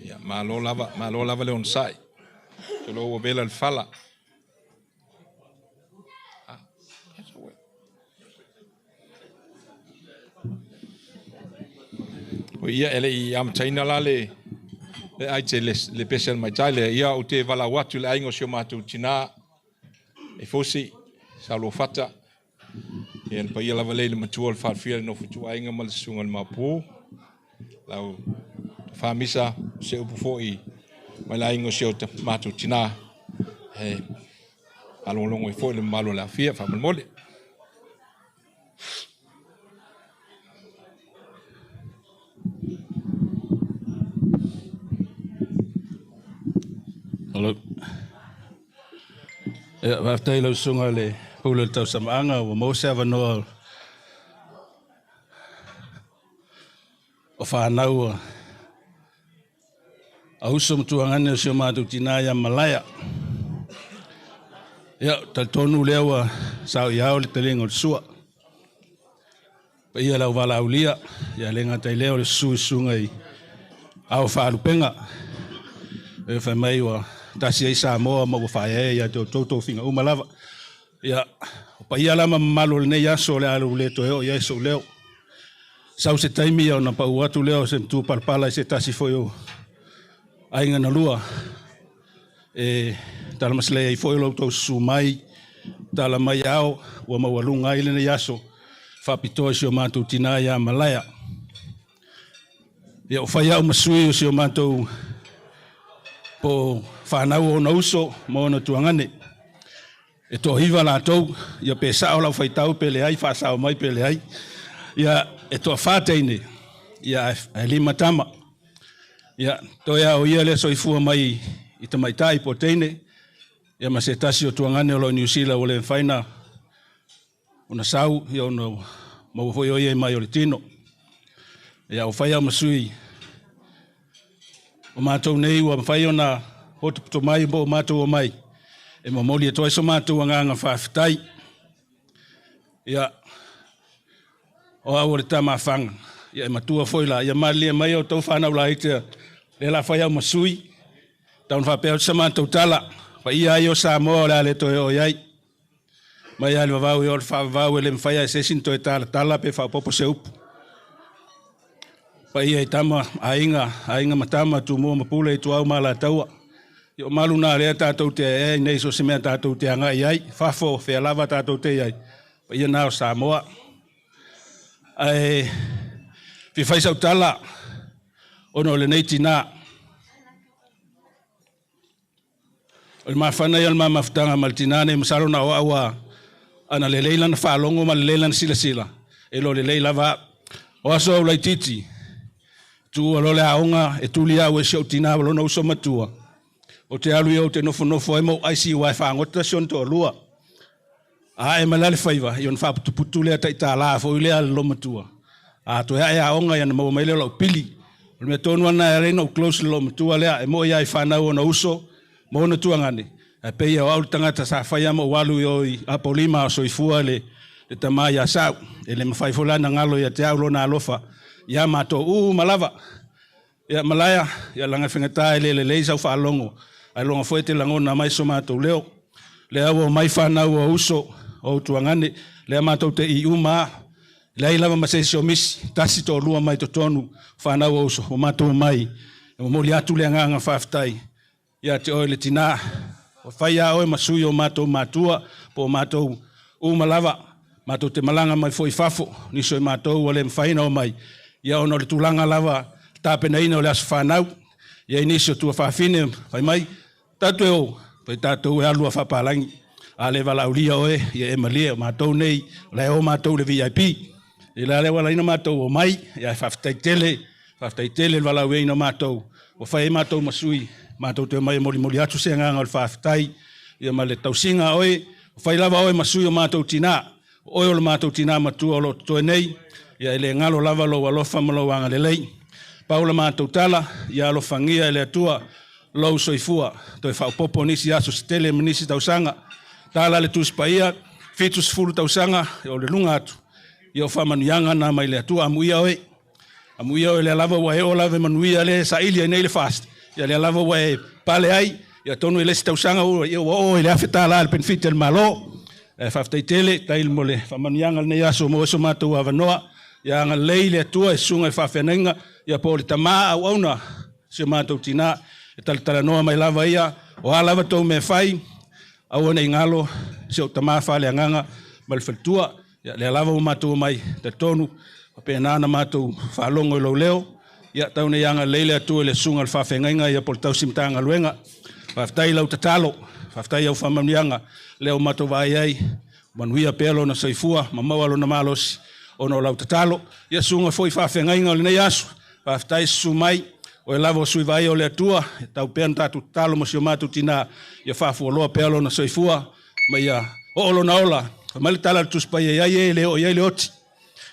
Ia, malo lava, malo lava le onosai. Te lo ua vela le fala. O ia e le i amataina la le le ai te le, le pese al mai tai le ia o te vala watu le aingo si o mātou tina e fosi sa lo fata ia le paia lava lei le matua le faalafia le nofotuaiga ma le susuga le mapu lau faamisa se upu fo'i mai le aiga o si o matou tinā e faalogologo ai foi le mamalu o le afia faamolemole. Hello. Ia, faafetai i lau susuga i le Pule o le Tausamaaga ua maua se avanoa o fanau a uso ma tuagane o si o matou tinā ia Malaea. Ia, talitonu lea ua sao i ao le taliga o le sua. Paia lau valaaulia, ia le gata i lea o le susu i susuga i ao faalupega. E fai mai ua tasi ai Samoa ma ua faaeaea ia te outou tofiga uma lava. Ia, o paia la ma mamalu o lenei aso o le a le toe oo i ai sou leo. Sau se taimi ia ona pau atu lea o se matua palapala i se tasi foi o aiga na lua e talamasilei ai foi lo outou susu mai, tala mai ao ua maualuga ai lenei aso faapitoa i si o matou tinā ia Malaea. Ia, o fai au ma sui o si o matou po fanau o ona uso ma ona tuagane. E toahiva latou, ia pe sao lau faitau pe leai, faasao mai pe leai. Ia, e toafa teine, ia ae 5 tama. Ia, toe a o ia lea soifua mai i tamaitai po teine, ia ma se tasi o tuagane o lo o i Niu Sila ua le mafai na ona sau, ia ona maua foi o ia i mai o le tino. Ia, ua fai au ma sui o matou nei ua mafai ona potopoto mai po o matou omai e momoli atu ai so matou agaga faafetai. Ia, o au o le tama a Faga, ia e matua foi la, ia malilie mai o tou fanau laiti lea la fai au ma sui, tau na faapea atu sa matou tala, paia ai o Samoa o le a le toe oo i ai. Mai lava i le vavau e oo i le faavavau e le mafai lava e se isi ona toe talatala pe faaopoopo se upu. Paia i tama, aiga, aiga ma tama, Tumua ma Pule, Ituau ma Alataua. Ia o malu na lea tatou te aeae ai nei so o se mea tatou te agai ai, fafo, fea lava tatou te i ai, paia na o Samoa. Ae fia fai sau tala ona o lenei tinā. O le mafana ia o le ma mafutaga ma le tinā nei, masalo na o au a ana lelei lana faalogo ma lelei lana silasila, e iloa lelei lava au. O aso au laitiiti, tuua loa le aoga e tuli au e si ou tinā ma lona uso matua. Ou te alu ia ou te nofonofo ai ma ou aisi aua e fagota si ona toalua. A ae mai la le faiva, ia ona faaputuputu lea taitala foi lea a le loomatua. A toe ae aoga ia ona maua mai lea o lau pili. O le mea tonu lava lena e ala ai ona ou close i le loomatua lea. E moi lava i fanau ona uso ma ona tuagane, ae pei o au le tagata sa fai lava ma ou alu i o i Apolima a o soifua le tama ia Sau. E le mafai foi la ona galo ia te au lona alofa ia matou uma lava. Ia Malaea, ia laga e faigata e le lelei sau faalogo, ae loga foi e te lagona mai so matou leo. Lea ua omai fanau o uso o Utuagane, lea matou te i uma a, leai lava ma se isi o misi, tasi toalua mai totonu fanau o uso, ua matou omai e momoli atu le agaga faafetai ia te oe le tinā. Ua fai a oe ma sui o matou matua po o matou uma lava, matou te malaga mai foi i fafo, nisi o matou ua le mafai ona omai, ia ona o le tulaga lava tapenaina o le aso fanau. Ia i nisi o tuafafine fai mai, tatou e o, Fai tatou e alu a faapalagi, a le valaaulia oe, ia e malie o matou nei, o la e o matou i le VIP. I la lea ua ala ai ona matou omai, ia ae faafetai tele, faafetai tele i le valaauina o matou, ua fai ai matou ma sui, matou te omai e molimoli atu se agaga o le faafetai, ia ma le tausiga a oe, ua fai lava oe ma sui o matou tina, o oe o le matou tina matua o lo o totoe nei, ia e le galo lava lou alofa ma lou agalelei. Pau la matou tala, ia alofagia e le Atua lou soifua, toe faaopoopo nisi aso se tele ma nisi tausaga. Tala le Tusi Paia, 70 tausaga o le luga atu, ia o faamanuiaga na mai le Atua. Amuia oe, amuia oe, lea lava ua e oo lava i manuia lea e saili ai nei le FAST, ia lea lava ua e pale ai, ia atonu e le isi tausaga ua, ia ua oo i le $1,000 le penefiti a le Malo. Ae faafetai tele, faafetai mo le faamanuiaga o lenei aso ua maua ai so matou avanoa. Ia agalelei le Atua i susuga i faafeagaiga, ia po o le tama auauna si o matou tina, e talatalanoa mai lava ia, o a lava tou mea fai, aua ne i galo si ou tama faaleagaga ma le faletua. Ia, lea lava ua matou omai, talitonu, faapena ona matou faalogo i lou leo. Ia, tau nei agalelei le Atua i le susuga i le faafeagaiga ia po o le tausi Matagaluega. Faafetai i lau tatalo, faafetai i au faamanuiaga, lea ua matou vaai ai, manuia pea lona soifua ma maua lona malosi ona o lau tatalo. Ia, susuga foi i faafeagaiga o lenei aso, faafetai susu mai, oe lava o sui vaaia o le Atua, e tau pea ona tatou tatalo mo si o matou tina, ia faafualoa pea lona soifua, ma ia oo lona ola. Fai mai le tala a le Tusi Paia, e i ai e le oo i ai le oti.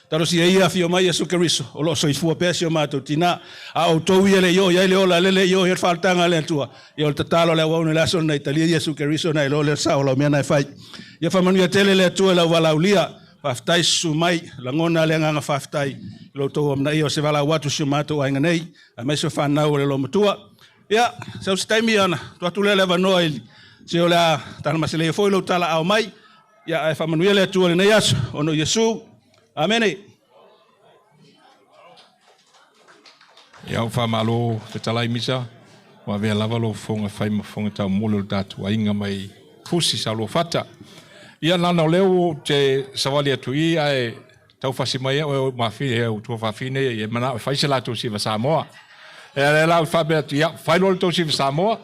Talosia ia afio mai Iesu Keriso, o lo o soifua pea si o matou tina. A outou ia le i oo i ai le ola, lele i oo i ai le faaolataga a le Atua, ia o le tatalo a le auauna i le aso lenei, talia Iesu Keriso ona e iloa lea le sao o lau mea na e fai. Ia faamanuia tele le Atua i lau valaaulia. Faafetai susu mai, lagona le agaga faafetai i lo outou amanaia o se valaau atu i si o matou aiga nei, aemaise o fanau a le loomatua. Ia, sau se taimi ona tuu atu lea o le avanoa i se o le a talamaselei foi lou talaao mai. Ia, ae faamanuia le Atua i lenei aso, ona o Iesu. Amene. Ia, ua faamalo fetalai Misa, ua avea lava lou fofoga e fai ma fofoga taumuli o le tatou aiga mai Fusi Saoluafata. Ia, leaga o lea ou te savali atu i i, ae tau fasi mai au e mafine, e tuafafine ia, e manao e fai se latou siva Samoa. Ia, lea la ou faapea atu, ia, fai loa le tou siva Samoa.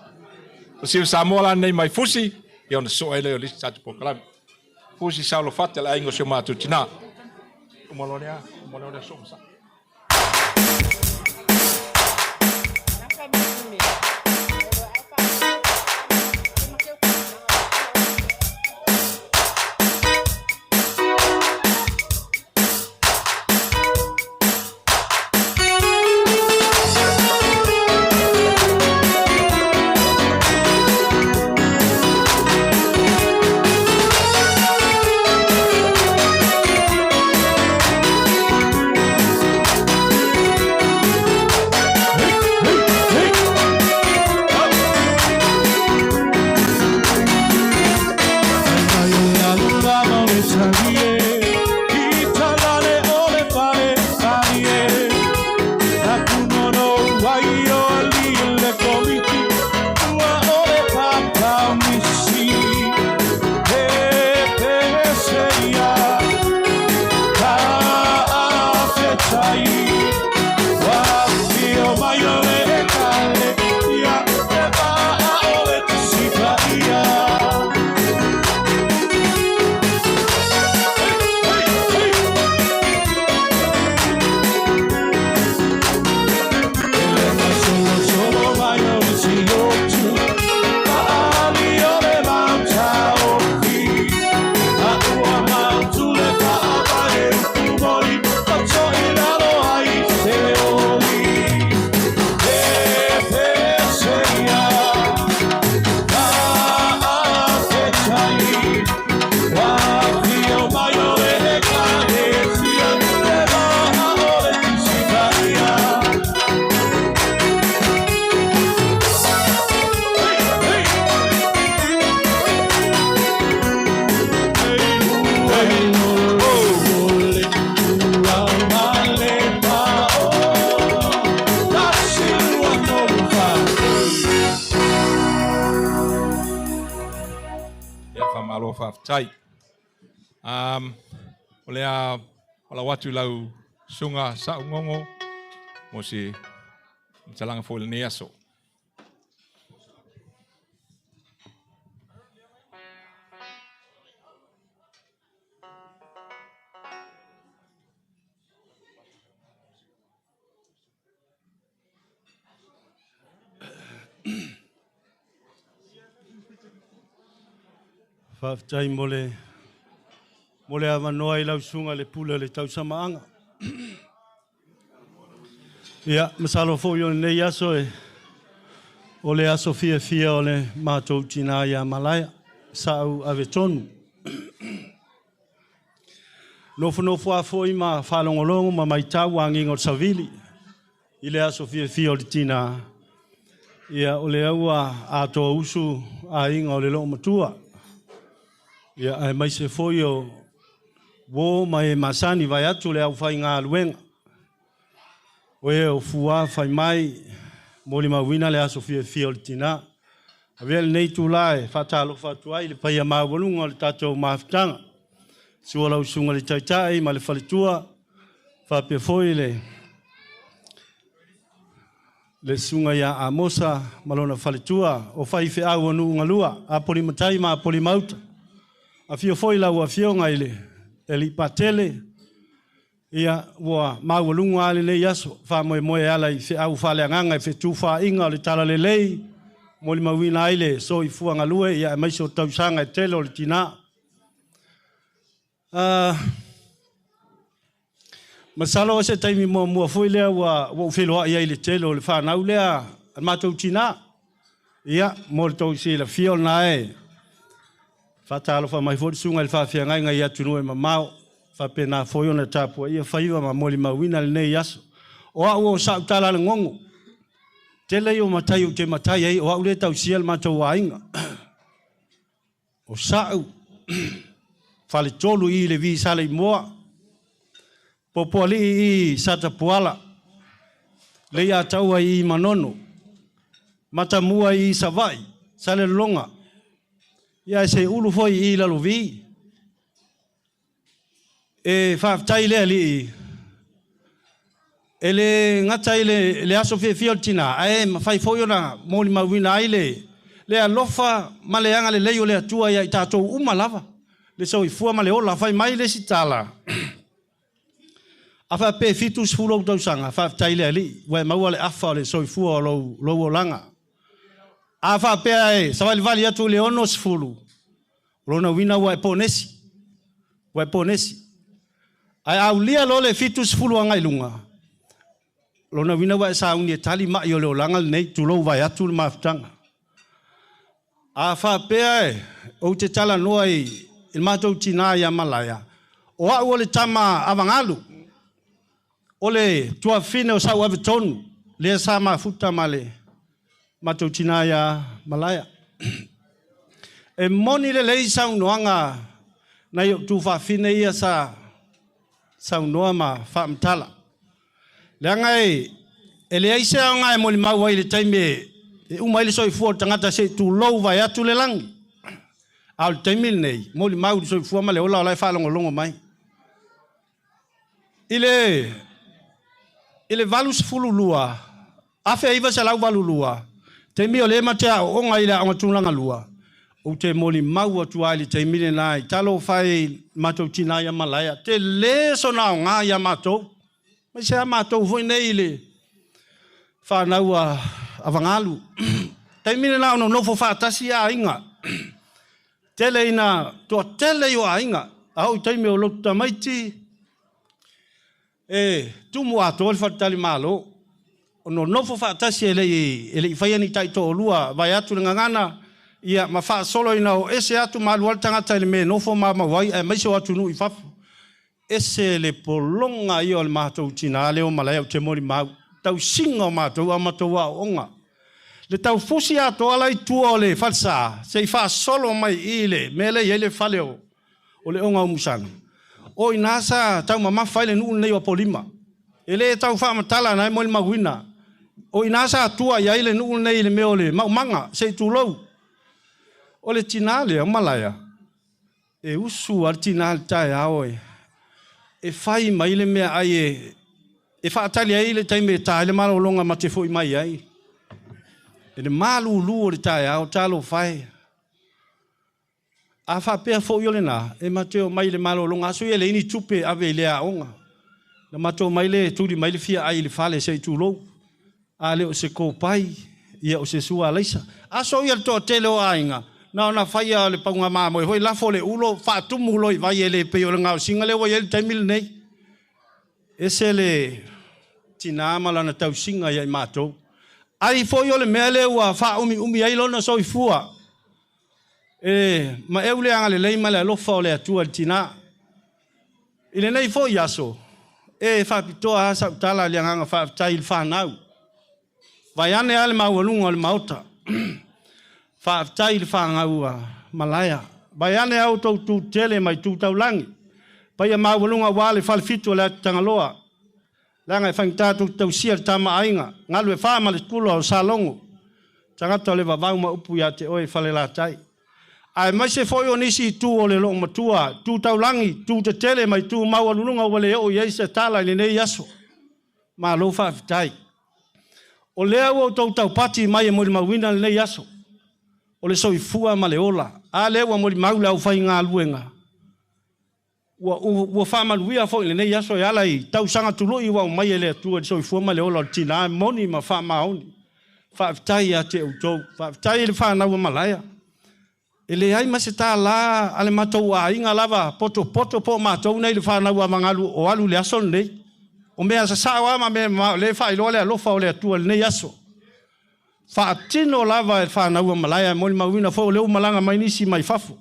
O siva Samoa la nei mai Fusi, ia ona sosoo ai lea o le isi tatou polokalame. Fusi Saoluafata, le aiga o si o matou tina. Uma loa lea, uma loa lea soo ma sao. Ia, faamalo faafetai. O le a valaau atu i lau susuga Saugogo mo se faamatalaga foi i lenei aso. Faafetai mo le mo le avanoa i lau susuga i le pule o le tausamaaga. Ia, masalo foi o lenei aso e o le aso fiafia o le matou tinā ia Malaia, sa'u ave tonu. Nofonofo lava foi ma faalogologo ma matau agiga o le savili i le aso fiafia o le tinā, ia o lea ua atoa usu aiga o le loomatua, ia aemaise foi o uo ma e masani vaeatu le aufaigaluega, o e o fua fai mai molimauina le aso fiafia o le tinā. Avea lenei itulā e faatalofa atu ai i le paia maualuga o le tatou mafutaga, susu lau Susuga i le Taitai ma le faletua, faapea foi le le susuga ia Amosa ma lona faletua, o faifeau o Nuugalua, Apolimatai ma Apolimauta. Afio foi lau Afioga i le Alii Patele, ia ua maualuga lava lenei aso, faamoemoe e ala i feau faaleagaga i fetufaaiga o le talalelei, molimauina ai le soifua galue ia aemaise o tausaga e tele o le tinā. Masalo o se taimi muamua foi lea ua ou feiloai ai i le tele o le fanau lea a le matou tinā. Ia, mo le tou silafia o lena e faatalofa mai foi le susuga i le faafeagaiga i atunuu e mamao, faapena foi ona tapuaia faiva ma molimauina lenei aso. O au o sa'u tala legogo, tele ia o matai ou te matai ai, o au lea e tausia le matou aiga. O sa'u faletolu i le Vi Saleimoa, Popoalii i Satapuala, Leiataua i Manono, Matamua i Savaii, Salelologa, ia ae se ulu foi i Lalovi. E faafetai i le Alii, e le gata i le aso fiafia o le tinā, ae mafai foi ona molimauina ai le le alofa ma le agalelei o le Atua ia i tatou uma lava, le soifua ma le ola. Fai mai le isi tala, a faapea e 70 ou tausaga, faafetai i le Alii, ua e maua le afa o le soifua o lou, lou olaga. A faapea e savalivali atu i le 60, o lona uiga ua e ponesi, ua e ponesi. Ae a aulia loa le 70 agai i luga, o lona uiga ua e sauni e tali ma'i o le olaga lenei, tulou vaeatu le mafutaga. A faapea e ou te talanoa i le matou tinā ia Malaia, o au o le tama avagalu, o le tuafafine o Sauavetonu, lea sa mafuta ma le matou tinā ia Malaia. E moni lelei saunoaga nai ou tuafafine ia sa saunoa ma faamatala. Leaga e e leai se aoga e molimau ai i le taimi e uma ai le soifua o le tagata se i tulou vaeatu le lagi. A o le taimi lenei, molimau i le soifua ma le ola o la e faalogologo mai. I le i le 82, 1982, taimi o lea ma te aooga i le aoga tulaga lua, ou te molimau atu lava i le taimi lena i talofa e i le matou tinā ia Malaea, tele sona aoga ia matou, aemaise lava matou foi nei i le fanau a Vagalu. Taimi lena o nonofo faatasi aiga, tele ina toatele i o aiga, a oo i taimi o lotu tamaiti, E tumu atoa le faletalimalo, o nonofo faatasi e le i e le i faia ni taitoalua vaeatu le gagana, ia ma faasolo ina o ese atu ma alu ai le tagata i le mea e nofo ma mau ai aemaise o atunuu i fafo. Ese le pologa ia o le matou tinā lea o Malaea ou te molimau, tausiga o matou a matou aooga. Le taufusi atoa la i tua o le falesa se i faasolo mai i le mea lea e i ai le fale o o le oga o Musana. O i ina sa taumamafa ai le nuu lenei o Apolima. E le tau faamatala na e molimauina. O i ina sa tua i ai le nuu lenei i le mea o le maumaga, se i tulou. O le tinā lea o Malaea, e usu lava le tinā i le taeao e, e fai mai le meaai e, e faatali ai le taimi e ta ai le malologa ma te foi mai ai. I le malulu o le taeao, talofa e. A faapea foi o lena, e matou omai i le malologa aso ia e leai ni tupe e ave i le aoga. Na matou omai lea e tuli mai le fia ai i le fale se i tulou. A le o se kopai, ia o se sua alaisa. Aso ia le toatele o aiga, Na ona faia o le pauga mamoe foi, lafo le ulo, faatumu loa i vai e le pei o le gaosiga lea ua i ai le taimi lenei. Ese le tinā ma lana tausiga ia i matou. Ai foi o le mea lea ua faaumiumi ai lona soifua. E maeu le agalelei ma le alofa o le Atua i le tinā. I lenei foi aso, e faapitoa lava sau tala i le agaga faafetai i le fanau. Vaeane lava le maualuga o le Maota. Faafetai i le fanau a Malaea. Vaeane a outou tu tele mai tu taulagi. Paia maualuga aua le falefitu o le Atutagaloa. Leaga e faigata tou te tausia le tama a aiga, Galuefa ma le tula o Salogo, tagata o le vavau ma upu ia te oe Falelatai. Aemaise foi o nisi itu o le loomatua, tu taulagi, tu tetele ma itu maualuluga ua le oo i ai se tala i lenei aso. Malo faafetai. O lea ua outou taupati mai e molimauina lenei aso, o le soifua ma le ola. A lea ua molimau le aufaigaluega, ua faamanuia foi i lenei aso e ala i tausaga tului ua aumai e le Atua i le soifua ma le ola o le tinā, e moni ma faamaoni. Faafetai ia te outou. Faafetai i le fanau a Malaea. E leai ma se tālā a le matou aiga lava potopoto po o matou nei le fanau a Magalu o alu i le aso lenei. O mea sasao lava ma mea mamao o lea e faailoa le alofa o le Atua i lenei aso. Faatino lava e le fanau a Malaea, e molimauina foi o lea ua malaga mai nisi mai fafo.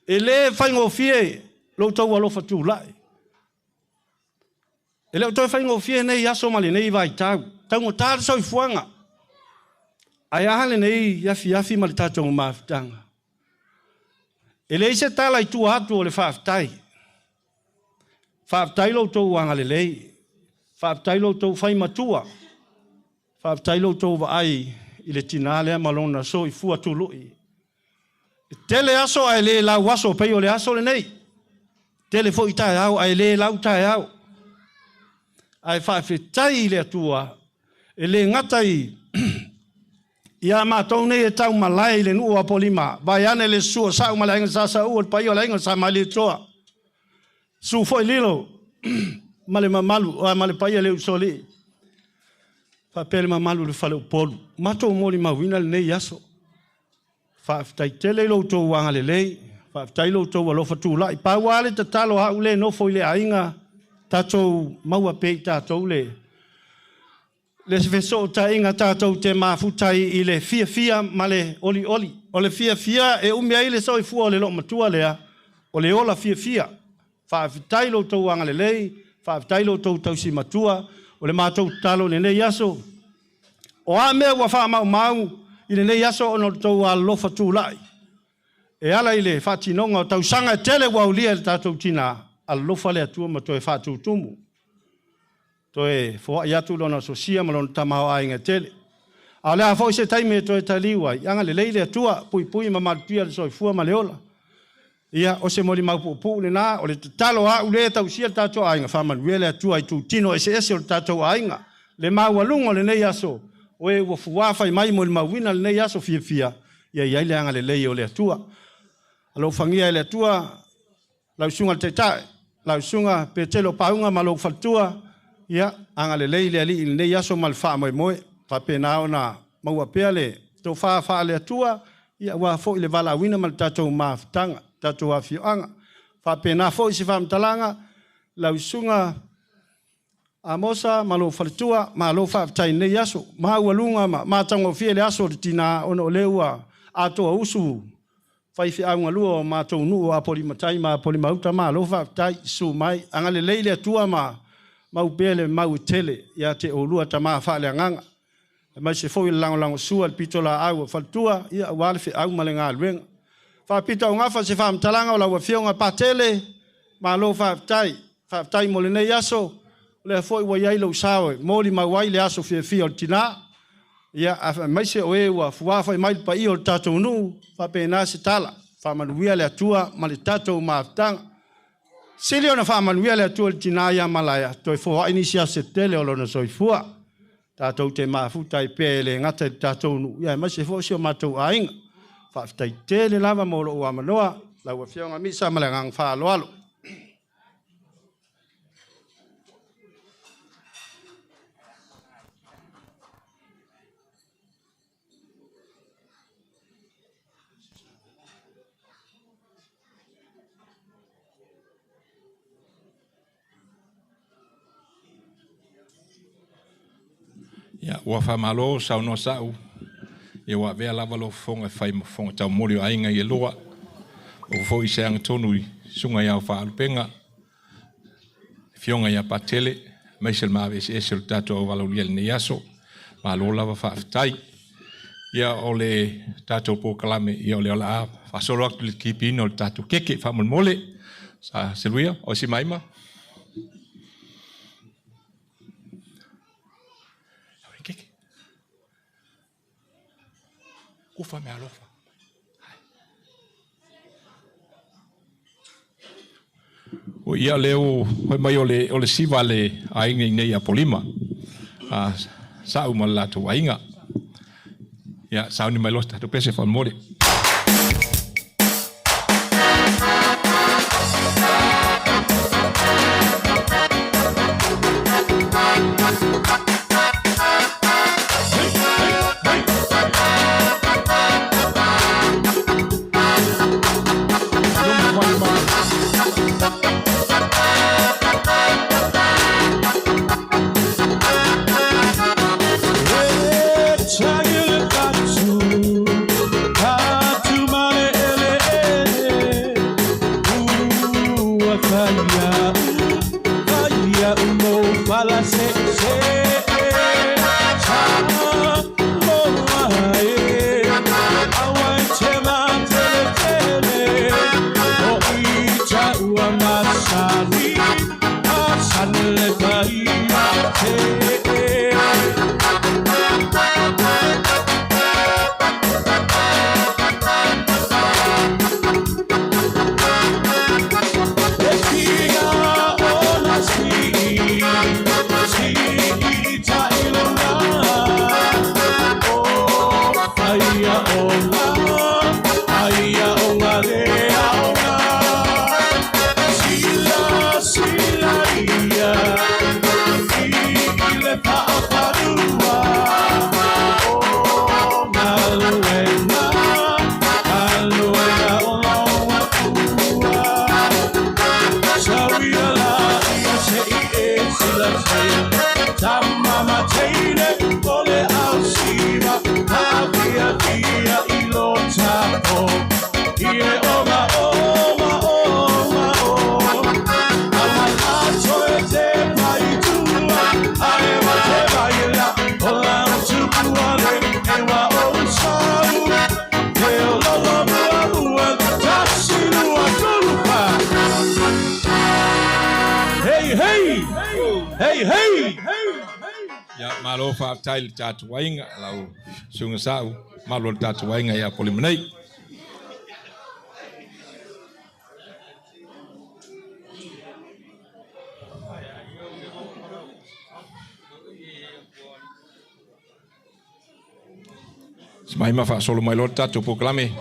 E le faigofie lo outou alofa tulai. E le o toe faigofie nei aso ma lenei vaitau. Taugata le soifuaga. Ae a lenei afiafi ma le tatou mafutaga? E leai se tala i tua atu o le faafetai. Faafetai lo outou agalelei. Faafetai lo outou fai matua. Faafetai lo outou vaai i le tinā lea ma lona soifua tului. E tele aso ae le lau aso pei o le aso lenei. Tele foi taeao ae le lau taeao. Ae faafetai i le Atua e le gata i ia matou nei e tau malae i le nuu o Apolima, vaeane le susu o Sa'u ma le Aiga Sa Sa'u o le paia o le Aiga Sa Malietoa, susu foi Lilo ma le mamalu ma le paia le Usoalii, faapea le mamalu i le Faleupolu. Matou molimauina lenei aso. Faafetai tele i lo outou agalelei, faafetai i lo outou alofa tulai. Pau lava le tatalo a au lea e nofo i le aiga, tatou maua pea i tatou le fesootaiga tatou te mafuta ai i le fiafia ma le olioli. O le fiafia e umi ai le soifua o le loomatua lea, o le ola fiafia. Faafetai i lo outou agalelei, faafetai i lo outou tausi matua. O le matou tatalo i lenei aso, o a mea ua faamaumau i lenei aso ona o le tou alolofa tulai, e ala i le faatinoga o tausaga e tele ua aulia e le tatou tinā, alolofa le Atua ma toe faatutumu, toe foai atu lona sosia ma lona tamaoaiga e tele. A o le a foi se taimi e toe taliu ai, agalelei le Atua, puipui ma malutia le soifua ma le ola. Ia, o se molimau puupuu lena, o le tatalo a au lea e tausia le tatou aiga, faamanuia le Atua i itutino eseese o le tatou aiga. Le maualuga o lenei aso, o e ua fuā fai mai molimauina lenei aso fiafia, ia i ai le agalelei o le Atua. Alofagia e le Atua lau susuga i le Taitai, lau susuga Petelo Pauga ma lou faletua, ia, agalelei le Alii i lenei aso ma le faamoemoe, faapena ona maua pea le tofa faale-Atua, ia, aua foi le valaauina ma le tatou mafutaga, tatou afioaga. Faapena foi se faamatalaga, lau susuga Amosa ma lou faletua, malo faafetai i lenei aso. Maualuga ma matagofie le aso o le tinā ona o lea ua atoa usu faifeau galua o matou nuu o Apolimatai ma Apolimauta, malo faafetai, susu mai. Agalelei le Atua ma mau pea le mau e tele ia te oulua tama faaleagaga, aemaise foi o le lagolagosua i le pitolaau a faletua, ia, aua le feau ma le galuega. Faapitoaugafa se faamatalaga o lau Afioga Patele, malo faafetai. Faafetai mo lenei aso, o lea foi ua i ai lou sao e molimau ai le aso fiafia o le tinā. Ia, aemaise o e ua fuā fai mai le paia o le tatou nuu, faapena se tala. Faamanuia le Atua ma le tatou mafutaga. Sili ona faamanuia le Atua i le tinā ia Malaea, toe foai nisi aso se tele o lona soifua. Tatou te mafuta ai pea e le gata i le tatou nuu, ia aemaise foi o si o matou aiga. Faafetai tele lava mo lou avanoa, lau Afioga Misa, ma le agaga faaaloalo. Ia, ua faamalo saunoa sa'u, ia ua avea lava lou fofoga e fai ma fofoga taumoli o aiga i e lua. Ua foi se agatonu i susuga i ao faalupega, afioga ia Patele, aemaise le maveeseese o le tatou auvalaulia i lenei aso. Malo lava faafetai. Ia o le tatou polokalame, ia o lea o le a faasolo atu i le kipiina o le tatou keke faamolemole. Sa Seluia, o Simaima. Kufa me alofa. O ia lea ua fai mai o le, o le siva a le aiga i nei Apolima. A, sa'u ma le latou aiga. Ia, sauni mai loa se tatou pese faamolemole. Ia, malo faafetai i le tatou aiga, lau susuga Sa'u, malo le tatou aiga ia Apolima nei. Simaima faasolo mai loa le tatou polokalame.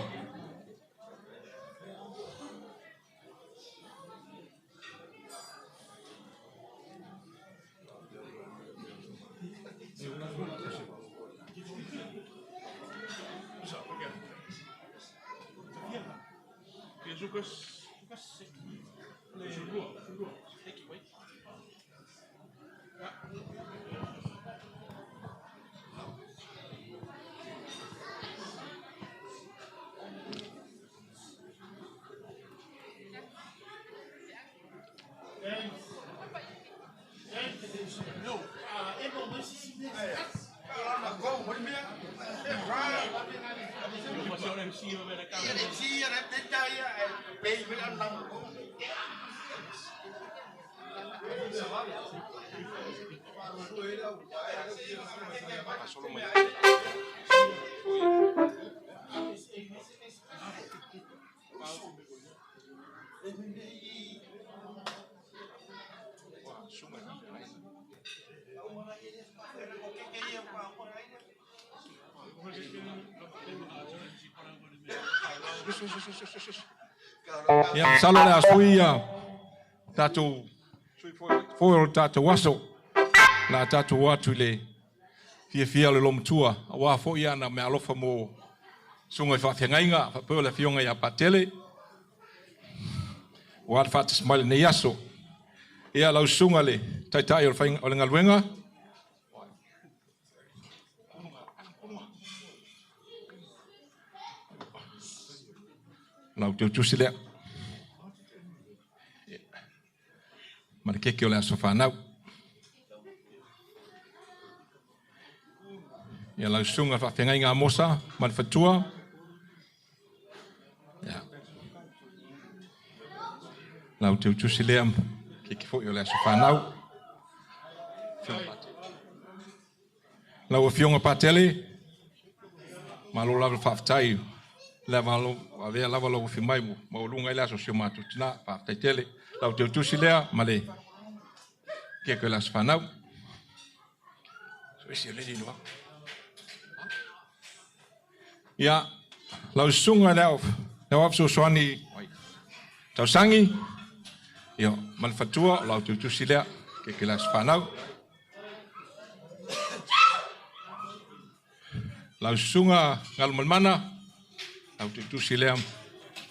Ia, masalo o le a sui ia tatou foi o le tatou aso. O le a tatou o atu i le fiafia o le lomatua, aua foi ana meaalofa mo susuga i faafeagaiga, faapea o le afioga ia Patele, ua le faatasi mai lenei aso. Ia, lau susuga le taitai o le, o le galuega. Lau teutusi lea. Ma le keke o le aso whanau. Ia lau susuga faafeagaiga a Mosa ma le fatua. Ia. Lau teutusi lea keke foi o le aso whanau. Lau Afioga Patele, malo lava le faafetai lava lo avea lava lau afio mai maualuga ai le aso o si o matou tina. Faafetai tele. Lau teutusi lea ma le keke o le aso fanau. So isi o le lilo. Ia, lau susuga le au le au fesoasoani tausangi, ia, ma le fatua o lau teutusi lea keke le aso fanau. Lau susuga Galumalemana, lau tutusi lea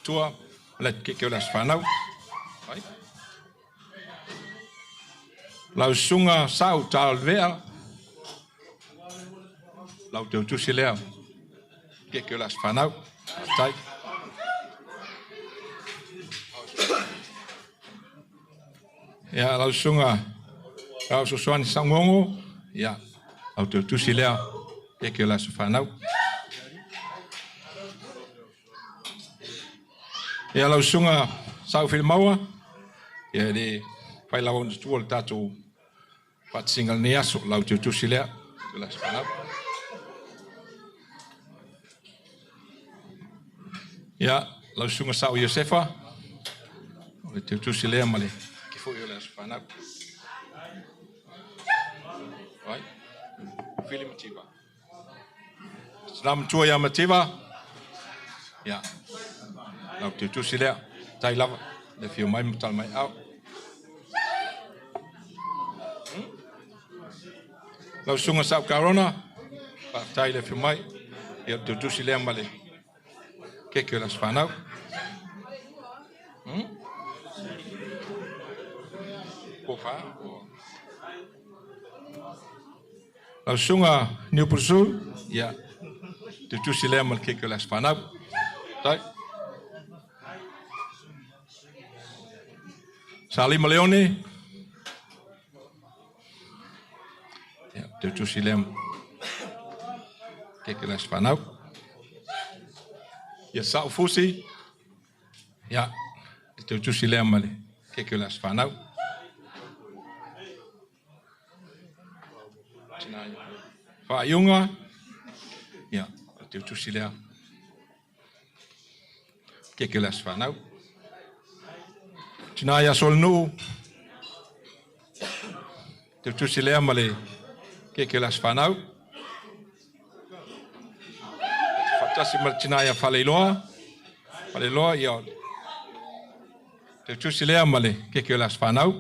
tua, le keke o le aso fanau. Lau susuga Sau Taolevea, lau teutusi lea keke o le aso fanau. Faafetai. Ia, lau susuga Rao Sosoani Saugogo, ia, lau teutusi lea, keke o le aso fanau. Ia, lau susuga Sau Filimaua, ia, e le fai lava ona tuua le tatou faatasiga lenei aso, lau teutusi lea, o le aso fanau. Ia, lau susuga Sao Iosefa, o le teutusi lea ma le ke foi o le aso fanau. Right. Fili Mativa. Tina matua ia Mativa. Ia, lau teutusi lea, tai lava, le fio mai ma tala mai au. Lau susuga Sau Karona, faafetai le afio mai. Ia, o le teutusi lea ma le keke o le aso fanau. Po wha. Lau susuga Niupurusu, ia, teutusi lea ma le keke o le aso fanau. Tai. Salima Leone, Ia, teutusi lea keke le aso fanau. Ia, Sa'u Fusi, ia, le teutusi lea ma le keke o le aso fanau. Faaiuga, ia, le teutusi lea keke o le aso fanau. Tina ia Solonuu, teutusi lea ma le keke o le aso fanau. Faatasi ma le tina ia Faleiloa, Faleiloa, ia, teutusi lea ma le keke o le aso fanau.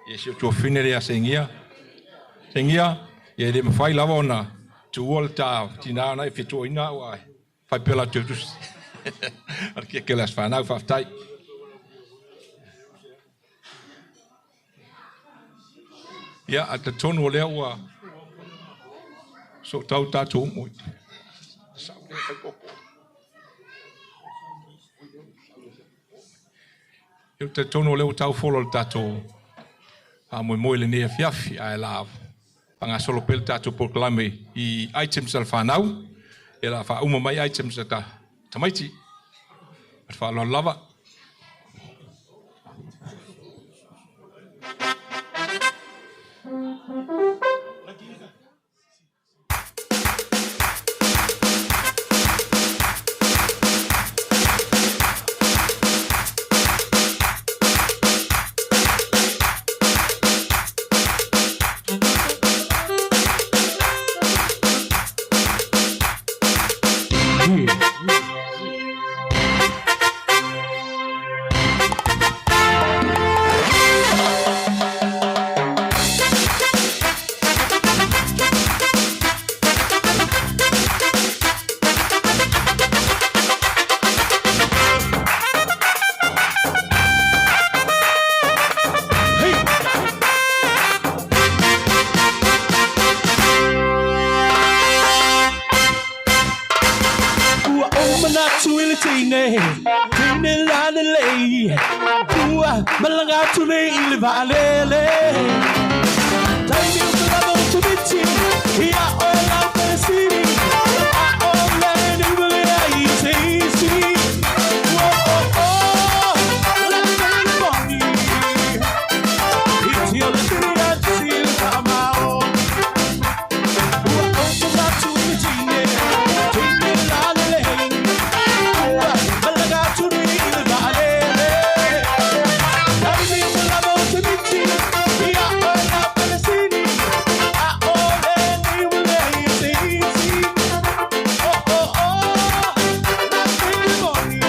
Ia si o tuafine lea Seigia. Seigia, ia e le mawhai lava ona tuua le tā tina ona e fetoina ua ai. Whai pela teutusi. A le keke o le aso fanau, faafetai. Ia, a talitonu o lea ua sootau tatou uma i sau lea fai koko. Ia, ou te talitonu o lea ua tau folo le tatou faamoemoe i lenei afiafi, ae la faagasolo pea le tatou polokalame i items a le fanau. Ia, la faauma mai items a ta tamaiti. Ma le faaaloalo lava. nei i le vaalele. Taimi o te lava o te miti, ia oe lau peresini. A o le ni wale ai te isi. Oh, oh, oh, la pele moni. Iti o le pili a te sila whaamao. Ua o te matu i le tine, tine la lele. Ua malaga atu nei i le vaalele. Taimi o te lava o te miti, ia oe lau peresini. A o le ni wale ai te isi. Oh, oh, oh, la pele moni.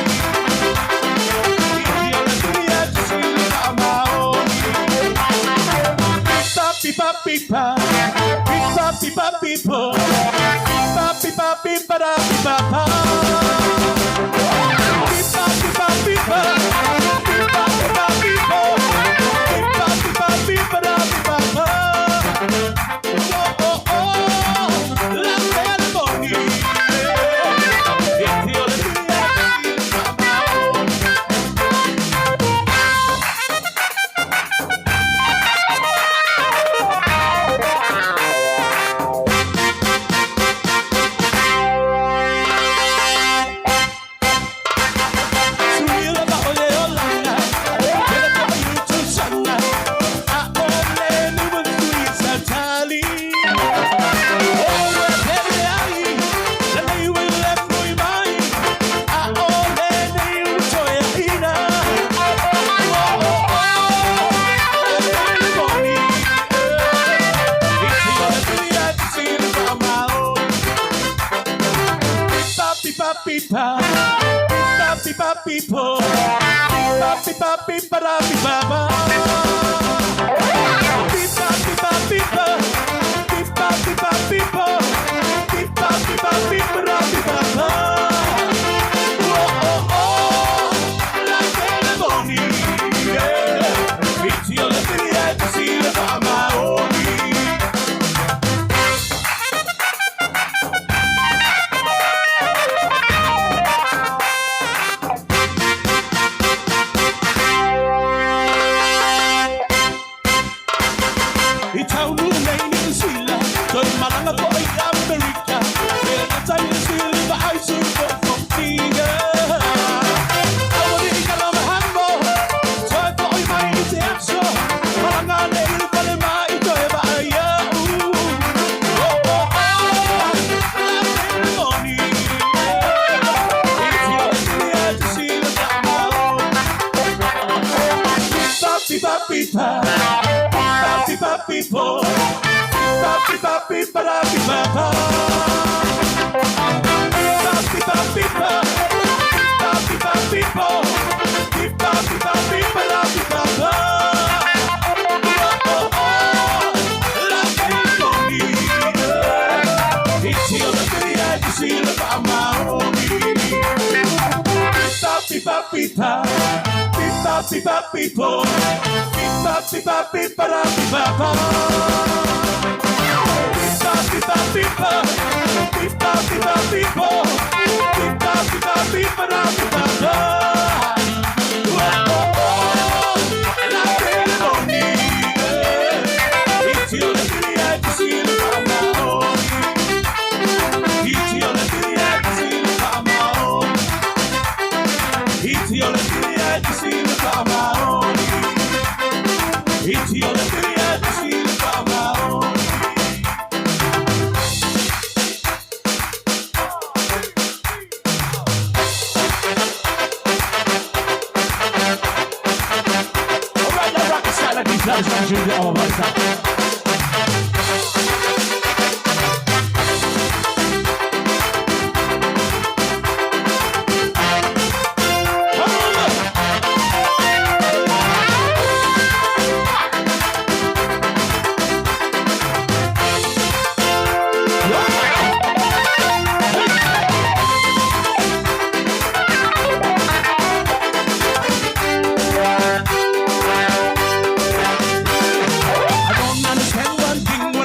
Iti o le pili a te sila whaamao. Pipa, pipa, pipa. Pipa, pipa, pipo. Pipa, pipa, pipa, da, pipa, pa. Pipa, pipa, pipa. Pipa, pipa, pipo. Pipa, pipa, pipa, da, pipa, pa. Oh, oh, oh, la belle moni. Iti o le pili a te sila whaamao. Suila ma ole olanga, pele ko yutu sana. A ole ni wa tui sa tali. O we pele ai, la nei we le fui mai. A ole ni u toe ina. Oh, oh, oh, le moni. Iti o le pili a te sila whaamao. Pipa, pipa, pipa. Pipa, pipa, pipo. Pipa, pipa, pipa, da, pipa, pa. Pipa, pipa, pipa. Pipa, pipa, pipo. Pipa, pipa, pipa, da, pipa, pa. Oh, oh, oh, la belle moni. Yeah. Iti o le pili a te sila whaamaoni. I taunu nei New Zealand, toi malanga po i Amerika. E na tai le sili va ai su fo fo figa. Awa ni ka lama hambo, toi po i mai i te aso. Malanga nei le fale mai toi va ai au. Oh, oh, oh, la pele moni. Iti o le pili a te sila va mao. Pipa, pipa, pipa. Pipa, pipa, pipo. Pipa, pipa, pipa, da, pipa, pa. Pipa, pipa, pipa. Pipa, pipa, pipo. Pipa, pipa, pipa, da, pipa, pa. Oh, oh, oh, la pele moni. Iti o le pili a te sila whaamaoni. Pipa, pipa, pipa. Pipa, pipa, pipo. Pipa, pipa, pipa, da, pipa, pa. Pipa, pipa, pipa. Pipa, pipa, pipo. Pipa, pipa, pipa, da, pipa, pa. Oh, oh, oh, la pele moni. Iti o le pili a te sila whaamaoni. Iti o le pili a te sila whaamaoni. Iti o le pili a te sila whaamaoni. Iti o le pili a te sila whaamaoni. All right, now rock the side like these fellas trying to do all right now. I don't understand one thing.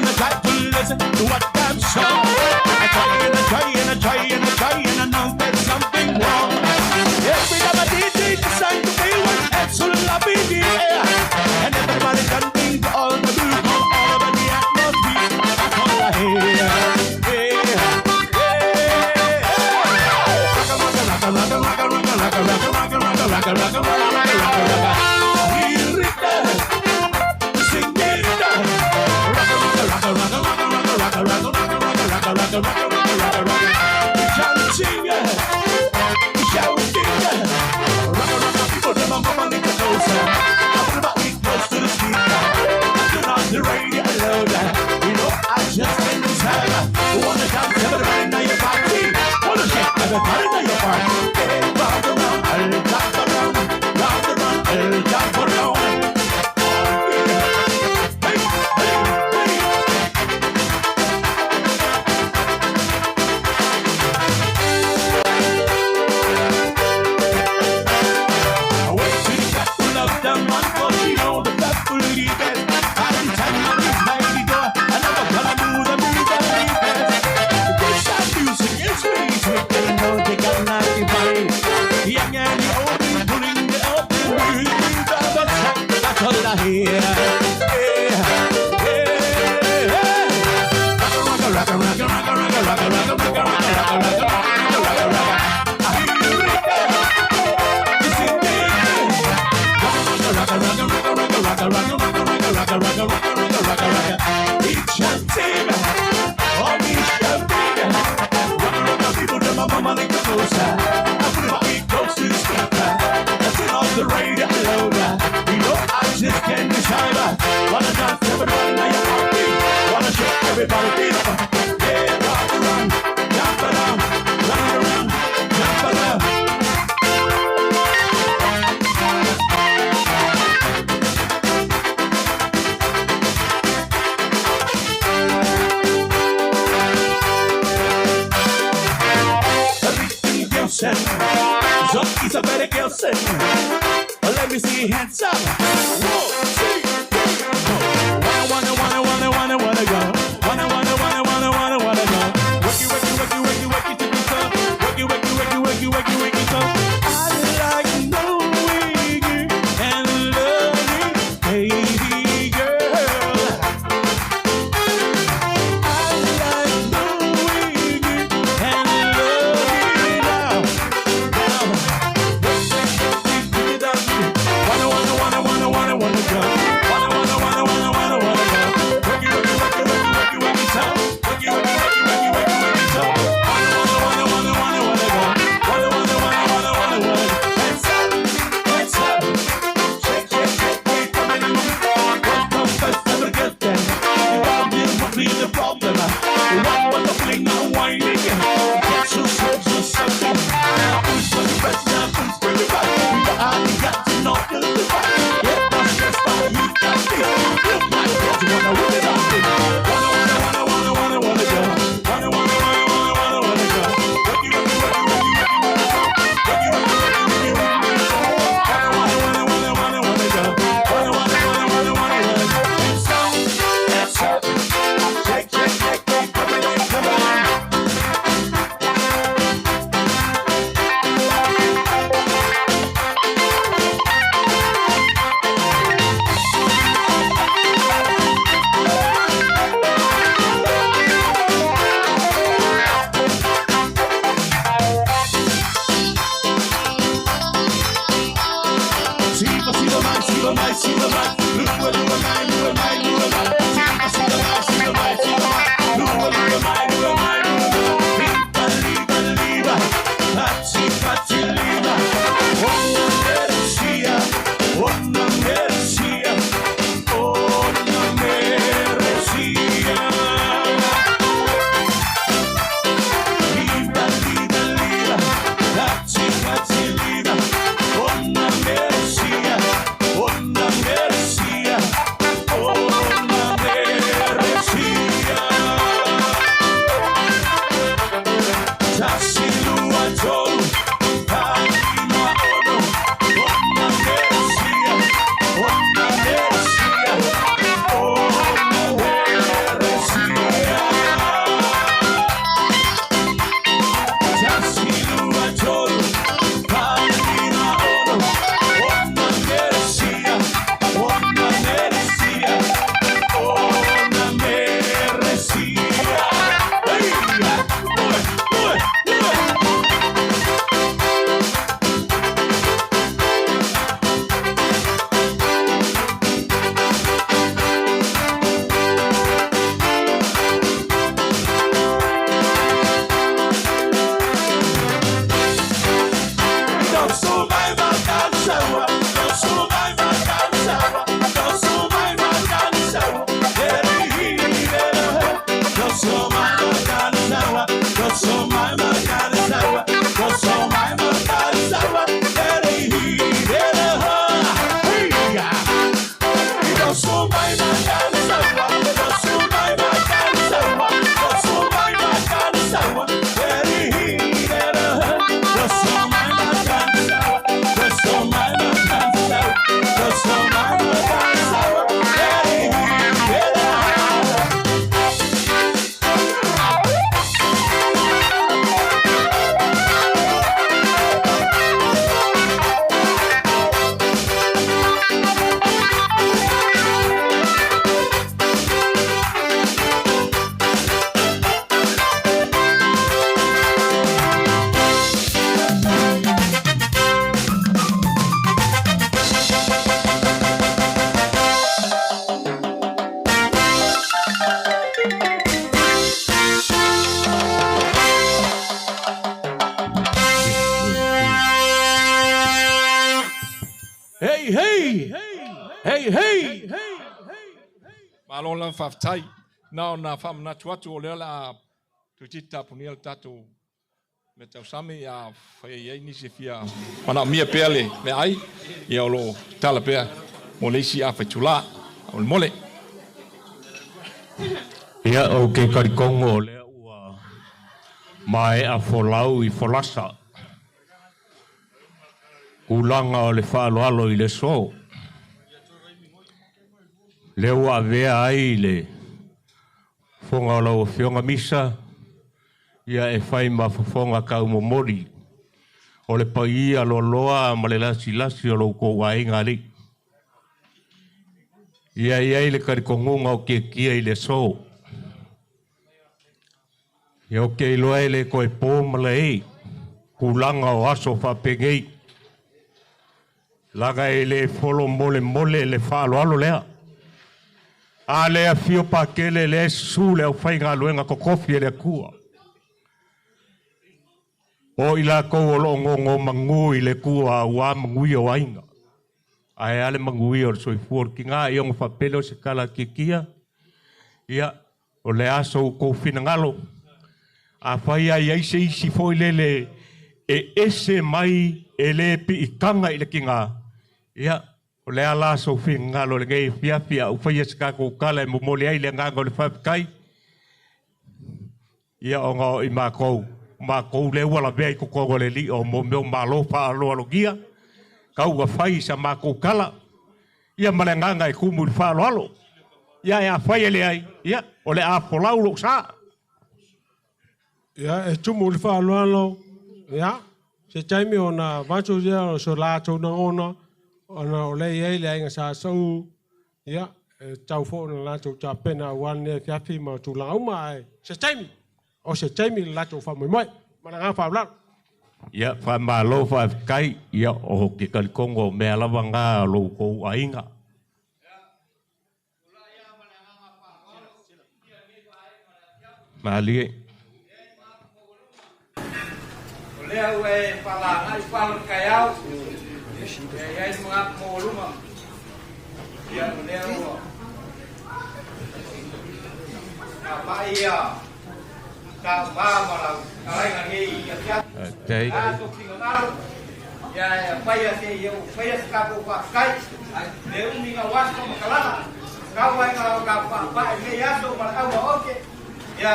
Yeah, yeah. Rocka, rocka, rocka, rocka, rocka, rocka, rocka, rocka, rocka, rocka, rocka, rocka, rocka. Here we go. It's in there. Rocka, rocka, rocka, rocka, rocka, rocka, rocka, rocka, rocka, rocka, rocka, rocka, rocka. It's your team. Oh, it's your team. Rocka, rocka, people to my mama like the closer. I put my feet close to the speaker. I turn off the radio. You know I just can't decide. Wanna dance, everybody, now you're happy. Wanna shake everybody, feel it. Yeah, rock around, jump around, round around, jump around. Everything Gilson, Zoki's a better Gilson. Let me see your hands up. One, two, three, four. Wanna, wanna, wanna, wanna, wanna, wanna go. Wanna, wanna, wanna, wanna, wanna, wanna go. Wakey, wakey, wakey, wakey, wakey, ticky top. Wakey, wakey, wakey, wakey, wakey, wakey top. I like knowing you and loving, baby girl. I like knowing you and loving now. Now. Wanna, wanna, Hey, hey! Malo lava faafetai. Na ona faamanatu atu o lea o le a toeitiiti tapunia le tatou mea tausami a fai ai ai nisi e fia manaomia pea le meaai, ia o lo o tala pea mo le isi afa itula. Faamolemole. Ia, ou te talitonu o lea ua maea folau i folasa tulaga o le faaaloalo i le aso. Lea ua avea ai le fofoga o lau Afioga Misa, ia e fai ma fofoga taumomoli o le paia loaloa ma le lasilasi o lo outou aiga alii. Ia i ai le talitonuga o Tiatia i le aso. Ia ou te iloa e le toe po ma laei tulaga o aso faapenei. Laga e le folo molemole le faaaloalo lea. A le afio Pakele lea e susu le aufaigaluega totofi e le Atua. O i latou o lo o nonomanu i le Atua aua manuia o aiga. Ae a le manuia o le soifua o le tina, ia ona faapele o se tala a Tiatia, ia, o le a so outou finagalo. Afai a i ai se isi foi lele e ese mai e le piitaga i le tina, ia, o le a la sou finagalo i lenei afiafi a ou faia se tatou tala e momoli ai le agaga o le faafetai? Ia ona o i matou, matou lea ua lavea i totonu o le alii o mo mea o malo faaaloalogia, tau ua fai sa matou tala, ia ma le agaga e tumu i le faaaloalo. Ia ae afai e leai, ia o le a folau lou sa. Ia e tumu i le faaaloalo, ia se taimi ona avatu lea o so latou lagona, ona o lea e i ai le aiga Sa Sauu, Ia, e tatau foi ona latou tapena aua lenei afiafi ma tulaga uma, ae se taimi, o se taimi le latou faamoemoe. Ma le agaga faaaloalo. Ia, faamalo faafetai. Ia, ou te talitonu o mea lava na a lo outou aiga. Malie. O lea ua e faalagai fala o le taeao, e i ai le manatu maualuga, ia o lea ua apai ia tauma ma lau fetalaiga nei i afiafi. A tou finagalo, ia e apaia se i ou faia se tatou faafetai, le umi na o aso ma kalana, tau ai na o ka faapai i nei aso ma le aua oke, ia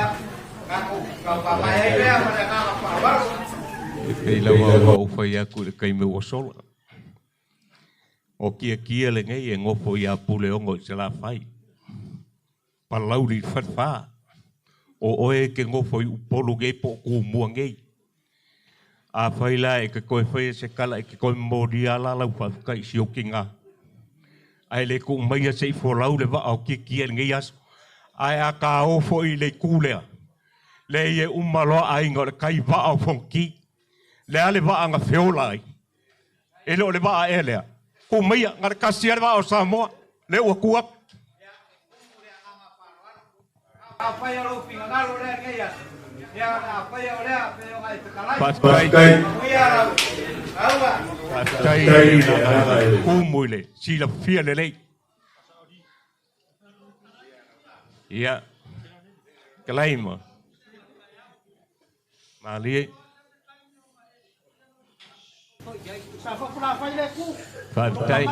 E pei lava ua ou fai atu i le taimi ua sola, o Tiatia lenei e nofo iā Puleono i Salafai, Palauli i le Falefa, o oe e te nofo i Upolu nei po o Tumua nei. Afai la e te toe faia se tala e te toe momolia la lau faafetai i si ou tina. Ae le tuu maia se i folau le vaa o Tiatia i lenei aso. Ae a ta o foi i le itu lea, leai e uma loa aiga o le tai vaa o Fonoti. Le a le vaa na feola ai? E le o le vaa ea lea? Tuu maia, na o le tasi lava le vaa o Samoa, lea ua tu atu. Afai o lou finagalo lea i lenei aso, ia afai o lea pei ona e fetalai. Faafetai. Manuia lau lauga. Faafetai i le agaga e tumu i le silafia lelei. Ia, Kalaima. Malie. Faafetai.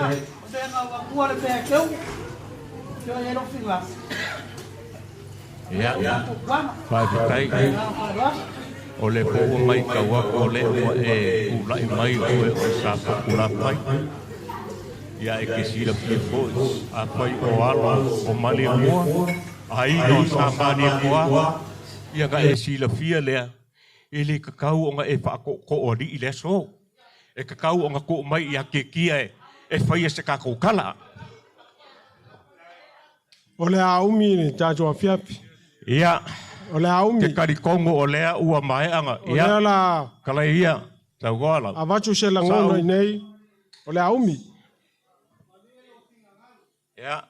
Ia, faafetai. O le po ua matau atu o lea ua e tulai mai o oe o le Safotulafai. Ia e te silafia foi, afai o alo o Malietoa, aiga o Sa Malietoa, Ia na e silafia lea, e le tatau ona e faatootoo alii i le aso. E tatau ona tuu mai ia Tiatia e faia se tatou tala. O le a umi le tatou afiafi. Ia, O le a umi. Te talitonu o lea ua maea na, O lea la. Kalai ia, tauoa lau. Avatu se lagona i nei, o le a umi. Ia.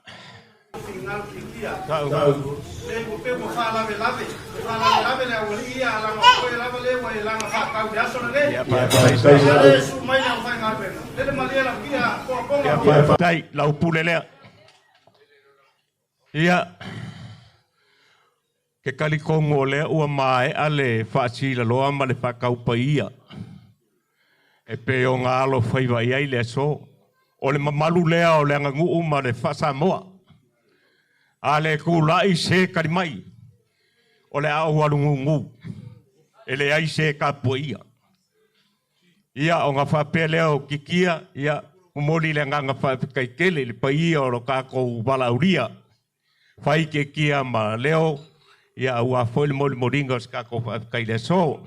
Faafetai lau pule lea. Ia, ke talitonu o lea ua maea le faasilaloa ma le faataupaia e pei ona alofaiva i ai le aso. O le mamalu lea o le aganuu ma le faa-Samoa. A le tulai se tali mai, o le a ou alu gugu, e leai se tapuaia. Ia, ona faapea lea o Kikia, ia, momoli le agaga faafetai tele i le paia o lo tatou valaaulia. Fai Kikia ma Leo, ia, aua foi le molimoliga o se tatou faafetai i le aso.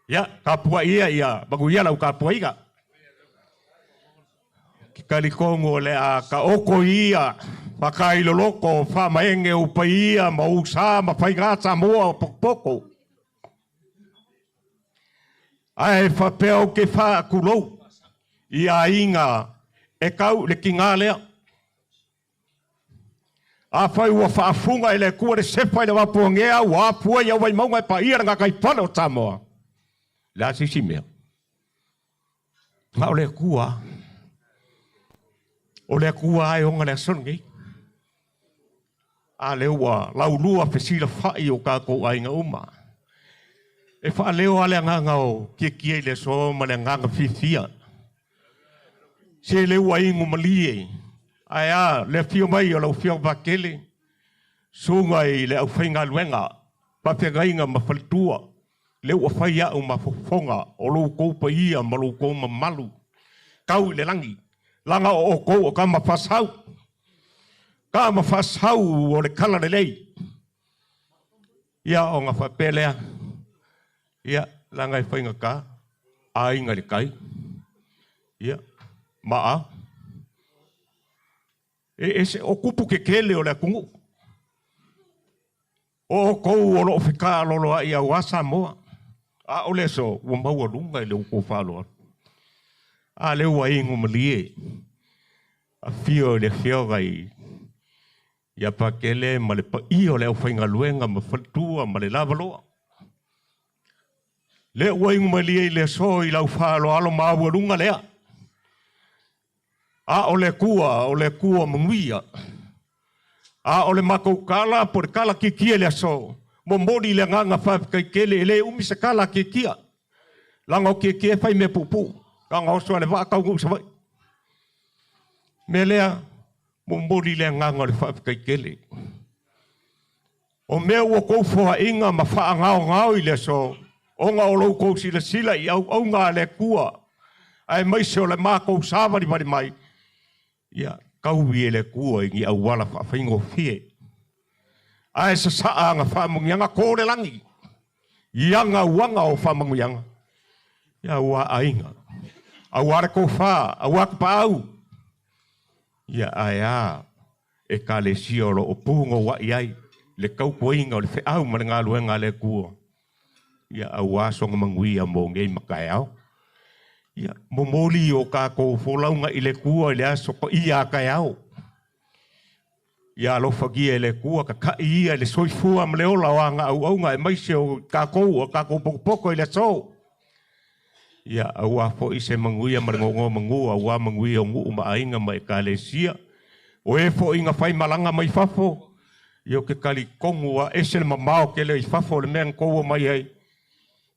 Ia, tapuai ia, ia manuia lau tapuaiga. Ke talitonu o le a taoto ia faatailoloto faamaene o paia ma ou sa ma faiga Samoa o potopoto. Ae faapea ou te faatulou i aiga e tau i le tiga lea. Afai ua faafuga e le Atua le sefa i le vapuanea ua afua i au vaimauga e paia le gataifale o Samoa, le a se isi mea? Na o le Atua. O le Atua e ona le aso lenei. A lea ua laulua fesilafai o tatou aiga uma. E faaleo lava le agaga o Kiekie i le aso ma le agaga fiafia. Se le ua inu malie, ae a le afio mai o lau Afioga Pakele, susuga i le aufaigaluega, faafeagaiga ma faletua, lea ua fai au ma fofoga o lo outou paia ma lo outou mamalu tau i le lagi, laga o outou o tama faasau, tama faasau o le tala lelei. Ia ona faapea lea, ia laga e faigata, aiga i le tai, ia, ma a. E ese o kupu kekele o le atunuu. O outou o loo fetaaloloai aua Samoa, a o le aso ua maualuga i le outou faaaloalo. A lea ua inu malie, afio i le afioga i ia Pakele ma le paia o le aufaigaluega ma faletua ma le lavaloa. Lea ua inu malie i le aso i lau faaaloalo maualuga lea. A o le Atua, o le Atua manuia. A o le matou tala po o le tala kiekie i le aso, momoli le agaga faafetai tele, e le umi se tala a kiekia. Leaga o kiekie e fai mea puupuu, leaga oso lava i le vaa taunuu i Savaii. O le mea lea, momoli le agaga o le faafetai tele. O mea ua tou foaiga ma faagaogao i le aso, ona o lo outou silasila i auauga a le Atua, aemaise o le matou savalivali mai, ia taui e le Atua i ni auala faafaigofie. Ae sasaa ana faamanuiaga to le lagi i ana uaga o faamanuiaga, ia aua aiga, aua le tofa, aua tapaau, ia ae a Ekalesia o lo o punouai ai le tautuaina o le feau ma le galuega a le Atua, ia aua sona manuia mo nei ma taeao. Ia momoli o tatou folauga i le Atua i le aso paia a taeao. Ia alofagia e le Atua, tata'i ia i le soifua ma le ola o ana auauna aemaise o tatou o tatou potopoto i le aso. Ia aua foi se manuia ma le nonomanu aua manuia o nuu ma aiga ma Ekalesia. O e foi na faimalaga mai fafo, ia ou te talitonu a ese le mamao tele i fafo o le mea na tou omai ai,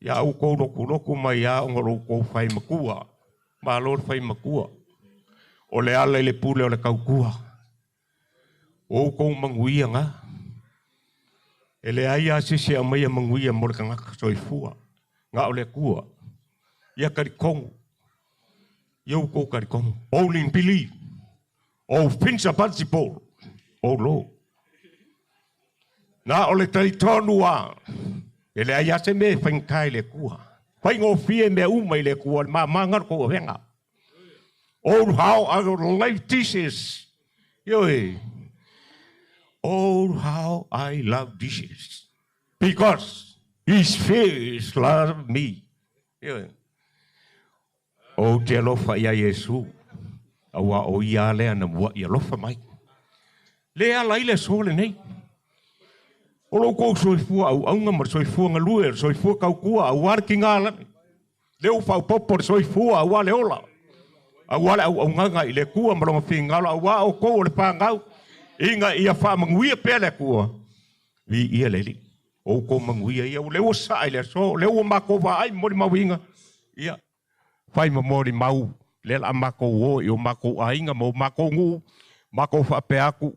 ia outou lotulotu mai a ona o lo outou fai matua. Malo le fai matua. O le ala i le pule o le tautua. O outou manuia na. E leai a se isi e aumaia manuia mo le tagata soifua, na o le Atua. Ia talitonu, ia outou talitonu. Only believe, all things are possible, O Lord. Na o le talitonu a, e leai a se mea e faigata i le Atua. Faigofie mea uma i le Atua, le mamaga o le tou avega. Oh, how I love Jesus. Ioe. Oh, how I love Jesus. Because his face love me. Ioe. Ou te alofa iā Iesu, aua o ia lea na muaʻi alofa mai. Le ala ai le aso lenei. O lo outou soifua auauna ma le soifua galue, o le soifua tautua, aua le tiga lani. Lea ua faaopoopo le soifua aua le ola, aua le auaunaga i le Atua ma lona finagalo, aua outou o le fanau. Inga ia whamanguia pea le kua. Vi ia leli. O ko manguia ia o leo sa ile so leo ma ko va ai mo mawinga. Ia whai ma mori mau le la mako o i o mako ainga mo mako ngu mako whapeaku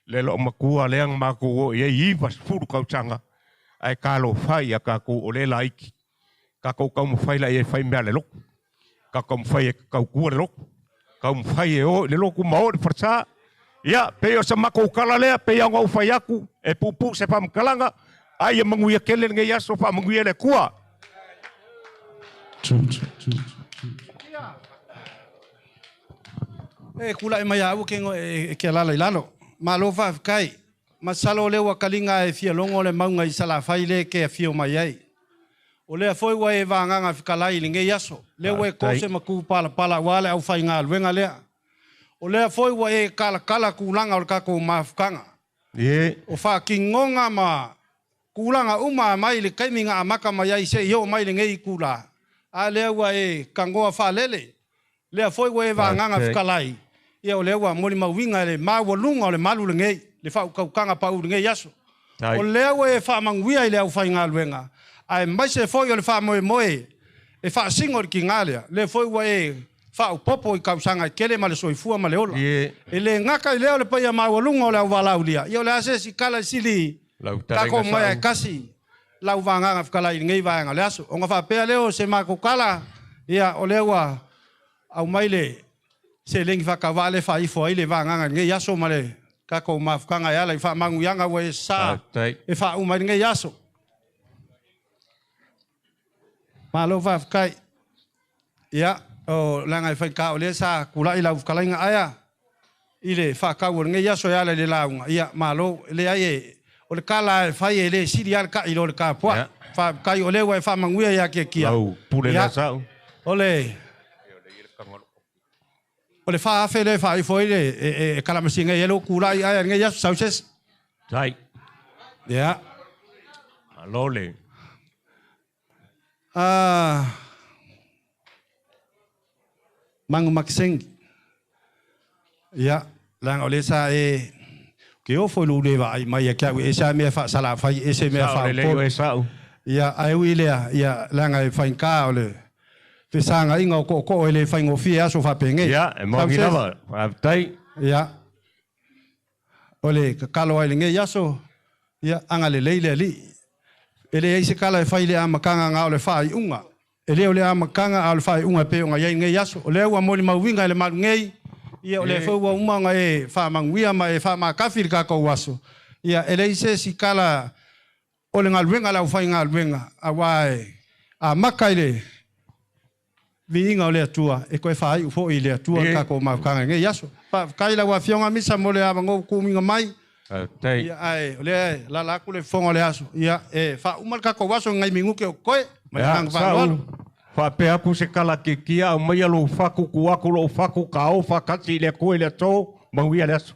le lo makua leang mako o i e iwa furu kautanga ai kalo whai a kako o le laiki. Kako kau mwhai la e whai mea le loku. Kako mwhai e kau kua le loku. Kau mwhai e o le loku ma o le wharsa. Ia, pe o sa mako ukala lea, pe ia ngau whai aku, e pupu se whamkalanga, ai e manguia kele ngai aso wha manguia le kua. E kula e mai au ke ngo e ke lala i lalo. Malo faafetai. Masalo o lea ua kaliga e fia logo le mauga i Salafai le ke afio mai ai. O lea foi ua e vagaga fekalai i lenei aso. Lea ua e kose ma ku palapala auā le aufaigaluega lea. O lea foi ua e kalakala kulaga o le takou mafukaga. O faakigoga ma kulaga uma mai le taimi ga amaka mai ai seʻi oo mai lenei ikulā. A lea ua e kagoa faalele. Lea foi ua e vagaga fekalai. Ia o lea ua molimauiga le maualuga o le malu lenei, le faaukaukaga paʻu lenei aso. O lea ua e faamanuia i le aufaigaluega, ae maise foi o le faamoemoe e faasigo i le kigā lea, lea foi ua e faaopopo i kausaga e tele ma le soifua ma le ola. E lē gata i lea o le paia maualuga o le auvalaulia, ia o le a se isi kala e sili takou mai ae kasi lau vagaga fekalai i lenei vaega o le aso. Ona faapea lea o se makou kala, ia o lea ua aumai le seleni faatauvaa le faaifo ai le vagaga i lenei aso ma le takou mafukaga e ala i faamanuiaga ua e sā e faauma ai lenei aso. Malo faafetai. Ia, o leaga e faigā o lea sa kulaʻi lau fetalaiga aea i le faatau o lenei aso e ala i le lauga. Ia, malo, e leai e, o le kala e fai e le sili lava le taʻi i lo le tapuaʻi. Faafetai o lea ua e faamanuia ia Kiakia. Lau pule Ia, lea sa'u. o le o le 4,000 lea e faaifo ai le e, e kalamasiga ai lou kulaʻi aea i lenei aso sau se isi. Tai. Ia. Malo le. Ah, Mangu Makisengi. Ia, leaga o lea sa e ke ofo i lou le vaai mai ia te au e ese lava mea faasalafai, ese mea Sao lelei faaopolo. oe sa'u. Ia, ae ui lea, ia, leaga e faigā o le fesagaiga o tootoo e le faigofie aso faapenei. Ia, e Sau moni se isi. lava. Faafetai. Ia, o le tatalo ai i lenei aso, ia, agalelei le Alii. E leai se kala e fai i le amataga na o le faaiuga. E le o le amataga a o le faaiuga e pei ona i ai lenei aso. O lea ua molimauina e le malu nei, ia o lea foi ua uma ona e faamanuia ma e faamatafi i le tatou aso. Ia e leai se isi kala o le galuega a le aufaigaluega, auā e amata i le viiga o le Atua, e toe faaiu foi i le Atua le tatou mafutaga i lenei aso. Faafetai i lau Afioga Misa mo le avanoa ua tuuina mai. Faafetai. Ia, ae o lea e lala atu le fofoga o le aso. Ia, e faauma le tatou aso i nai minute o totoe. Ma le Ia, agaga sa'u, faaaloalo. faapea aku se kala kikia aumaia lou faku ku aku lou faku kao faakasi i le Atua i le aso, manuia le aso.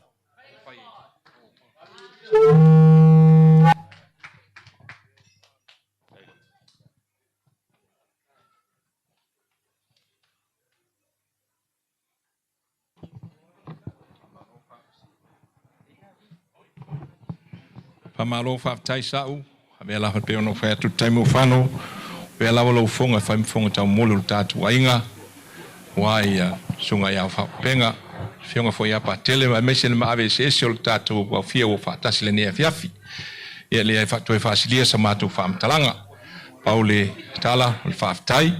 Faamalo faafetai sa'u, avea lava pei ona ou fai atu i le taimi ua fano, pea lava lou fofoga e fai ma fofoga taumoli o le tatou aiga, aua ia susuga ia Faaupega, afioga foi ia Patele, aemaise le maave eseese o le tatou aofia ua faatasi i lenei afiafi. Ia lea e faatoe faasilia sa matou faamatalaga. Pau le tala o le faafetai,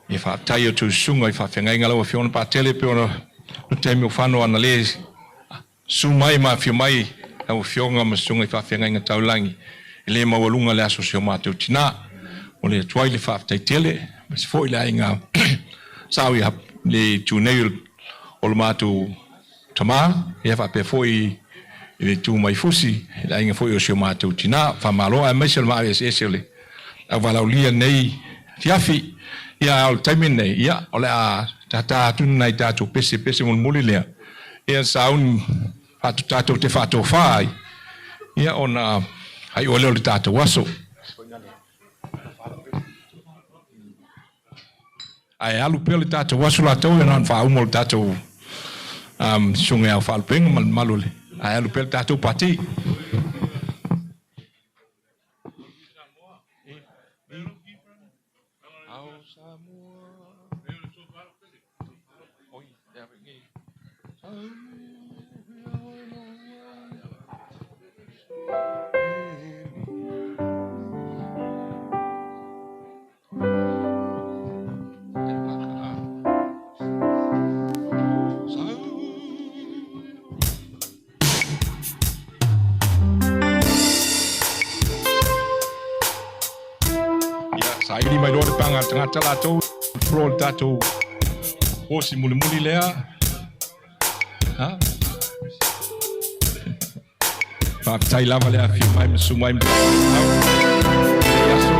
ia faafetai i a outou susuga i faafeagaiga lau Afioga Patele pei ona le taimi ua fano ana lē susu mai ma afio mai lau Afioga ma susuga i faafeagaiga taulagi e lē maualuga le aso o si o matou tinā. O le atu ai le faafetai tele aemaise foi le aiga sao ia le itu nei o le matou tamā, ia faapea foi i le itu mai Fusi le aiga foi o si o matou tinā. Faamalo aemaise o le maave eseese o le auvalaulia nei afiafi. Ia o le taimi lenei, ia o le a tatā atu nai tatou pese pese mulimuli lea ia sauni tatou te faatofā ai, ia ona faaiu ai lea o le tatou aso. Ae alu pea le tatou aso latou ia na ona faauma o le tatou susuga ia Faalupega ma le mamalu o le Ae alu pea le tatou pati. Ia, saili mai loa le paga a le tagata latou, floor le tatou hosi mulimuli lea. Ha? Faafetai lava le afifio mai ma susu mai ma lenei aso.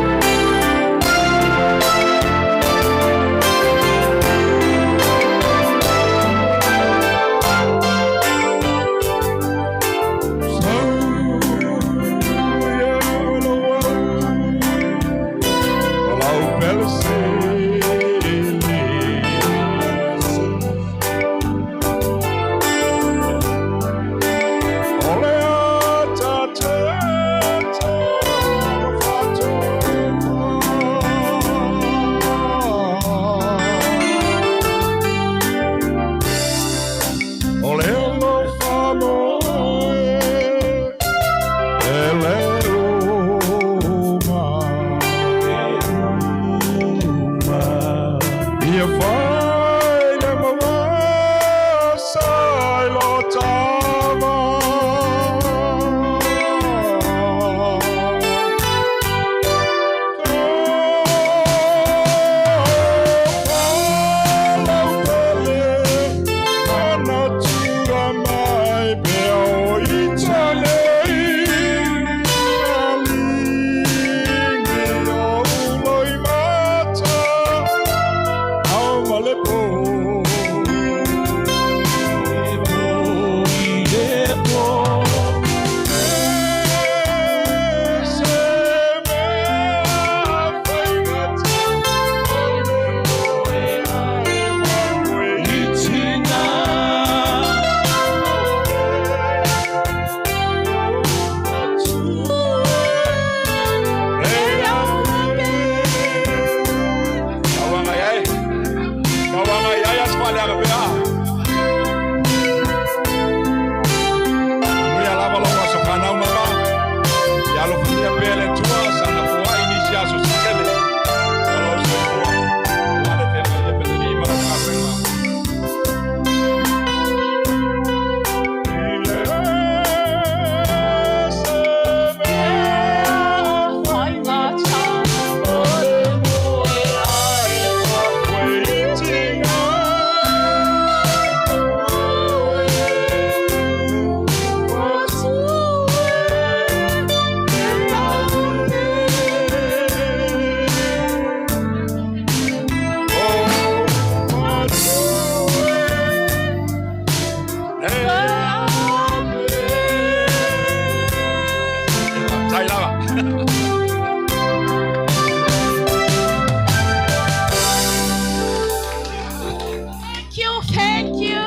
Thank you, thank you,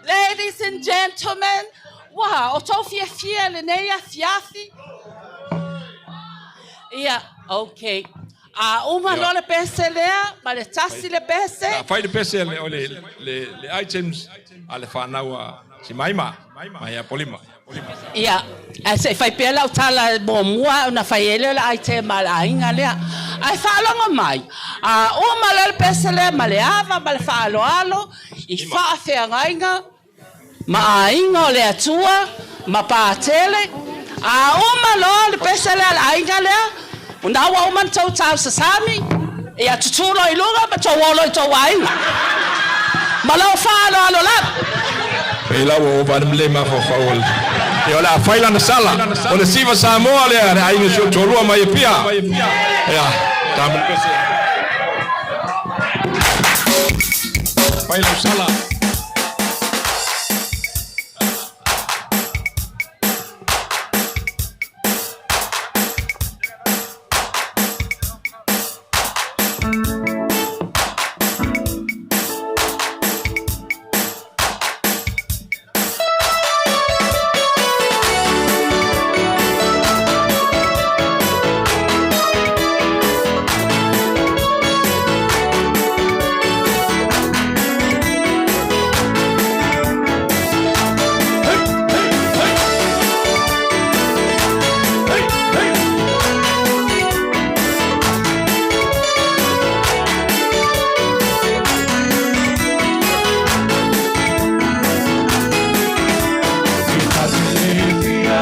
ladies and gentlemen. Ua, o tou fiafia lenei afiafi. Ia, okay. A uma loa le pese lea, ma le tasi le pese. A fai le pese le, o le, le, le items a le whanau a Simaima, mai a Polima. Ia, ae se i fai pea lau tala muamua ona fai ai lea o le item a le aiga lea. Ae faalogo mai, a uma loa le pese lea ma le ava ma le faaaloalo i faafeagaiga ma aiga o le Atua ma Patele, a uma loa le pese lea a le aiga lea, na ua uma ona tou tausasami, ia tutū loa i luga ma tou o loa i tou aiga. Ma lou faaaloalo lava. Pei la ua ova le le mafaufau o le Ia o le a fai lana sala o le Siva Samoa lea le aiga si o toalua mai Apia. Ia, tama le pese. Fai lau sala.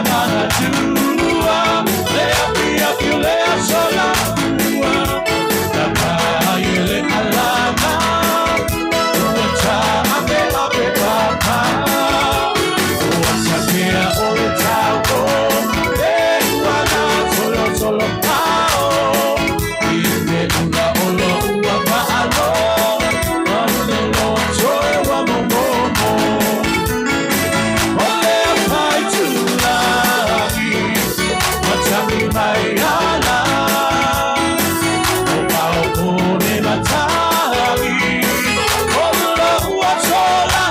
manatua Le afiafi o le aso laua Tapai e le alana Ua ta'ape ape papa Ua takea o le tau o Le uana solosolo ao I te ula o lo ua pa'alo Ane lo toe wa momomo O le apai tulagi Matagi mai ala O pao pone matagi O lo ua sola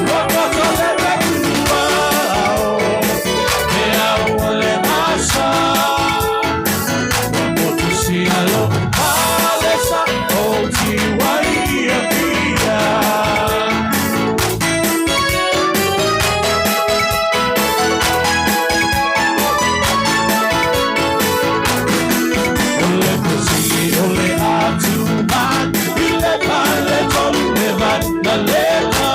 Ua koto le pekua E au o le masa Ua motu sia lo palesa O tiwai ia pia. Ole pusi, ole atuma, ile pale tolu le van na leka.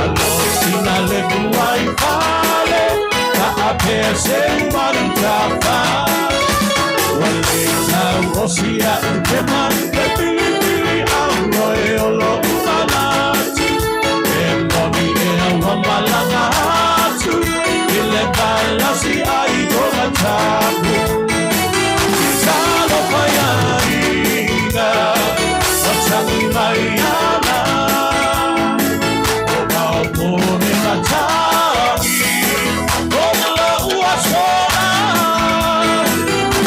Alosi na le kuai pale, ka apea se manu tafa. Wale tau osia ukepa, le pili pili au loe olo umanatu. E moni e awa malanga atu, ile palasi ai toga tapu. Talo whaiainga, o tangi mai ana, o pao pone matangi, o la ua sola,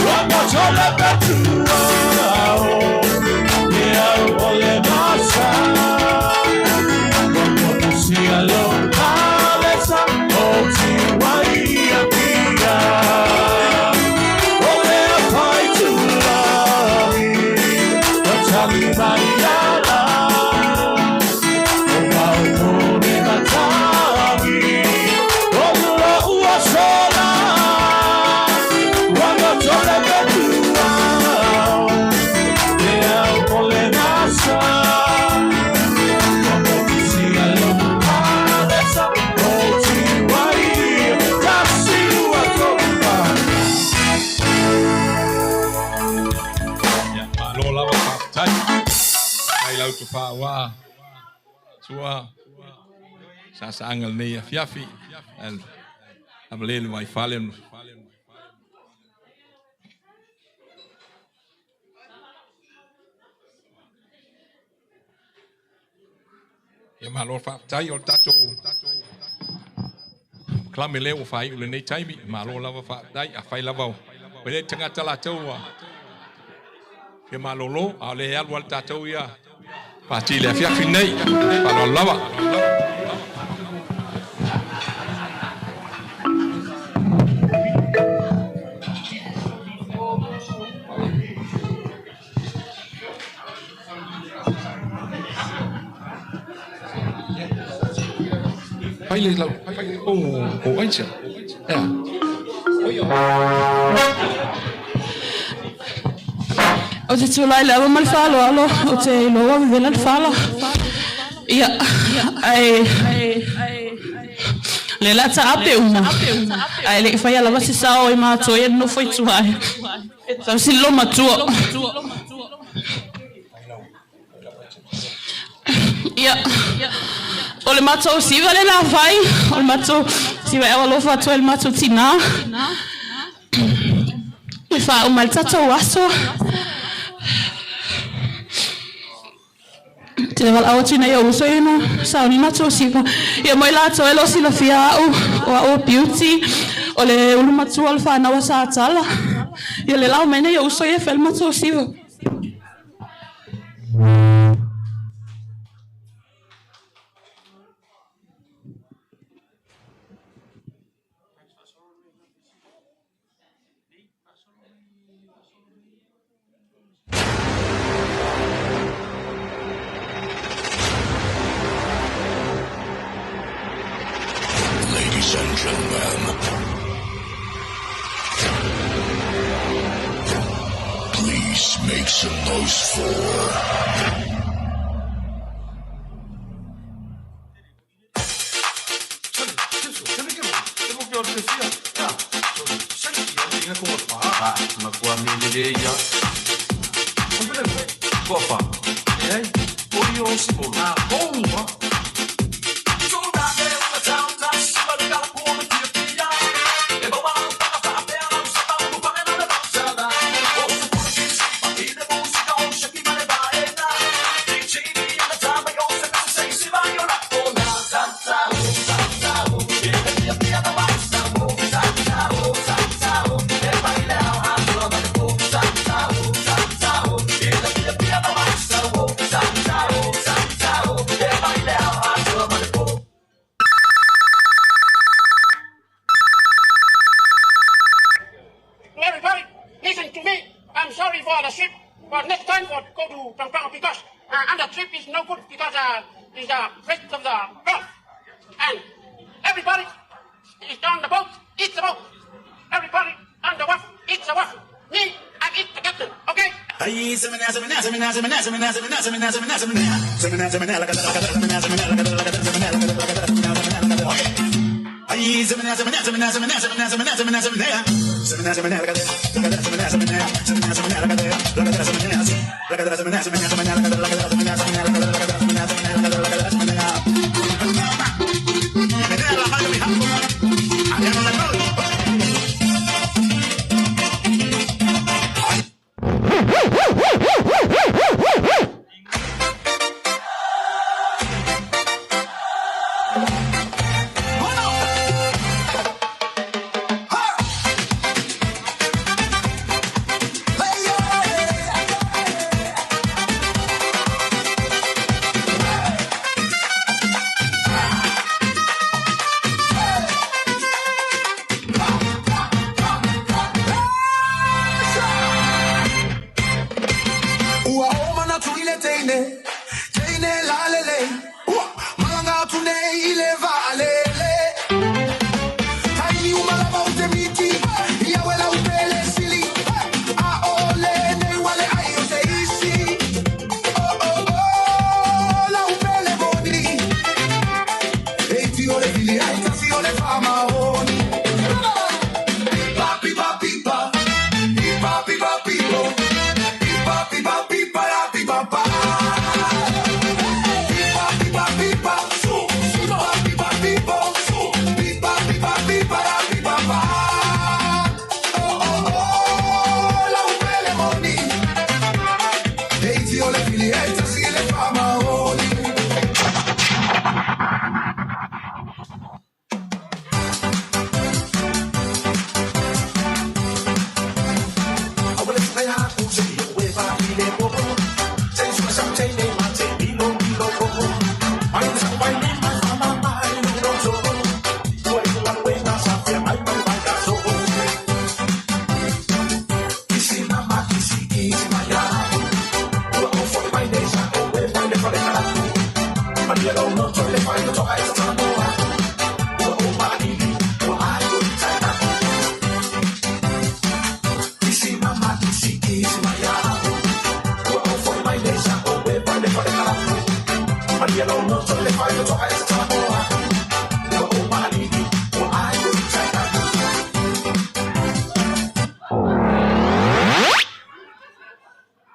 ua matole petua o, e au o le masa, ua motusia lo palesa, o tiwai a pia. O le pai tulagi, o tangi mai ala, o pao pone matangi, o la ua sola, ua matole petua o, e au o le masa, ua motusia lo palesa, o tiwai, tasi ua topa. Ia, malo lava faafetai. Mai lau tofa'aua'a sua sasa'aga lenei afiafi. Ae amalē le vaifale. Ia malo faafetai o le tatou kalame lea ua faai'u lenei taimi. Malo lava faafetai. Afai lava o le tagata latou ua fia malōlō, a o le alu a le tatou ia pati le afiafi nei. Faaaloalo lava. Fai le lau fai o o aicha. Ea. O te tulai lava ma le faaaloalo, o te iloa vevela le fala. Ia, ae le la taape uma. Ae le'i faia lava se sao i matou ia nofo i tua ai. E tausi le matua. Ia, o le matou siva le la fai, o le matou siva e alofa atu ai le matou tinā. E faauma ai le tatou aso. Te valaau atu ina ia uso ia na sauni matou siva. Ia mo i latou e le o silafia a'u, o a'u o Beauty, o le ulu matua o le fanau a Satala. Ia le lao mai na ia uso ia e fai le matou siva. Ladies and gentlemen, please make some noise for Everybody, listen to me. I'm sorry for the ship, but next time for go to Pampanga because and the trip is no good because is the rest of the earth. And everybody is on the boat, eat the boat. Everybody on the wharf, eat the wharf. Me, I eat the captain, okay? Ua o mana tu ile teine, teine la lele. Ua malanga tu ne ile va alele. Taini umalava ute miti, ia wela upele sili. A ole ne wale ai o te isi. Oh oh oh, la upele boni. Eiti ole vili, ai tasi ole fama oni. Pipa pipa pipa, pipa pipa pipo. Pipa pipa pipa la pipa pa. Pipa pipa pipa su, pipa pipa pipo su, pipa pipa pipa la pipa pa. Oh oh oh, la upele moni. Eiti ole fili, eita si le fama oni.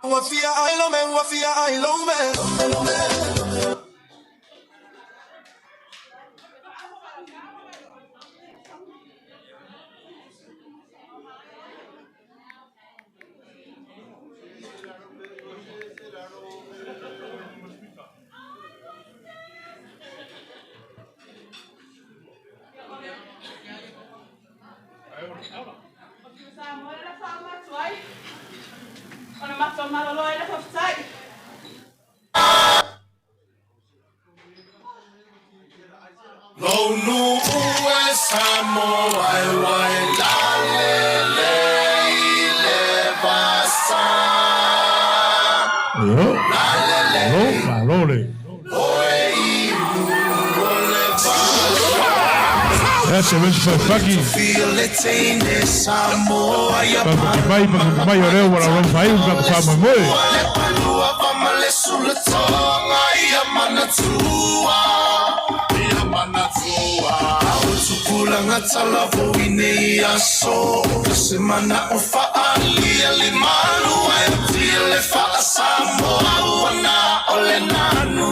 Wafia ai lo men, wafia ai lo men. Ona matou malolo ai le faafetai. Lonu e Samoa e wai la le le i le vasa. Alo, alo, malo le. Oe inu o le vasa. Ia se vesi faifaki. Feel teine Samoa ia Pakoti mai, pakoti mai o leo wala rau fai, uka ka wha moe. Le palua vamale sulatonga ia manatua. Ia manatua. Au tupula tupulaga talavou i nei aso se manaʻo faaliali malu ai tia le faasamoa ua na o le nanu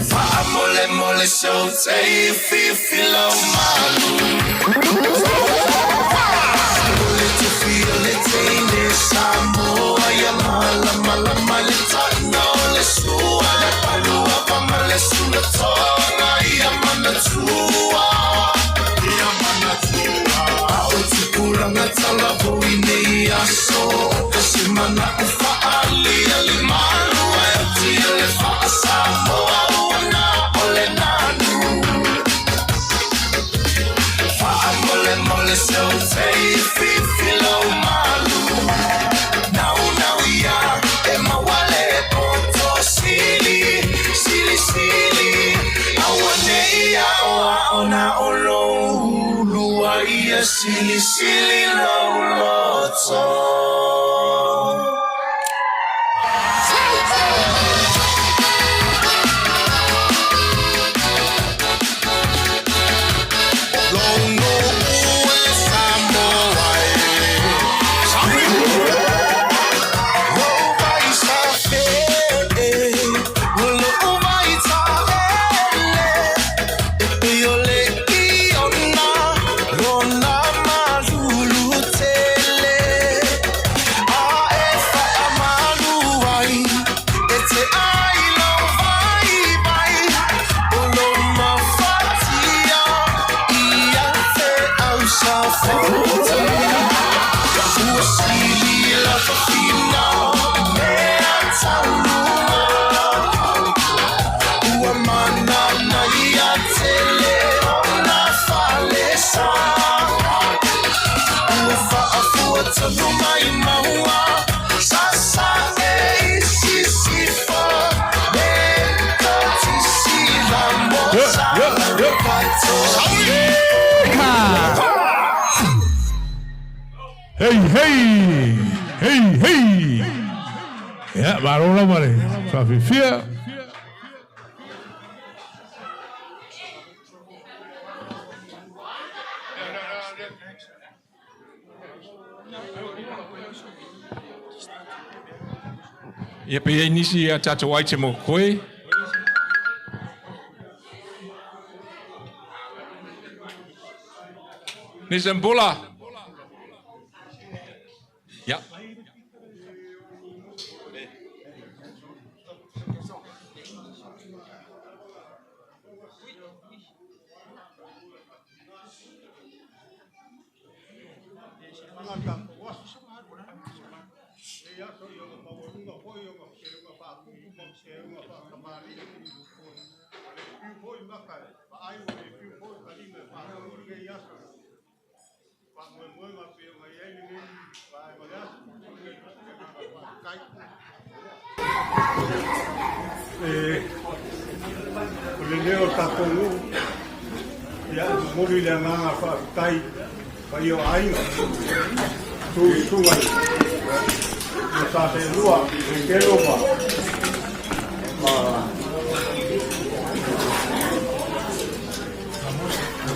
faamolemole seutei fifilau malu o le tufia le teine Samoa ia malamalama le taina o le sua le palua ma le sulatoga ia manatua ia manatua a o tupulaga talavou i nei aso o se manaʻo faaliali malu ai o tia le faasamoa ua na o le nanu faamolemole seutei fifilau malu naunau ia e mauale poto sili silisili auanei aoao na o loulua ia silisili louloto. Hey, hey! Hey, hey! Ia, malo lava le faafifia. Ia pe iai nisi a tatou item o koe. Nisi Bola. Ja. O le leo o tatou nuu, ia, e momoli le agaga faafetai paia o aiga, susuga i le sa seelua, Petelo ma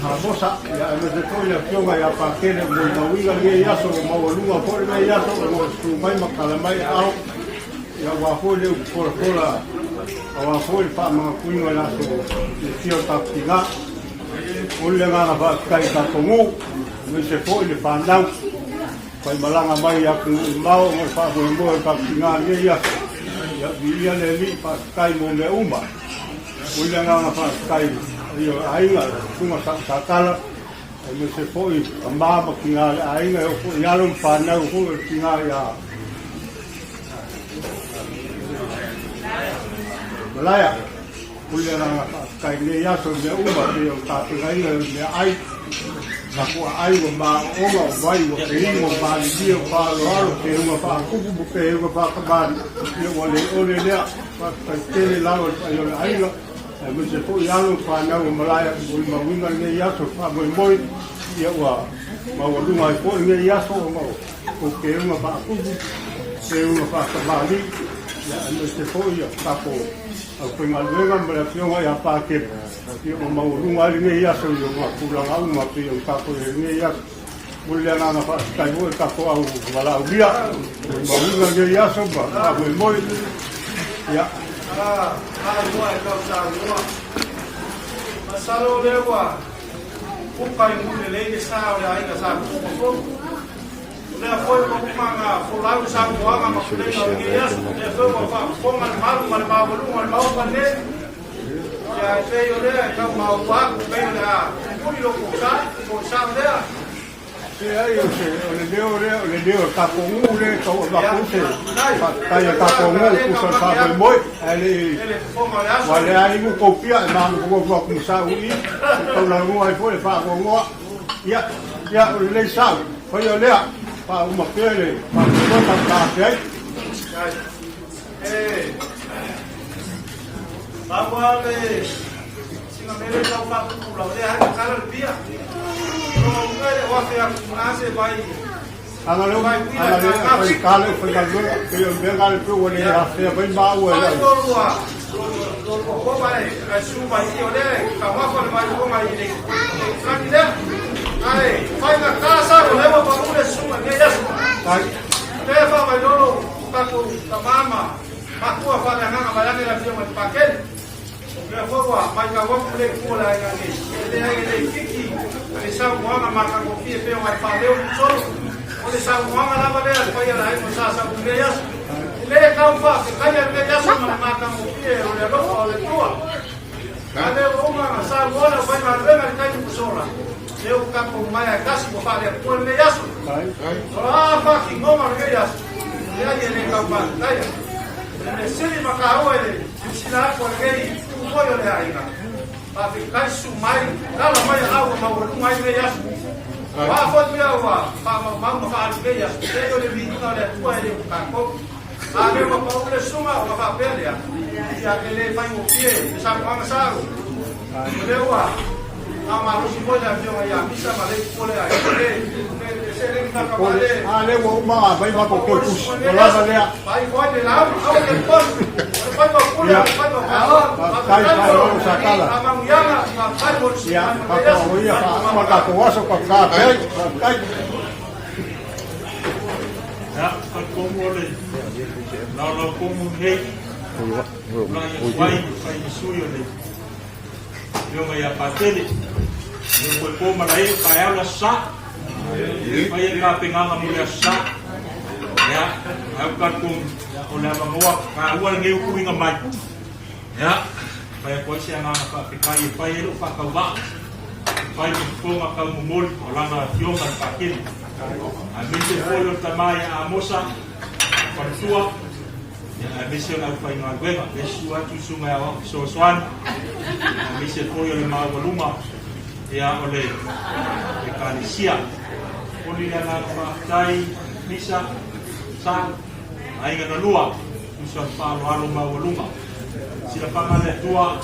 Hamosa, ia, aemaise foi le afioga ia Pakele o molimauina lenei aso, ua maualuga foi lenei aso, o lo o susu mai ma tala mai aao, ia aua foi le upu folafola, aua foi le faamagatuina o le aso le fia o tatou tina. O le agaga faafetai i tatou nuu, aemaise foi le fanau, faimalaga mai i atunuu mamao ona o le faamoemoe o le tatou tina i lenei aso. Ia, viia le Alii, faafetai mo mea uma. O le agaga faafetai i o aiga, susuga Sausatala, aemaise foi tama ma tina o le aiga, e oo foi i alo ma fanau foi o le tina ia Malaia. O le agaga faafetai i lenei aso i mea uma pei o le tapenaina o le meaai, na fuaai ua maooga, o vai ua feinu, o malilie, o faaaloalo, peuga faakupu ma peuga faakamali, ia ua le ole lea. Faafetai tele lava i le paia o le aiga, aemaise foi alo ma fanau o Malaia i molimauina lenei aso faamoemoe, ia ua maualuga ai foi lenei aso ona o peuga faakupu, peuga faakamali, ia aemaise foi ia tatou aufaigaluega ma le afioga ia Pakele, ia ua maualuga ai lenei aso i ona tulaga uma pei ona tatou i ai i lenei aso. Momoli le agaga faafetai foi i le tatou au valaaulia ua maualuga lenei aso ma faamoemoe. Ia. Masalo o lea ua puka i muli lelei le sa o le aiga sa Tupu. O lea foi ua uma ona folau le saunoaga ma pulega o lenei aso. O lea foi ua faafofoga le malu ma le maualuga o le Maota lenei. Ia, e pei o lea e tau maua atu, pei o le a muli lou sa, po o le sao lea. Leai, o se, o le leo lea, o le leo o le tatou nuu lea e tau avatu se faafetai a le tatou nuu e tusa o le faamoemoe, ae le i, ua leai ni tou pia e magogogo atu ma sau i i, e taulalua ai foi le faanoanoa. Ia, ia, o lenei sau, faia lea, faauma pea le faamoemoe tatou ai. E pau lava le sina mea lea tau faapupula, o lea lava e tatala le pia. O lona uiga e le o afe atu i ina se vai. Ana leo, ana leo, fai kale, fai galuega, pei o le mea lena le pei ua le afea mai maua e lau. Lua, lua koma e su mai i o lea e taumafa le vai koma i le lagi lea. Ae, fai nga kasa o lea ua pau le susuga i lenei aso. Lea faavailolo tatou tama ma matua faaleagaga vaeane le Afioga i le Pakele. O lea foi ua matau atu le itu o le aiga nei, e leai e le itiiti le saunoaga matagofie pei ona e faaleo i totonu. O le saunoaga lava lea a le paia o le aiga o Sa Sau i lenei aso. E le tau faafetaia lenei aso ma le matagofie o le alofa o le Atua. A lea ua uma ona saunoa le aufaigaluega i le taimi ua sola, lea ua tatou maea e tasi ua faale-Atua lenei aso. O a faatinoga o lenei aso, leai e le tau faafetaia. O le mea sili ma taua i le silasila atu a lenei itu foi o le aiga, faafetai susu mai, tala mai aau ua maualuga ai lenei aso. O a foi mea ua faamaumau ma faaali i lenei aso, leai o le viiga o le Atua e le o tatou. A lea ua pau le susuga ona faapea lea, ia e le faigofie le saunoaga sa au. O lea ua faamalosi foi le afioga ia Misa ma le itu o le aiga. Le, le, le seleni kaka le. A lea ua uma ona aumai matou toe tusi, ua lava lea. Fai foi le lau, aua le polu. O le faiva o pule, o le faiva o paoa. Faafetai faaloalo sa tala. Faamanuiaga, faafetai mo le susu Ia, mai mo lenei aso. faatoa ia faauma le tatou aso, faafetai. Faafetai. Ia, talitonu o le laolao tonu lenei, tulai atu ai e fai ma sui o le Afioga ia Patele, le toe po ma lae, taeao le Aso Sa. Fai le tapenaga mo le Aso Sa. Ia, ae ou talitonu, o le avanoa taua lenei o tuuina mai. Ia, fai atu ai se agaga faafetai e fai ai lou faatauvaa, e fai ma fofoga taumomoli o lana Afioga i le Patele. Aemaise foi o le tama ia Amosa, faletua, ia, aemaise o le aufaigaluega, le susu atu i susuga ia Aoao Fesoasoani, aemaise foi o le maualuga ia, o le Ekalesia. Momoli le agaga faafetai, Misa, Sa, aiga na lua, tusa le faaaloalo maualuga. Silafaga le Atua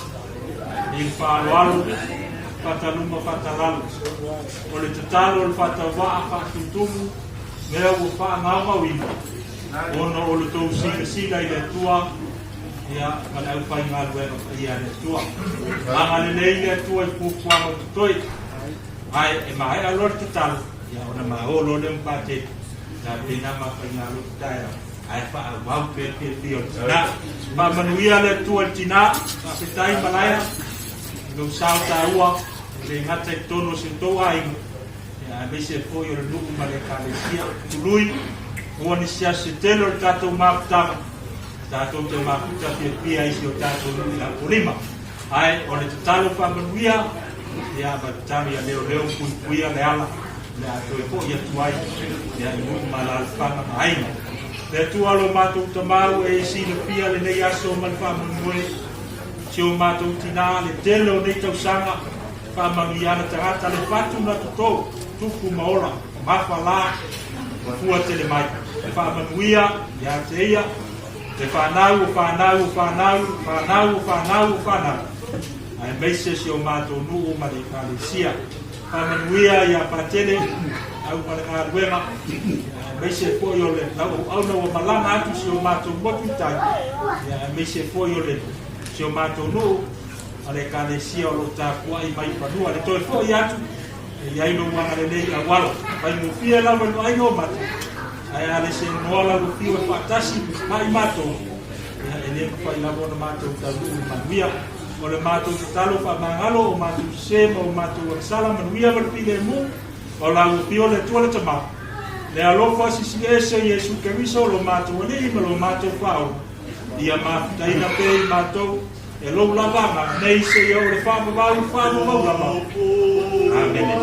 i le faaaloalo, faataluma faatalalo. O le tatalo o le faatauvaa faatutumu mea ua faagaogaoina ona o le tou silasila i le Atua ia, ma le aufaigaluega paia a le Atua. Agalelei le Atua i fuafuaga o totoe, ae e maea loa le tatalo, ia, ona maolo lea ma patele, tapena ma faigalotu taeao, ae faaauau pea le fiafia o le tina. Faamanuia le Atua i le tina, faafetai malaia, i lou sao taua, E le gata i totonu o si outou aiga, aemaise foi o le nuu ma le Ekalesia. Tului, ua ni se aso se tele o le tatou mafutaga, tatou te mafuta fiafia i si o tatou nuu i Apolima. Ae o le tatalo faamanuia, ia, ma le tatalo ia leoleo puipuia le ala o le a toe foi atu ai ia i nuu ma alaalafaga ma aiga. Le Atua lo matou Tamau e silafia lenei aso ma le faamoemoe, Si o matou tina le tele o nei tausaga, faamanuia ana tagata le fatu na toto, tupu ma ola, mafa la, fua tele mai. Faamanuia ia te ia, le fanau o fanau o fanau, fanau o fanau o fanau, aemaise si o matou nuu ma le Ekalesia. Faamanuia ia Patele, au ma le galuega, aemaise foi o le lauauauna ua malaga atu si o matou motu i tai, aemaise foi o le si o matou nuu ma le Ekalesia o lo o tapuai mai i fanua. Le toe foi atu, e i ai lou agalelei auala, faigofie lava i le vaaiga o matou, ae a le seanoa lau afio e faatasi ma i matou, ia e le mafai lava ona matou taunuu i le manuia. O le matou tatalo faamagalo o matou sese ma o matou agasala, manuia ma le filemu, o lau afio le Atua le Tama, le alofa sisiese Iesu Keriso lo matou Alii ma lo matou Faaola, ia mafutaina pea i matou e lou lava aga nei seia oo i le faavavau faavavau lava. Amene.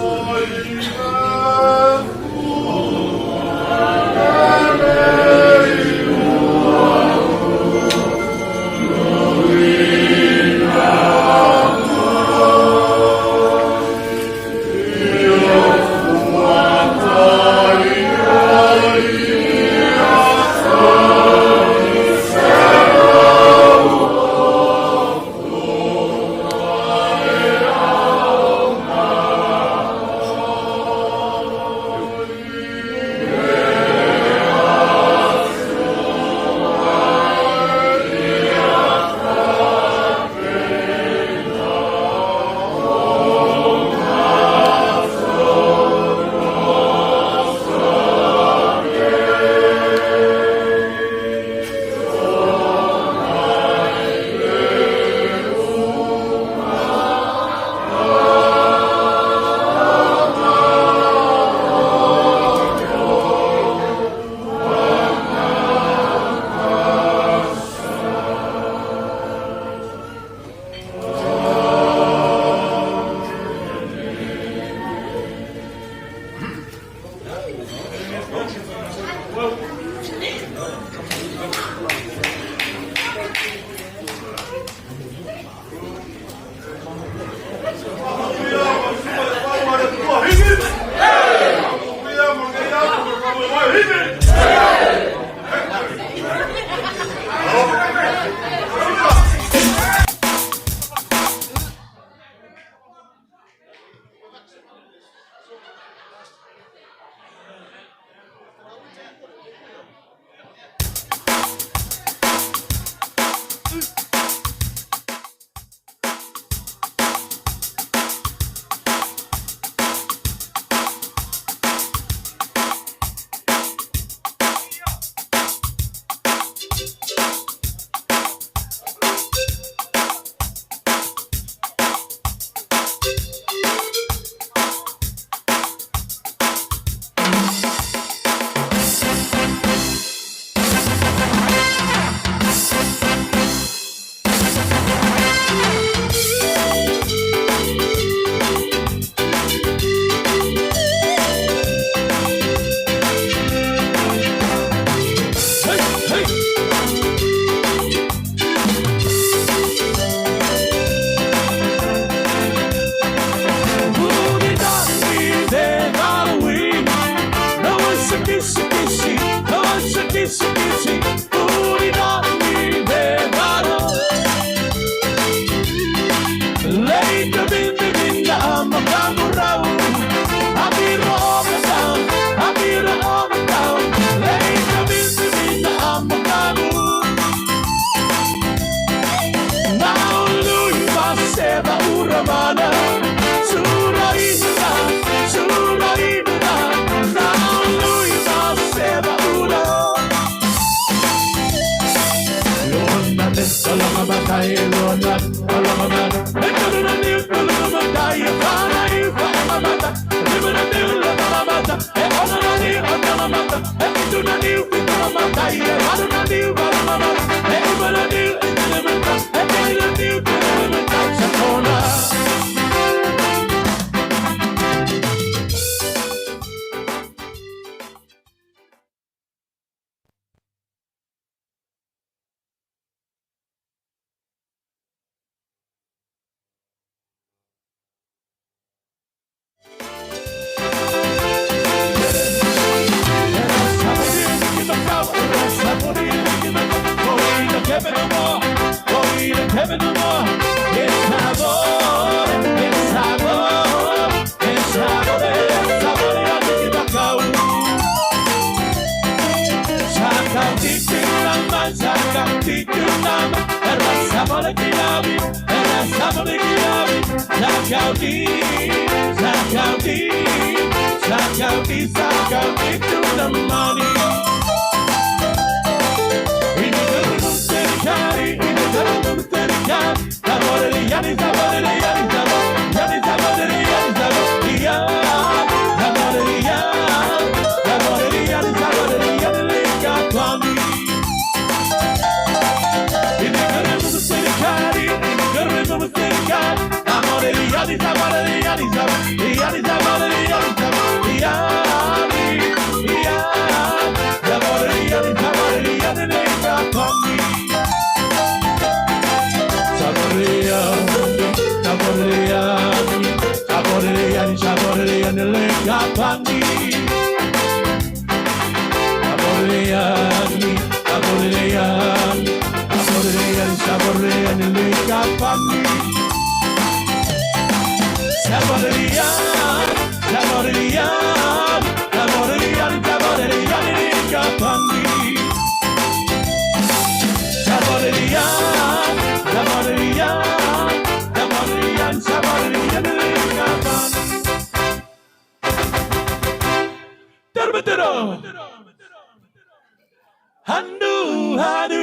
Handu, handu,